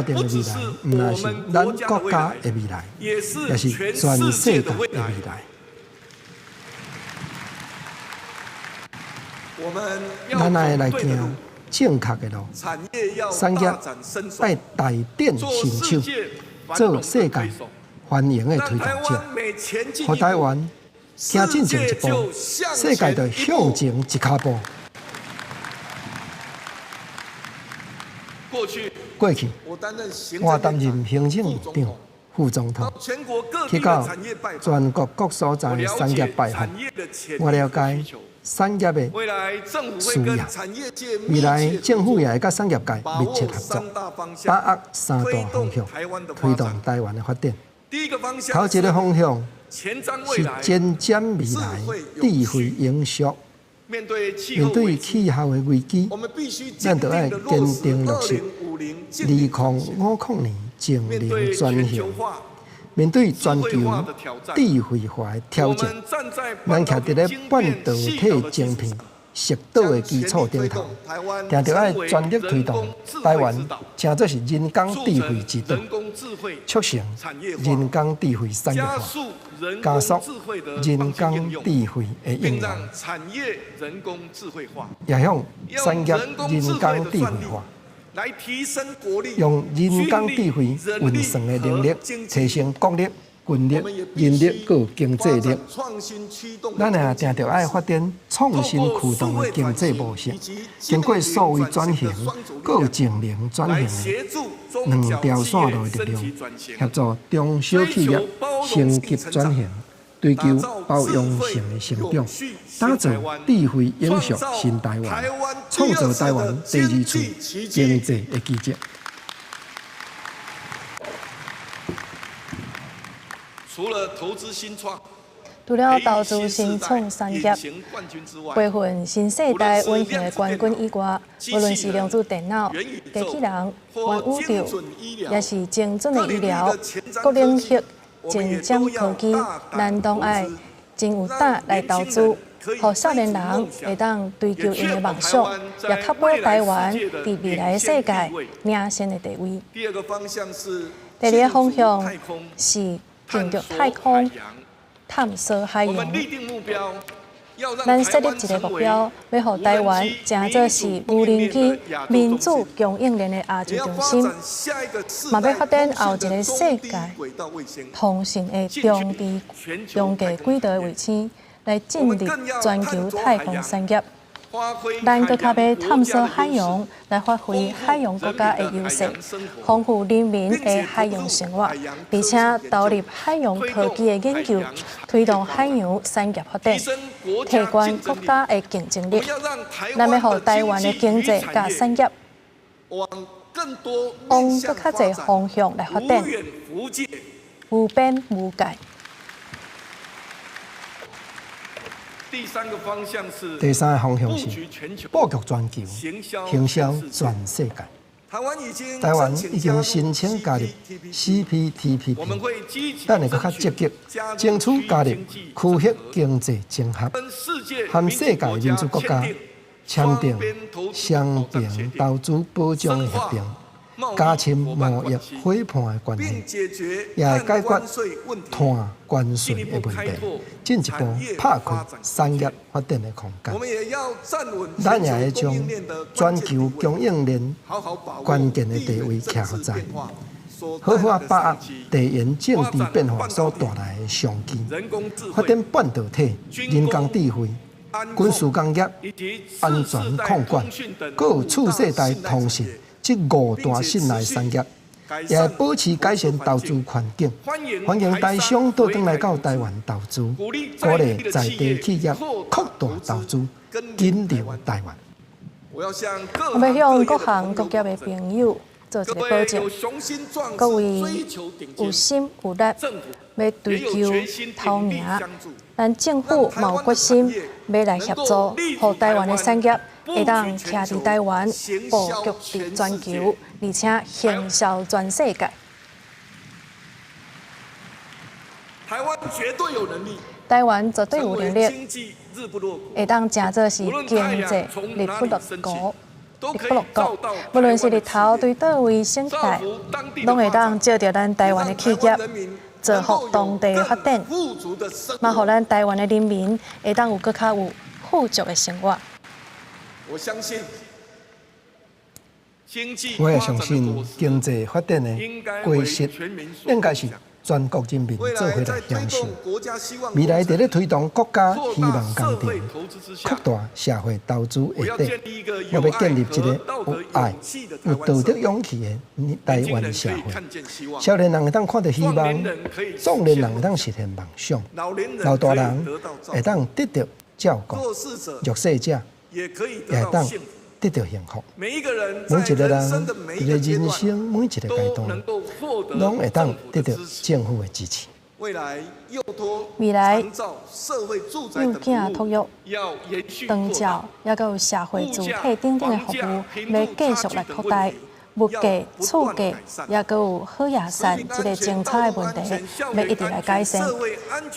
但是咱國家的未來，也是全世界的未來。咱愛來行正確的路，產業愛大展身手，做世界繁榮的推動者，予台灣行進前一步，世界就向前一跤步。過去，我擔任行政院長、副總統，去到全國各所在的產業拜訪，我了解產業的需要。未來政府也會佮產業界密切合作，把握三大方向，推動台灣的發展。頭一个方向是前瞻未來，智慧永續。面對氣候的危機，咱就愛堅定落實2050年淨零轉型。面對全球智慧化的挑戰，咱徛佇咧半導體晶片绿岛的基础顶头，定著爱全力推动台湾成做是人工智慧之岛，促成人工智慧产业化，加速人工智慧的应用，也向产业人工智慧化，用人工智慧运算的能力，提升国力、军力、人力阁有经济力。咱也定著爱发展创新驱动的经济模式，经过数位转型，阁有智能转型的两条线路的力量，协助中小企业升级转型，追求包容性的成长，打造智慧永续新台湾，创造台湾第二次经济的奇迹。除了投资新创，除了投资新创产业，培训新世代隐形的冠军以外，无论是量子电脑、机器人、元宇宙，也是精准的医疗、各领域前瞻科技，咱拢爱真有胆来投资，予少年人会当追求𪜶的梦想，也确保台湾伫未来的世界领先的地位。第二个方向是第二个方向是进入太空，探索海洋。咱设立一个目标，欲予台湾成做是无人机民主供应链的亚洲中心，嘛欲发展后一个世界通信的中低中继轨道的卫星，来进入全球太空产业。咱阁较欲探索海洋，来发挥海洋国家的优势，丰富人民的海洋生活，而且投入海洋科技的研究，推动海洋产业发展，提悬国家的竞争力。咱欲予台湾的经济佮产业往阁较济方向来发展，无边无界。第三个方向是第三个方向是布局全球，行销全世界。台湾已经台湾已经申请加入 CPTPP，咱会阁较积极争取加入区域经济整合，和世界民主国家签订双边投资保障的协定，加深贸易伙伴的关系，也会解决碳关税的问题，进一步拍开产业发展的空间。咱也会将全球供应链关键的地位徛予在，好好把握地缘政治变化所带来的商机，发展半导体、人工智慧、军事工业、安全控管，阁有次世代通讯。这五大信赖产业，也会保持改善投资环境，欢迎台商倒转来到台湾投资，鼓励在地企业扩大投资，紧留台湾。我欲向各行各业的朋友做一个保证，各位有心有力，欲追求头名，咱政府嘛有决心欲来协助，予台湾的产业会当徛伫台湾，布局伫全球，而且行销全世界。台湾绝对有能力，台湾绝对有能力，会当成做是经济日不落国。日不落国，无论是日头对佗位升起来，拢会当照著咱台湾的企业，造福当地的发展，嘛予咱台湾的人民会当有阁较有富足的生活。我相信，我也相信经济发展的果实应该是全国人民做伙来享受。未来伫咧推动国家希望工程，扩大社会投资下底，我欲建立一个有爱、有道德勇气的台湾社会。少年人会当看到希望，壮年人会当实现梦想，老大人会当得到照顾，弱势者也会当得到幸福。每一个人伫咧人生每一个阶段，拢会当得到政府的支持。未来幼囝托育、长照，抑阁有社会住宅等等的服务，欲继续来扩大。物價、厝價，抑閣有好野散這个政策的問題，欲一直來改善。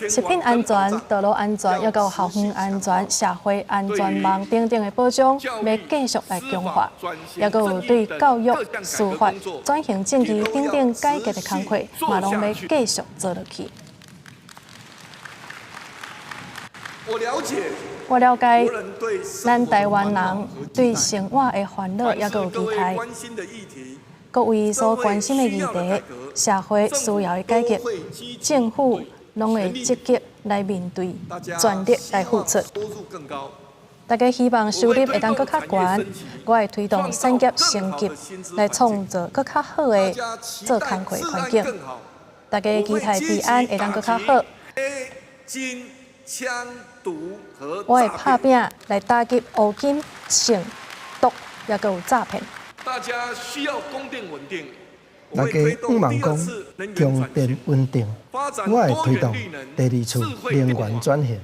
食品安全、道路安全，抑閣有校園安全、社會安全網等等的保障，欲繼續來強化。抑閣有對教育、司法、轉型正義等等改革的工課，嘛攏欲繼續做落去。我了解，咱台灣人對生活的煩惱，抑閣有期待。各位所關心的議題，社會需要的改革，政府攏會積極來面對，全力來付出。大家希望收入會當閣較懸，我會推動產業升級，來創造閣較好的做工課環境。大家期待治安會當閣較好。我會拍拚來打擊烏金、性、毒，抑閣有詐騙。大家需要供電穩定。大家向望講供電穩定，我會推動第二次能源轉型，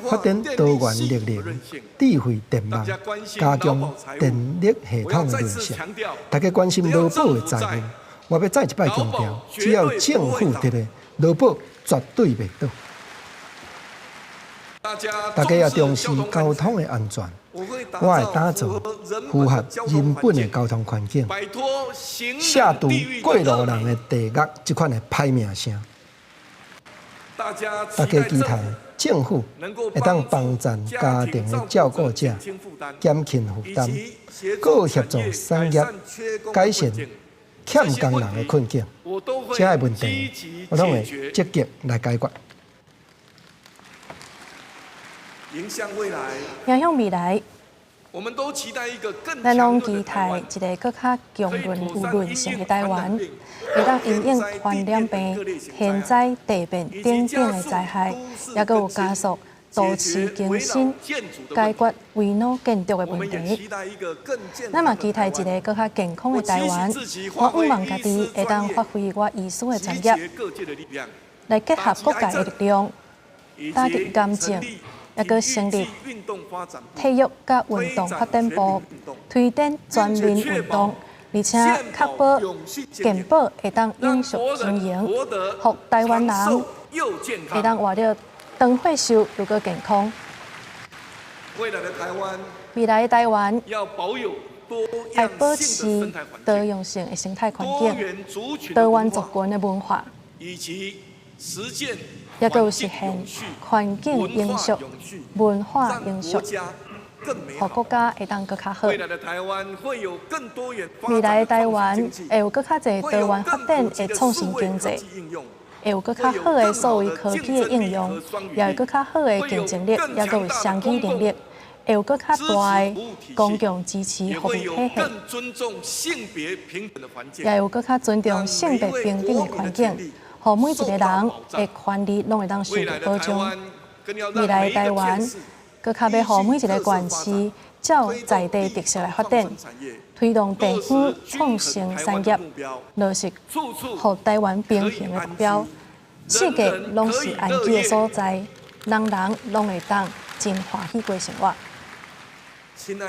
發展多元綠能、智慧電網，加強電力系統的韌性。大家關心勞保的財務，我欲再一擺強調，只要政府佇咧，勞保絕對袂倒。大家也重視交通的安全，我會打造符合人本的交通環境，卸除過路人的地獄這款的歹名聲。大家期待政府會當幫助家庭的照顧者減輕負擔，閣有協助產業改善欠工人的困境。這个問題，我攏會積極來解決。迎向未來，咱攏期待一个閣較強韌有韌性的台灣，會當因應傳染病、天災地變等等的災害，抑閣有加速都市更新、解決危老建築的問題。咱嘛期待一个閣較健康的台灣。我向望家己會當發揮我醫師的專業，來結合各界的力量，打擊癌症。抑閣成立體育佮運動發展部，推展全民運動，而且確保健保會當永續經營，予台灣人會當活得長歲壽又閣健康。未來的台灣愛保持多樣性的生態環境，多元族群的文化。抑閣有實現環境永續、文化永續，予國家會當閣較好。未來的台灣會有閣較濟多元發展的創新經濟，會有閣較好的數位科技的應用，也會閣較好的競爭力，抑閣有雙語能力，會有閣較大的公共支持服務體系，也有閣較尊重性別平等的環境。予每一个人的權利攏會當受到保障。未來的台灣，閣較欲予每一个縣市照在地特色來發展，推動地方創新產業，落實予台灣平衡的目標。四界攏是安居的所在，人人攏會當真歡喜過生活。親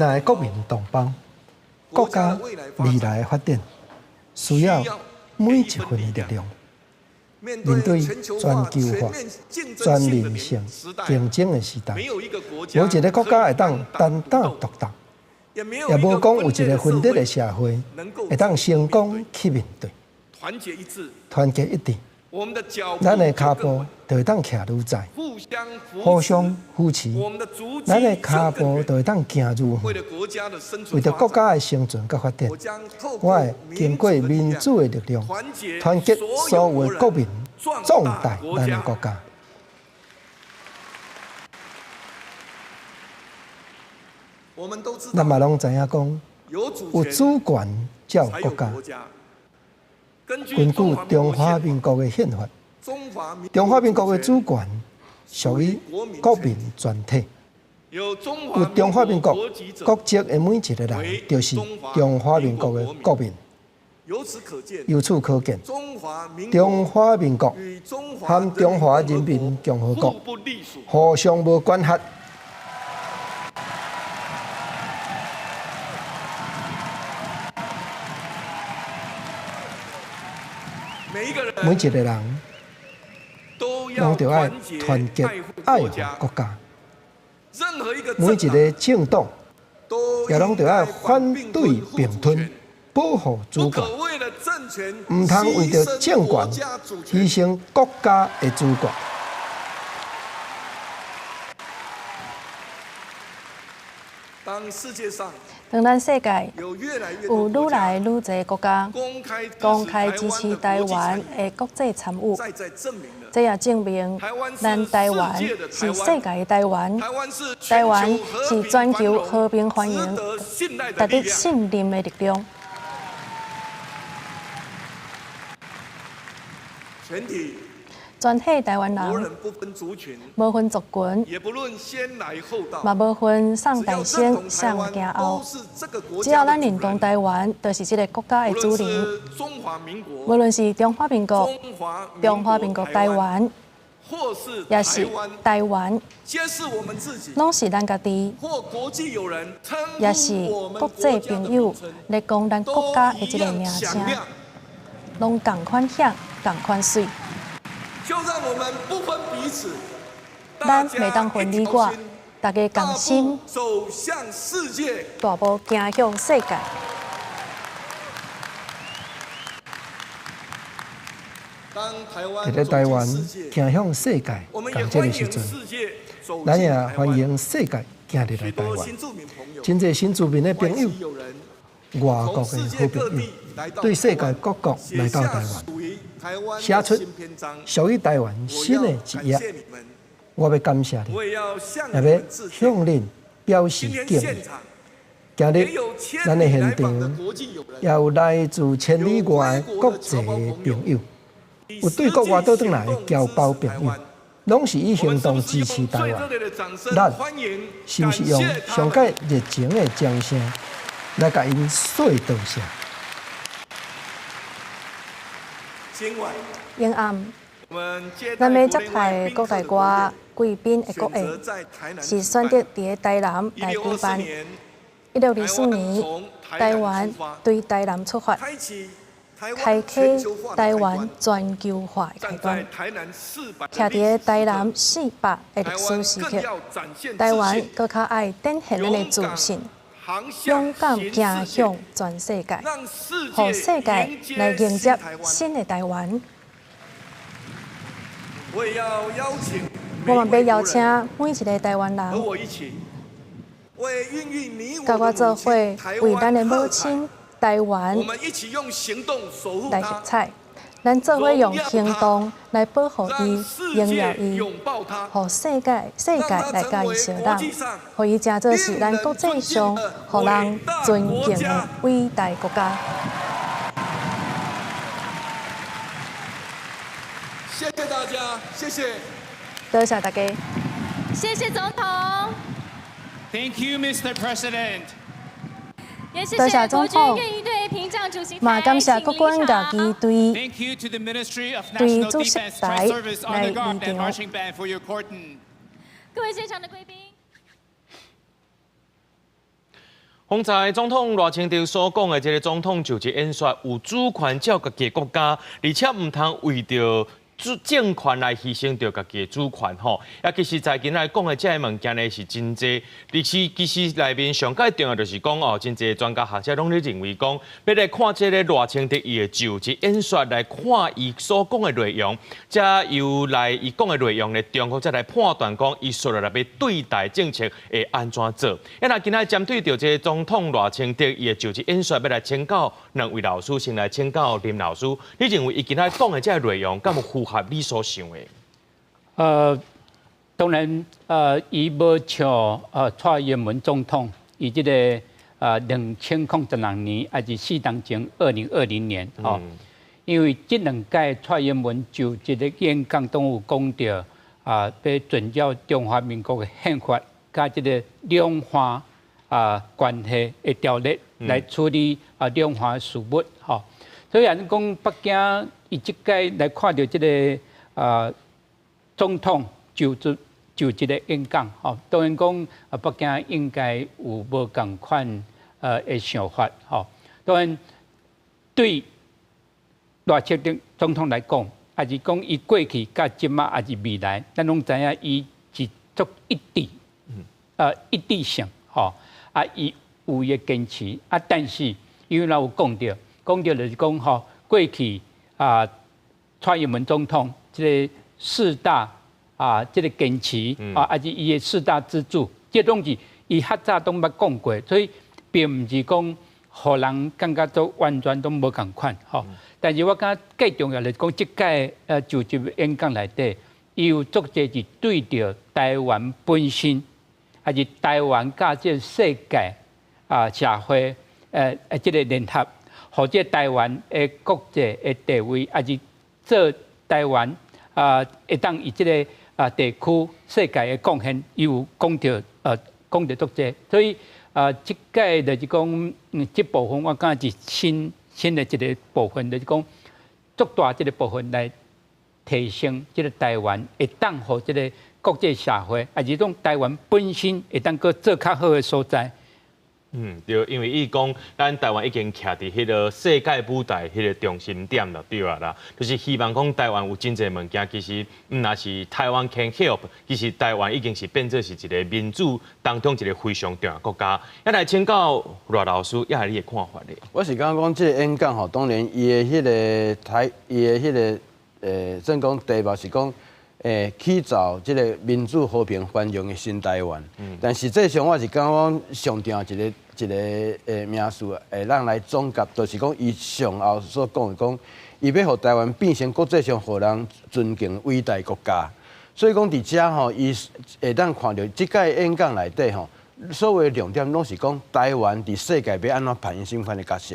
愛的國民同胞，國家未來的發展需要每一份的力量。面對全球化、全面性競爭的時代，無一个國家會當單打獨鬥，也無講有一個分裂的社會會當成功去面對。團結一致，咱的跤步就會當徛愈載，互相扶持，咱的跤步就會當行愈遠。為著國家的生存佮發展，我會經過民主的力量，團結所有的國民，壯大咱的國家。咱嘛攏知影講，有主權才有國家。根據中華民國的憲法，中華民國的主權屬於國民全體。有中華民國國籍的每一個人，就是中華民國的國民。由此可見，中華民國和中華人民共和國互相無管轄。每一个人攏著愛團結愛護國家。每一个政黨也攏著愛反對併吞，保護主權，毋通為著政權犧牲國家的主權。當咱世界有愈來愈濟國家公開支持台灣的國際參與，這也證明咱台灣是世界的台灣，台灣是全球和平繁榮、值得信任的力量。全體台灣人，無分族群，嘛無分上大先、上行後，只要咱認同台灣，就是這個國家的主人。無論是中華民國、中華民國台灣，也是台灣，攏是咱家己，也是國際朋友來講咱國家的這個名稱，攏仝款響，仝款媠。就讓我們不分彼此，咱袂當分你我，大家仝心，走向世界，大步行向世界。佇咧台灣行向世界，仝這个時陣，咱也歡迎世界行入來台灣。真濟新住民的朋友，外國的好朋友，對世界各國來到台灣，寫出屬於台灣新的一頁。我欲感謝恁，也欲向恁表示敬意。今日咱的現場也有來自千里外的國際朋友，有對國外倒轉來的僑胞朋友，攏是以行動支持台灣。咱是毋是用上蓋熱情的掌聲來共𪜶說多謝？延暗，咱欲接待國內外貴賓的國宴，是選擇佇咧台南來舉辦。1624年，台灣對台南出發，開啟台灣全球化的開端。徛佇咧台南400的歷史時刻，台灣閣較愛展現咱的自信，勇敢行向全世界，予世界來迎接新的台灣。我嘛欲邀請每一个台灣人，佮我做伙為咱的母親台灣來喝彩。咱做伙用行動來保護伊、榮耀伊，予世界來共伊相認，予伊成做是咱國際上予人尊敬的偉大國家。謝謝大家，謝謝。多謝大家。謝謝總統。 Thank you, Mr. President. 多謝總統，嘛感謝國軍家己對對主席台來離場。各位現場的貴賓。方才總統賴清德所講的這个總統就職演說，有主權照家己的國家，而且毋通為著主政權來犧牲著家己的主權吼。啊，其實在今來講的這个物件呢是真濟，而且其實內面上蓋重要就是講哦，真濟專家學者攏咧認為講，欲來看這个賴清德伊的就職演說來看伊所講的內容，才由來伊講的內容呢，綜合再來判斷講伊紲落來欲對台政策會按怎做。啊，若今仔針對著這个總統賴清德伊的就職演說，欲來請教兩位老師，先來請教林老師，你認為伊今仔講的這个內容，敢有符合你所想的？當然，伊無像蔡英文總統，伊這個2016年，抑是四年前2020年，吼，因為這兩屆蔡英文就這个演講攏有講著啊，欲遵照中華民國的憲法，佮這个兩岸關係的條例來處理兩岸事務，吼。所以按呢講，北京伊這擺來看著這个總統就職就這个演講，吼，當然講北京應該有無仝款的想法，吼。當然對賴清德總總統來講，抑是講伊過去佮這馬，抑是未來，咱攏知影伊是足一致，一致性，吼，啊，伊有伊的堅持，啊，但是因為咱有講著，講著就是講吼，過去啊，蔡英文總統這个四大啊，這个堅持啊，抑是伊的四大支柱，這攏是伊較早攏捌講過，所以並毋是講予人感覺做完全攏無仝款吼。但是我感覺更重要就是講，這屆就職演講內底，伊有足濟是對著台灣本身，抑是台灣佮這个世界啊社會這个聯合，予這台灣的國際的地位，抑是做台灣啊會當佇這个啊地區世界的貢獻，伊有講著講著足濟，所以啊，這屆就是講，這部分我感覺是新的一个部分，就是講足大這个部分來提升這个台灣會當予這个國際社會，抑是講台灣本身會當閣做較好的所在。嗯，對，因為伊講，咱台灣已經徛佇彼个世界舞台彼个中心點了，對啊啦，就是希望講台灣有真濟物件，其實毋若是台灣 can help，其實台灣已經是變做是一个民主當中一个非常重要國家。一來請教賴老師，抑係你的看法咧？我是感覺講這个演講吼，當然伊的彼个台，伊的彼个算講題目是講，起造這个民主和平繁榮的新台灣。但實際上，我是感覺講上重要一个名詞，會當來總結，就是講伊上後所講的講，伊欲予台灣變成國際上予人尊敬偉大國家。所以講佇遮吼，伊會當看著這擺演講內底吼，所謂重點攏是講台灣佇世界欲按怎扮演啥物款的角色。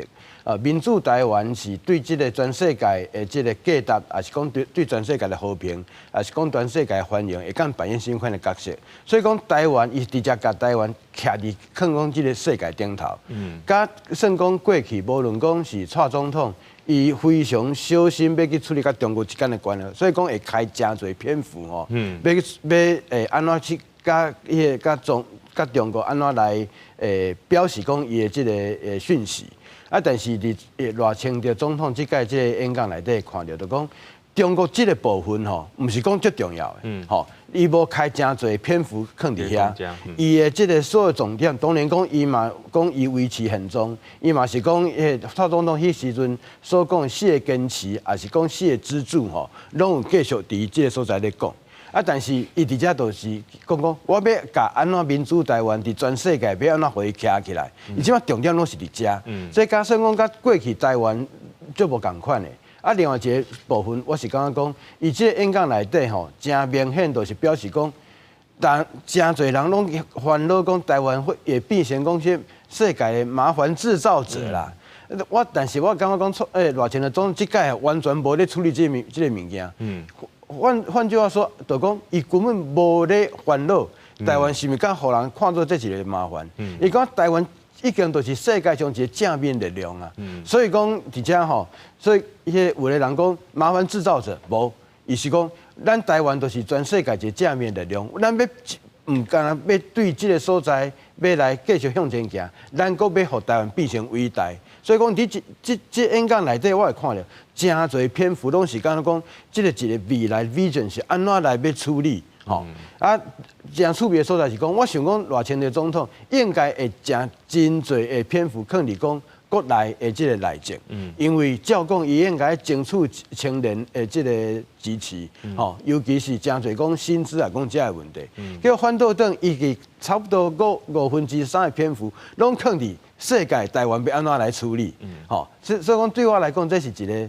民主台灣是對這个全世界的這个價值，抑是講對全世界的和平，抑是講全世界的繁榮，會當扮演啥物款的角色。所以講台灣，伊直接共台灣徛佇囥講這个世界頂頭。佮算講過去，無論講是蔡總統，伊非常小心欲去處理佮中國之間的關係，所以講會開誠濟篇幅吼，欲去欲按怎去佮彼个佮中國按怎來表示講伊的這个訊息。啊，但是佇賴清德總統這擺這个演講內底看著，就講中國這个部分吼，毋是講足重要的，吼，伊無開誠濟篇幅囥佇遐，伊的這个所有重點，當然講伊嘛講伊維持現狀，伊嘛是講彼蔡總統彼時陣所講的四个堅持，抑是講四个支柱吼，攏有繼續佇這个所在咧講。啊，但是伊佇遮就是講講，我欲共按怎民主台灣佇全世界欲按怎予伊徛起來，伊這擺重點攏是佇遮，所以假算講佮過去台灣足無仝款的。啊，另外一个部分，我是感覺講，伊這个演講內底吼，誠明顯就是表示講，但誠濟人攏煩惱講台灣會變成講是世界的麻煩製造者啦。我但是我感覺講，賴清德總統這擺完全無咧處理這个物件。換句話說，就講伊根本無咧煩惱台灣是毋是敢予人看做這一个麻煩。伊講台灣已經就是世界上一个正面力量啊。所以講佇遮吼，所以彼个有的人講麻煩製造者無，伊是講咱台灣就是全世界一个正面力量，咱欲毋干焦欲對這个所在欲來繼續向前行，咱閣欲予台灣變成偉大。所以講，佇這演講內底，我會看著誠濟篇幅攏是敢若講，這个一个未來 vision 是按怎來欲處理，吼。啊，誠趣味的所在是講，我想講賴清德總統應該會誠濟的篇幅囥佇講國內的這个內政，因為照講伊應該爭取青年的這个支持，吼，尤其是誠濟講薪資啊，講這个問題，結果反倒轉伊佇差不多3/5的篇幅攏囥佇世界台灣欲按怎來處理，吼，所以講對我來講，這是一个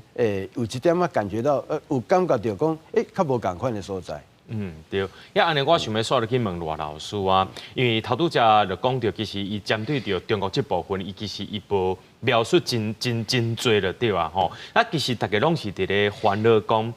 有一點仔感覺到，有感覺著講，較無仝款的所在。嗯，對。啊，按呢，我想欲煞落去問賴老師啊，因為頭拄才就講著，其實伊針對著中國這部分，伊其實伊無描述真真真濟就對啊，吼。啊，其實大家攏是佇咧煩惱講，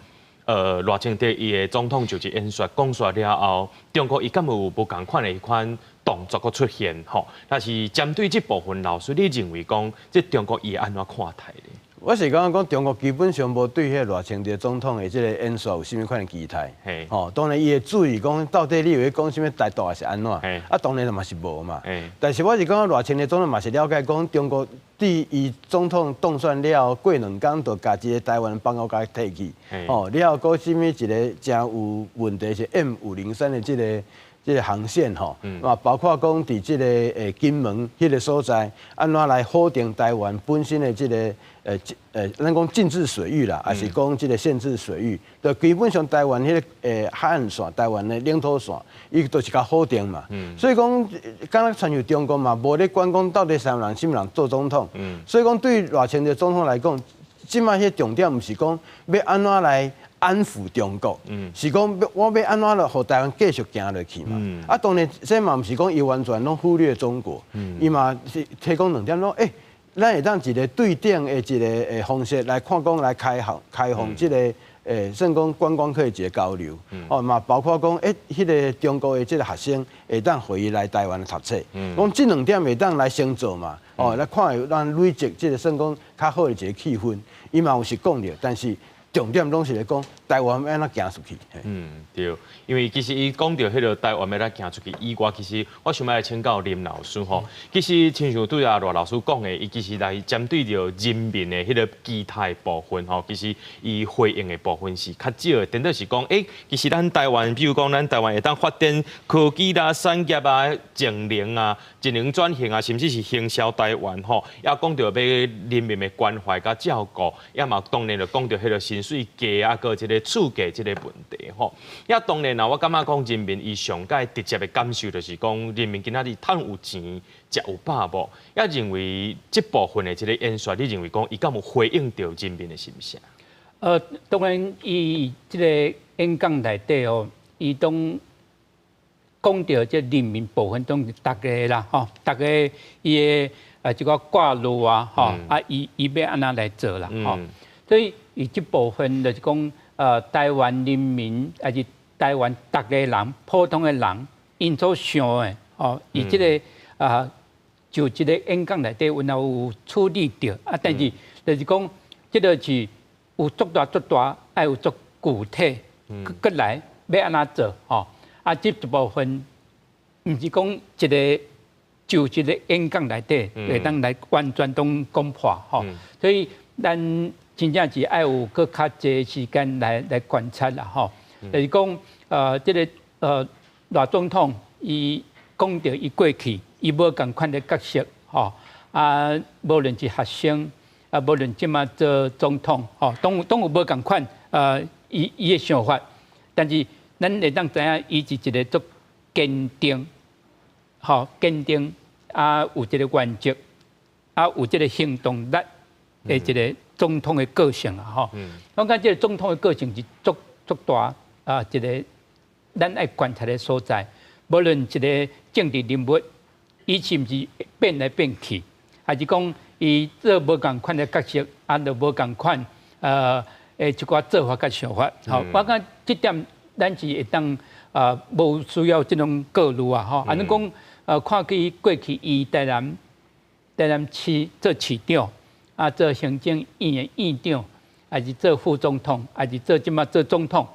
賴清德伊的總統就職演說講煞了後，中國伊敢有無仝款的彼款動作閣出現，吼？但是針對這部分，老師你認為講，這中國伊會按怎看待咧？我是感覺講中國基本上無對彼个賴清德總統的這个演說有啥物款的期待。吼，當然伊會注意講，到底你有咧講啥物台獨還是按怎？啊，當然嘛是無嘛。但是我是感覺賴清德總統嘛是了解講中國。對伊總統當選了後，過兩工就共一個台灣邦交國提去，哦，了後閣啥物一個誠有問題是 M503的這個航線吼，啊，包括講佇這個金門彼個所在，按怎來否定台灣本身的這個咱講禁制水域啦，抑是講這個限制水域，就基本上台灣彼個海岸線、台灣的領土線，伊都是共否定嘛。所以講，敢若親像中國嘛，無咧管講到底啥物人、啥物人做總統。所以講，對賴清德總統來講，這擺彼重點毋是講欲按怎來安撫中國，是講我欲按怎來予台灣繼續行落去嘛。啊，當然這嘛毋是講伊完全攏忽略中國，伊嘛是提供兩點講，咱會當一個對等的一個方式來看講來開放開放這個算講觀光客的一個交流，哦嘛包括講彼個中國的這個學生會當予伊來台灣讀冊，講這兩點會當來先做嘛，哦來看會咱累積這個算講較好的一個氣氛，伊嘛有是講著，但是重點攏是咧講台灣欲按怎行出去。嗯，對，因為其實伊講著彼個台灣欲按怎行出去以外，其實我想欲來請教林老師吼。其實親像拄仔賴老師講的，伊其實來針對著人民的彼個期待部分吼，其實伊回應的部分是較少的。顛倒是講，其實咱台灣，比如講咱台灣會當發展科技啦、產業啊、節能啊、節能轉型啊，甚至是行銷台灣吼，也講著欲人民的關懷佮照顧，也嘛當然就講著彼個薪水低啊，閣這個厝價這個問題吼。也當然啦，我感覺講人民伊上蓋直接的感受就是講，人民今仔日趁有錢，食有飽無？也認為這部分的這個演說，你認為講伊敢有回應著人民的心聲？當然，伊這個演講內底哦，伊攏講著這人民部分，攏是逐家啦，吼，逐家伊的這個掛慮啊，吼，啊，伊欲按怎來做啦，吼，所以伊這部分就是講，台灣人民抑是台灣逐家人，普通的人，𪜶所想的，哦，伊這個啊，就這個演講內底，阮也有處理著，啊，但是就是講，這個是有足大足大，愛有足具體，閣來欲按怎做，吼，啊，這一部分毋是講一個就這個演講內底會當來完全攏講破，吼，所以咱真正是愛有閣較濟時間來觀察啦，吼，就是講，這個賴總統伊講著伊過去伊無仝款的角色，吼，啊，無論是學生，啊，無論這馬做總統，吼，攏有無仝款，伊的想法，但是咱會當知影，伊是一個足堅定，吼，堅定啊，有這個原則，啊，有這個行動力的一個總統的個性啊，吼。我感覺這個總統的個性是足足大啊，一個咱愛觀察的所在。無論一個政治人物，伊是毋是變來變去，還是講伊做無仝款的角色，啊，就無仝款的一寡做法佮想法。吼，我感覺這點咱是會當啊，無需要這種顧慮啊，吼。按呢講，看伊過去伊台南市做市長，啊，做行政院的院長，抑是做副總統，抑是做這馬做總統，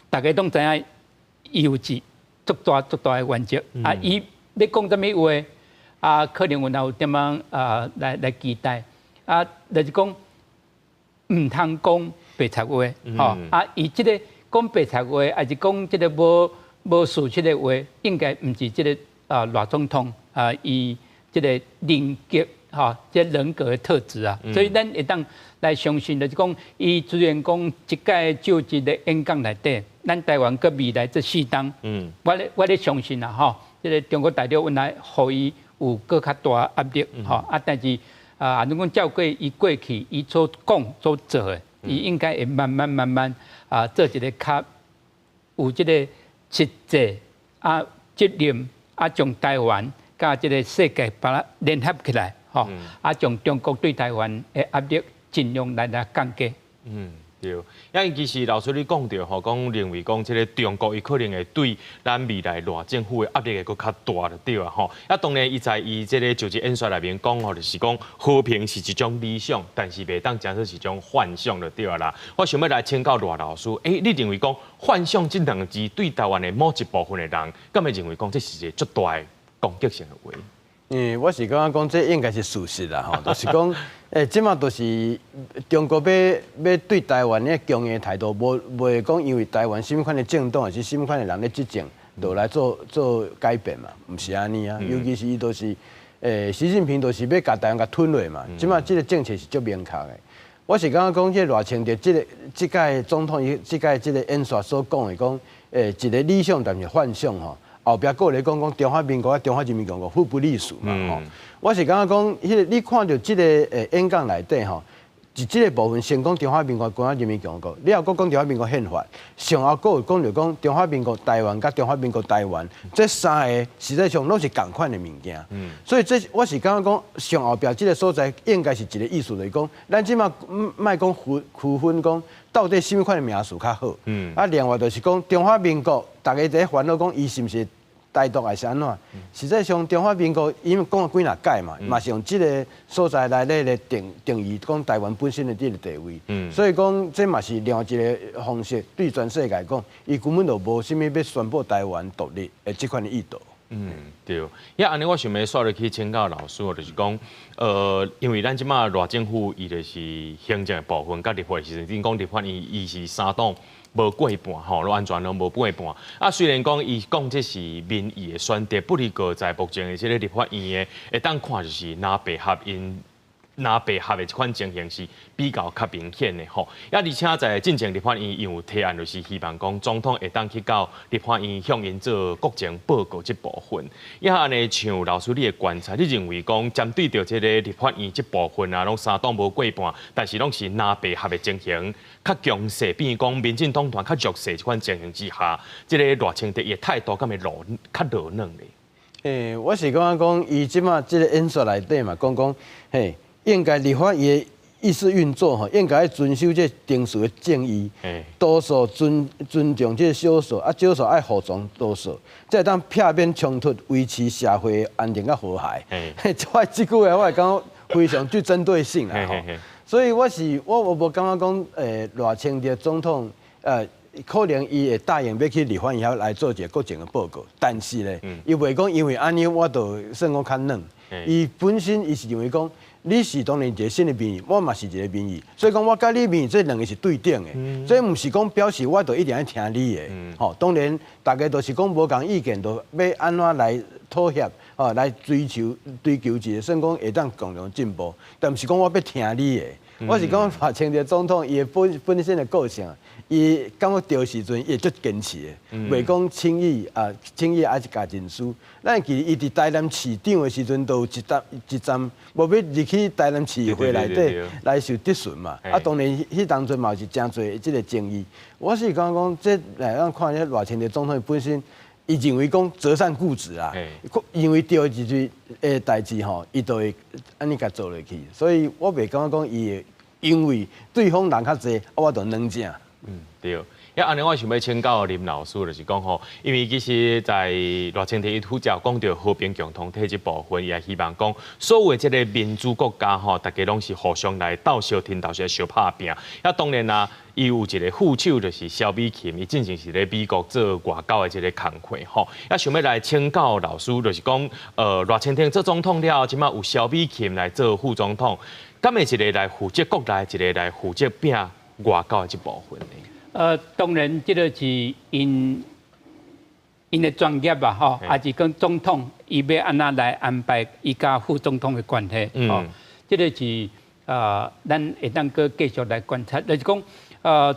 大家攏知影伊有一足大足大的原則。啊，伊欲講啥物話，啊，可能阮也有點仔啊來期待。啊，就是講毋通講白賊話，吼。啊，伊這個講白賊話，抑是講這個無事實的話，應該毋是這個啊賴總統啊，伊這個人格吼，這人格的特質啊。所以咱會當來相信，就是講，伊雖然講這擺就職的演講內底，咱台灣閣未來這四冬，我咧相信啦，吼，這個中國大陸阮來予伊有閣較大壓力，吼啊，但是啊，如講照過伊過去伊所講所做的，伊應該會慢慢慢慢啊，做一個較有這個實際啊責任啊，將台灣佮這個世界把它聯合起來，吼啊，將中國對台灣的壓力盡量來降低。嗯，對，因為其實老師你講著吼，講認為講這個中國伊可能會對咱未來賴政府的壓力會閣較大就對啊吼。啊，當然伊在伊這個就職演說內面講吼，就是講和平是一種理想，但是袂當講做是一種幻想就對啊啦。我想欲來請教賴老師，你認為講幻想這兩個字對台灣的某一部分的人，敢會認為講這是一個足大的攻擊性的話？嗯，我是感覺講這應該是事實啦，吼，就是講，這馬就是中國欲對台灣的強硬態度，無袂講因為台灣啥物款的政黨，還是啥物款的人咧執政，就來做做改變嘛，毋是按呢啊，尤其是伊就是，習近平就是欲共台灣共吞落嘛，這馬這個政策是足明確的。我是感覺講，這個賴清德這個這屆總統伊這屆這個演說所講的講，一個理想，但是幻想吼。後壁閣咧講講中華民國佮中華人民共和國互不隸屬嘛吼，我是感覺講，彼個你看著這個演講內底吼，佇這個部分先講中華民國、中華人民共和國，了後閣講中華民國憲法，上後閣有講著講中華民國台灣佮中華民國台灣，這三个實際上攏是仝款的物件。所以這我是感覺講，上後壁這個所在應該是一個意思，就是講，咱這馬莫講區區分講到底啥物款的名詞較好。啊，另外就是講中華民國，逐家佇咧煩惱講伊是毋是台獨還是按怎？實際上，中華民國因為講了幾若屆嘛，嘛是用這個所在來咧來定定義講台灣本身的這個地位。所以講這嘛是另外一個方式，對全世界講，伊根本就無啥物欲宣布台灣獨立的這款的意圖。嗯，對。呀，按呢我想欲煞落去請教老師，就是講，因為咱這馬賴政府伊就是行政的部分，佮立法的時陣，講立法院伊是三黨無過半吼，攏完全攏無過半。啊，雖然講伊講這是民意的選擇，不過在目前的這個立法院的，會當看就是藍白合𪜶藍白合的這款情形是比較較明顯的吼。啊，而且在進前立法院有提案，就是希望講總統會當去到立法院向𪜶做國情報告這部分。啊，按呢像老師你的觀察，你認為講針對著這個立法院這部分啊，攏三黨無過半，但是攏是藍白合的情形較強勢，變講民進黨團較弱勢這款情形之下，這個賴清德伊的態度敢會落較落軟咧？我是感覺講，伊這馬這個演說內底嘛，講講嘿。應該立法院的議事運作吼，應該愛遵守這程序的正義，多數尊尊重這個少數，啊少數愛服從多數，才會當避免衝突，維持社會安定佮和諧。我這句話我會感覺非常具針對性啊！所以我是我我無感覺講，賴清德總統，可能伊會答應欲去立法院來做一個國情的報告，但是咧，伊袂講因為按呢我就算講較軟。伊本身伊是認為講，你是當然一個新的民意，我嘛是一個民意，所以講我佮你民意這兩个是對等的，所以毋是講表示我就一定愛聽你的。吼，當然大家都是講無仝意見，就欲按怎來妥協，吼，來追求追求一個算講會當共同進步，但毋是講我欲聽你的。我是講賴清德總統伊的本本身的個性，伊感覺對時陣伊會足堅持的，袂講輕易啊輕易愛是共認輸。咱會記伊佇台南市長的時陣，都有一站一站無欲入去台南市會內底來受質詢嘛。啊，當然彼當陣嘛是誠濟這個爭議。我是感覺講，這來咱看這賴清德總統本身，伊認為講擇善固執啊，認為對一句的代誌吼，伊就會按呢共做落去。所以我袂感覺講伊會因為對方人較濟，我就軟正。嗯，對。啊，按呢我想欲請教林老師，就是講吼，因為其實在賴清德伊負責講著和平共同體這部分，伊也希望講，所有這個民主國家吼，大家攏是互相來鬥相挺、鬥相相拍拚。啊，當然啦，伊有一個副手，就是蕭美琴，伊進前是咧美國做外交的這個工課吼。啊，想欲來請教老師，就是講，賴清德做總統了後，這馬有蕭美琴來做副總統，敢會一個來負責國內，一個來負責拚外交的這部分呢？當然，這個是𪜶𪜶的專業吧，吼，抑是講總統伊欲按怎來安排伊佮副總統的關係，吼，這個是咱會當閣繼續來觀察，就是講，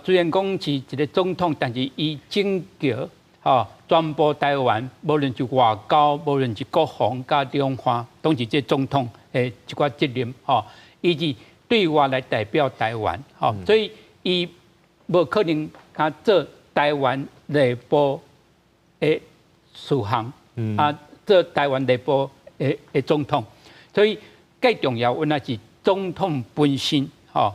雖然講是一個總統，但是伊整個吼全部台灣，無論是外交，無論是國防佮兩岸，攏是這總統的一寡責任，吼，伊是對外來代表台灣，吼，所以伊無可能共做台灣內部的事項，啊，做台灣內部的的總統，所以最重要原來是總統本身，吼。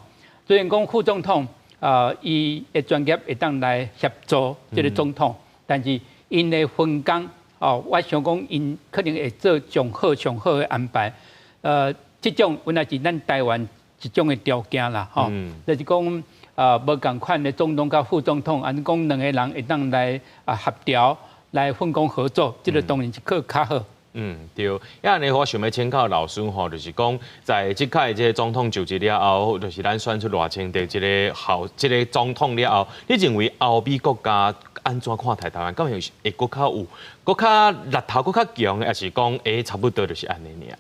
雖然講副總統啊，伊的專業會當來協助這個總統，但是𪜶的分工，哦，我想講𪜶可能會做上好上好的安排。這種原來是咱台灣一種的條件啦，吼，就是講。無仝款的總統佮副總統，按呢講兩个人會當來啊協調，來分工合作，這個當然是閣較好。嗯，對，啊，按呢我想欲請教老師吼，就是講在這屆這个總統就職了後，就是咱選出賴清德這个候這个總統了後，你認為歐美國家按怎看待台灣？敢會會閣較有，閣較力頭閣較強，抑是講差不多就是按呢爾？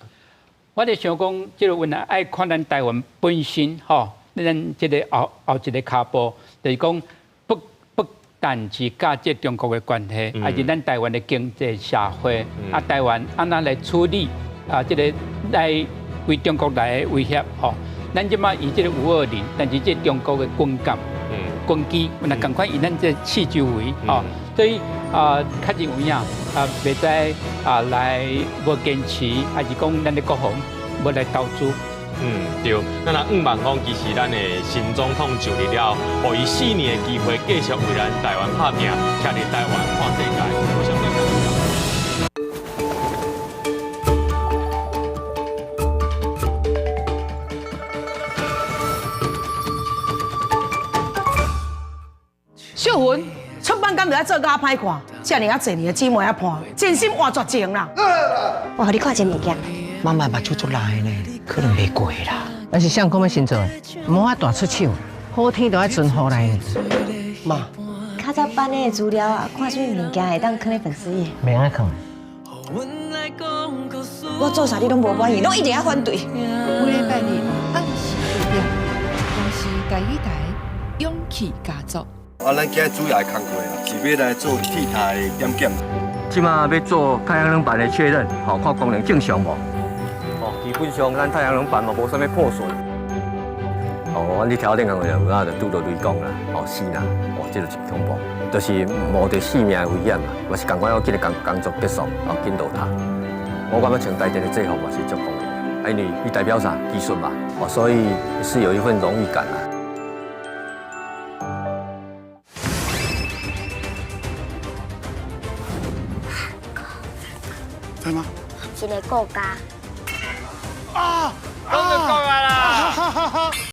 我咧想講，這个問題愛看咱台灣本身吼，咱這个後後一个跤步，就是講不但是佮這中國的關係，抑是咱台灣的經濟社會，啊，台灣按怎來處理啊？這个來為中國來的威脅吼，咱這擺以這个520，但是這中國的軍艦、軍機，若仝款以咱這四周圍吼，所以啊，確實有影啊，袂使啊來無堅持，抑是講咱的國防無來投資。嗯，對。咱若向望講，其實咱的新總統就任了後，予伊4年的機會，繼續為咱台灣拍拚，徛佇台灣看世界。我相信。秀雲，出版敢袂愛做甲歹看，遮爾仔濟年的姊妹仔伴，真心換絕情啦！我予你看一个物件。媽媽目睭足辣的呢，可能袂過啦。但是啥人講欲先做，毋好大出手，好天都愛存雨來。媽，較早辦的資料啊，看啥物物件會當囥佇粉絲頁。免愛囥。我做啥你攏無滿意，攏一定愛反對。每禮拜日暗時8點，公視台語台勇氣家族。啊，咱今日主要的工課啊，是欲來做鐵塔的點檢。這馬欲做太陽能板的確認，好看功能正常無？哦，基本上咱太陽能板嘛無啥物破損。哦，阮佇頭頂工課就有影就拄著雷公啦，哦死啦，哦這就真恐怖，就是冒著性命的危險嘛，嘛是仝款要緊工工作結束，哦緊落塔。我感覺穿台電的制服嘛是足光榮的，因為伊代表啥技術嘛，哦所以是有一份榮譽感啦。在嗎？一个國家。啊！講就講啊啦！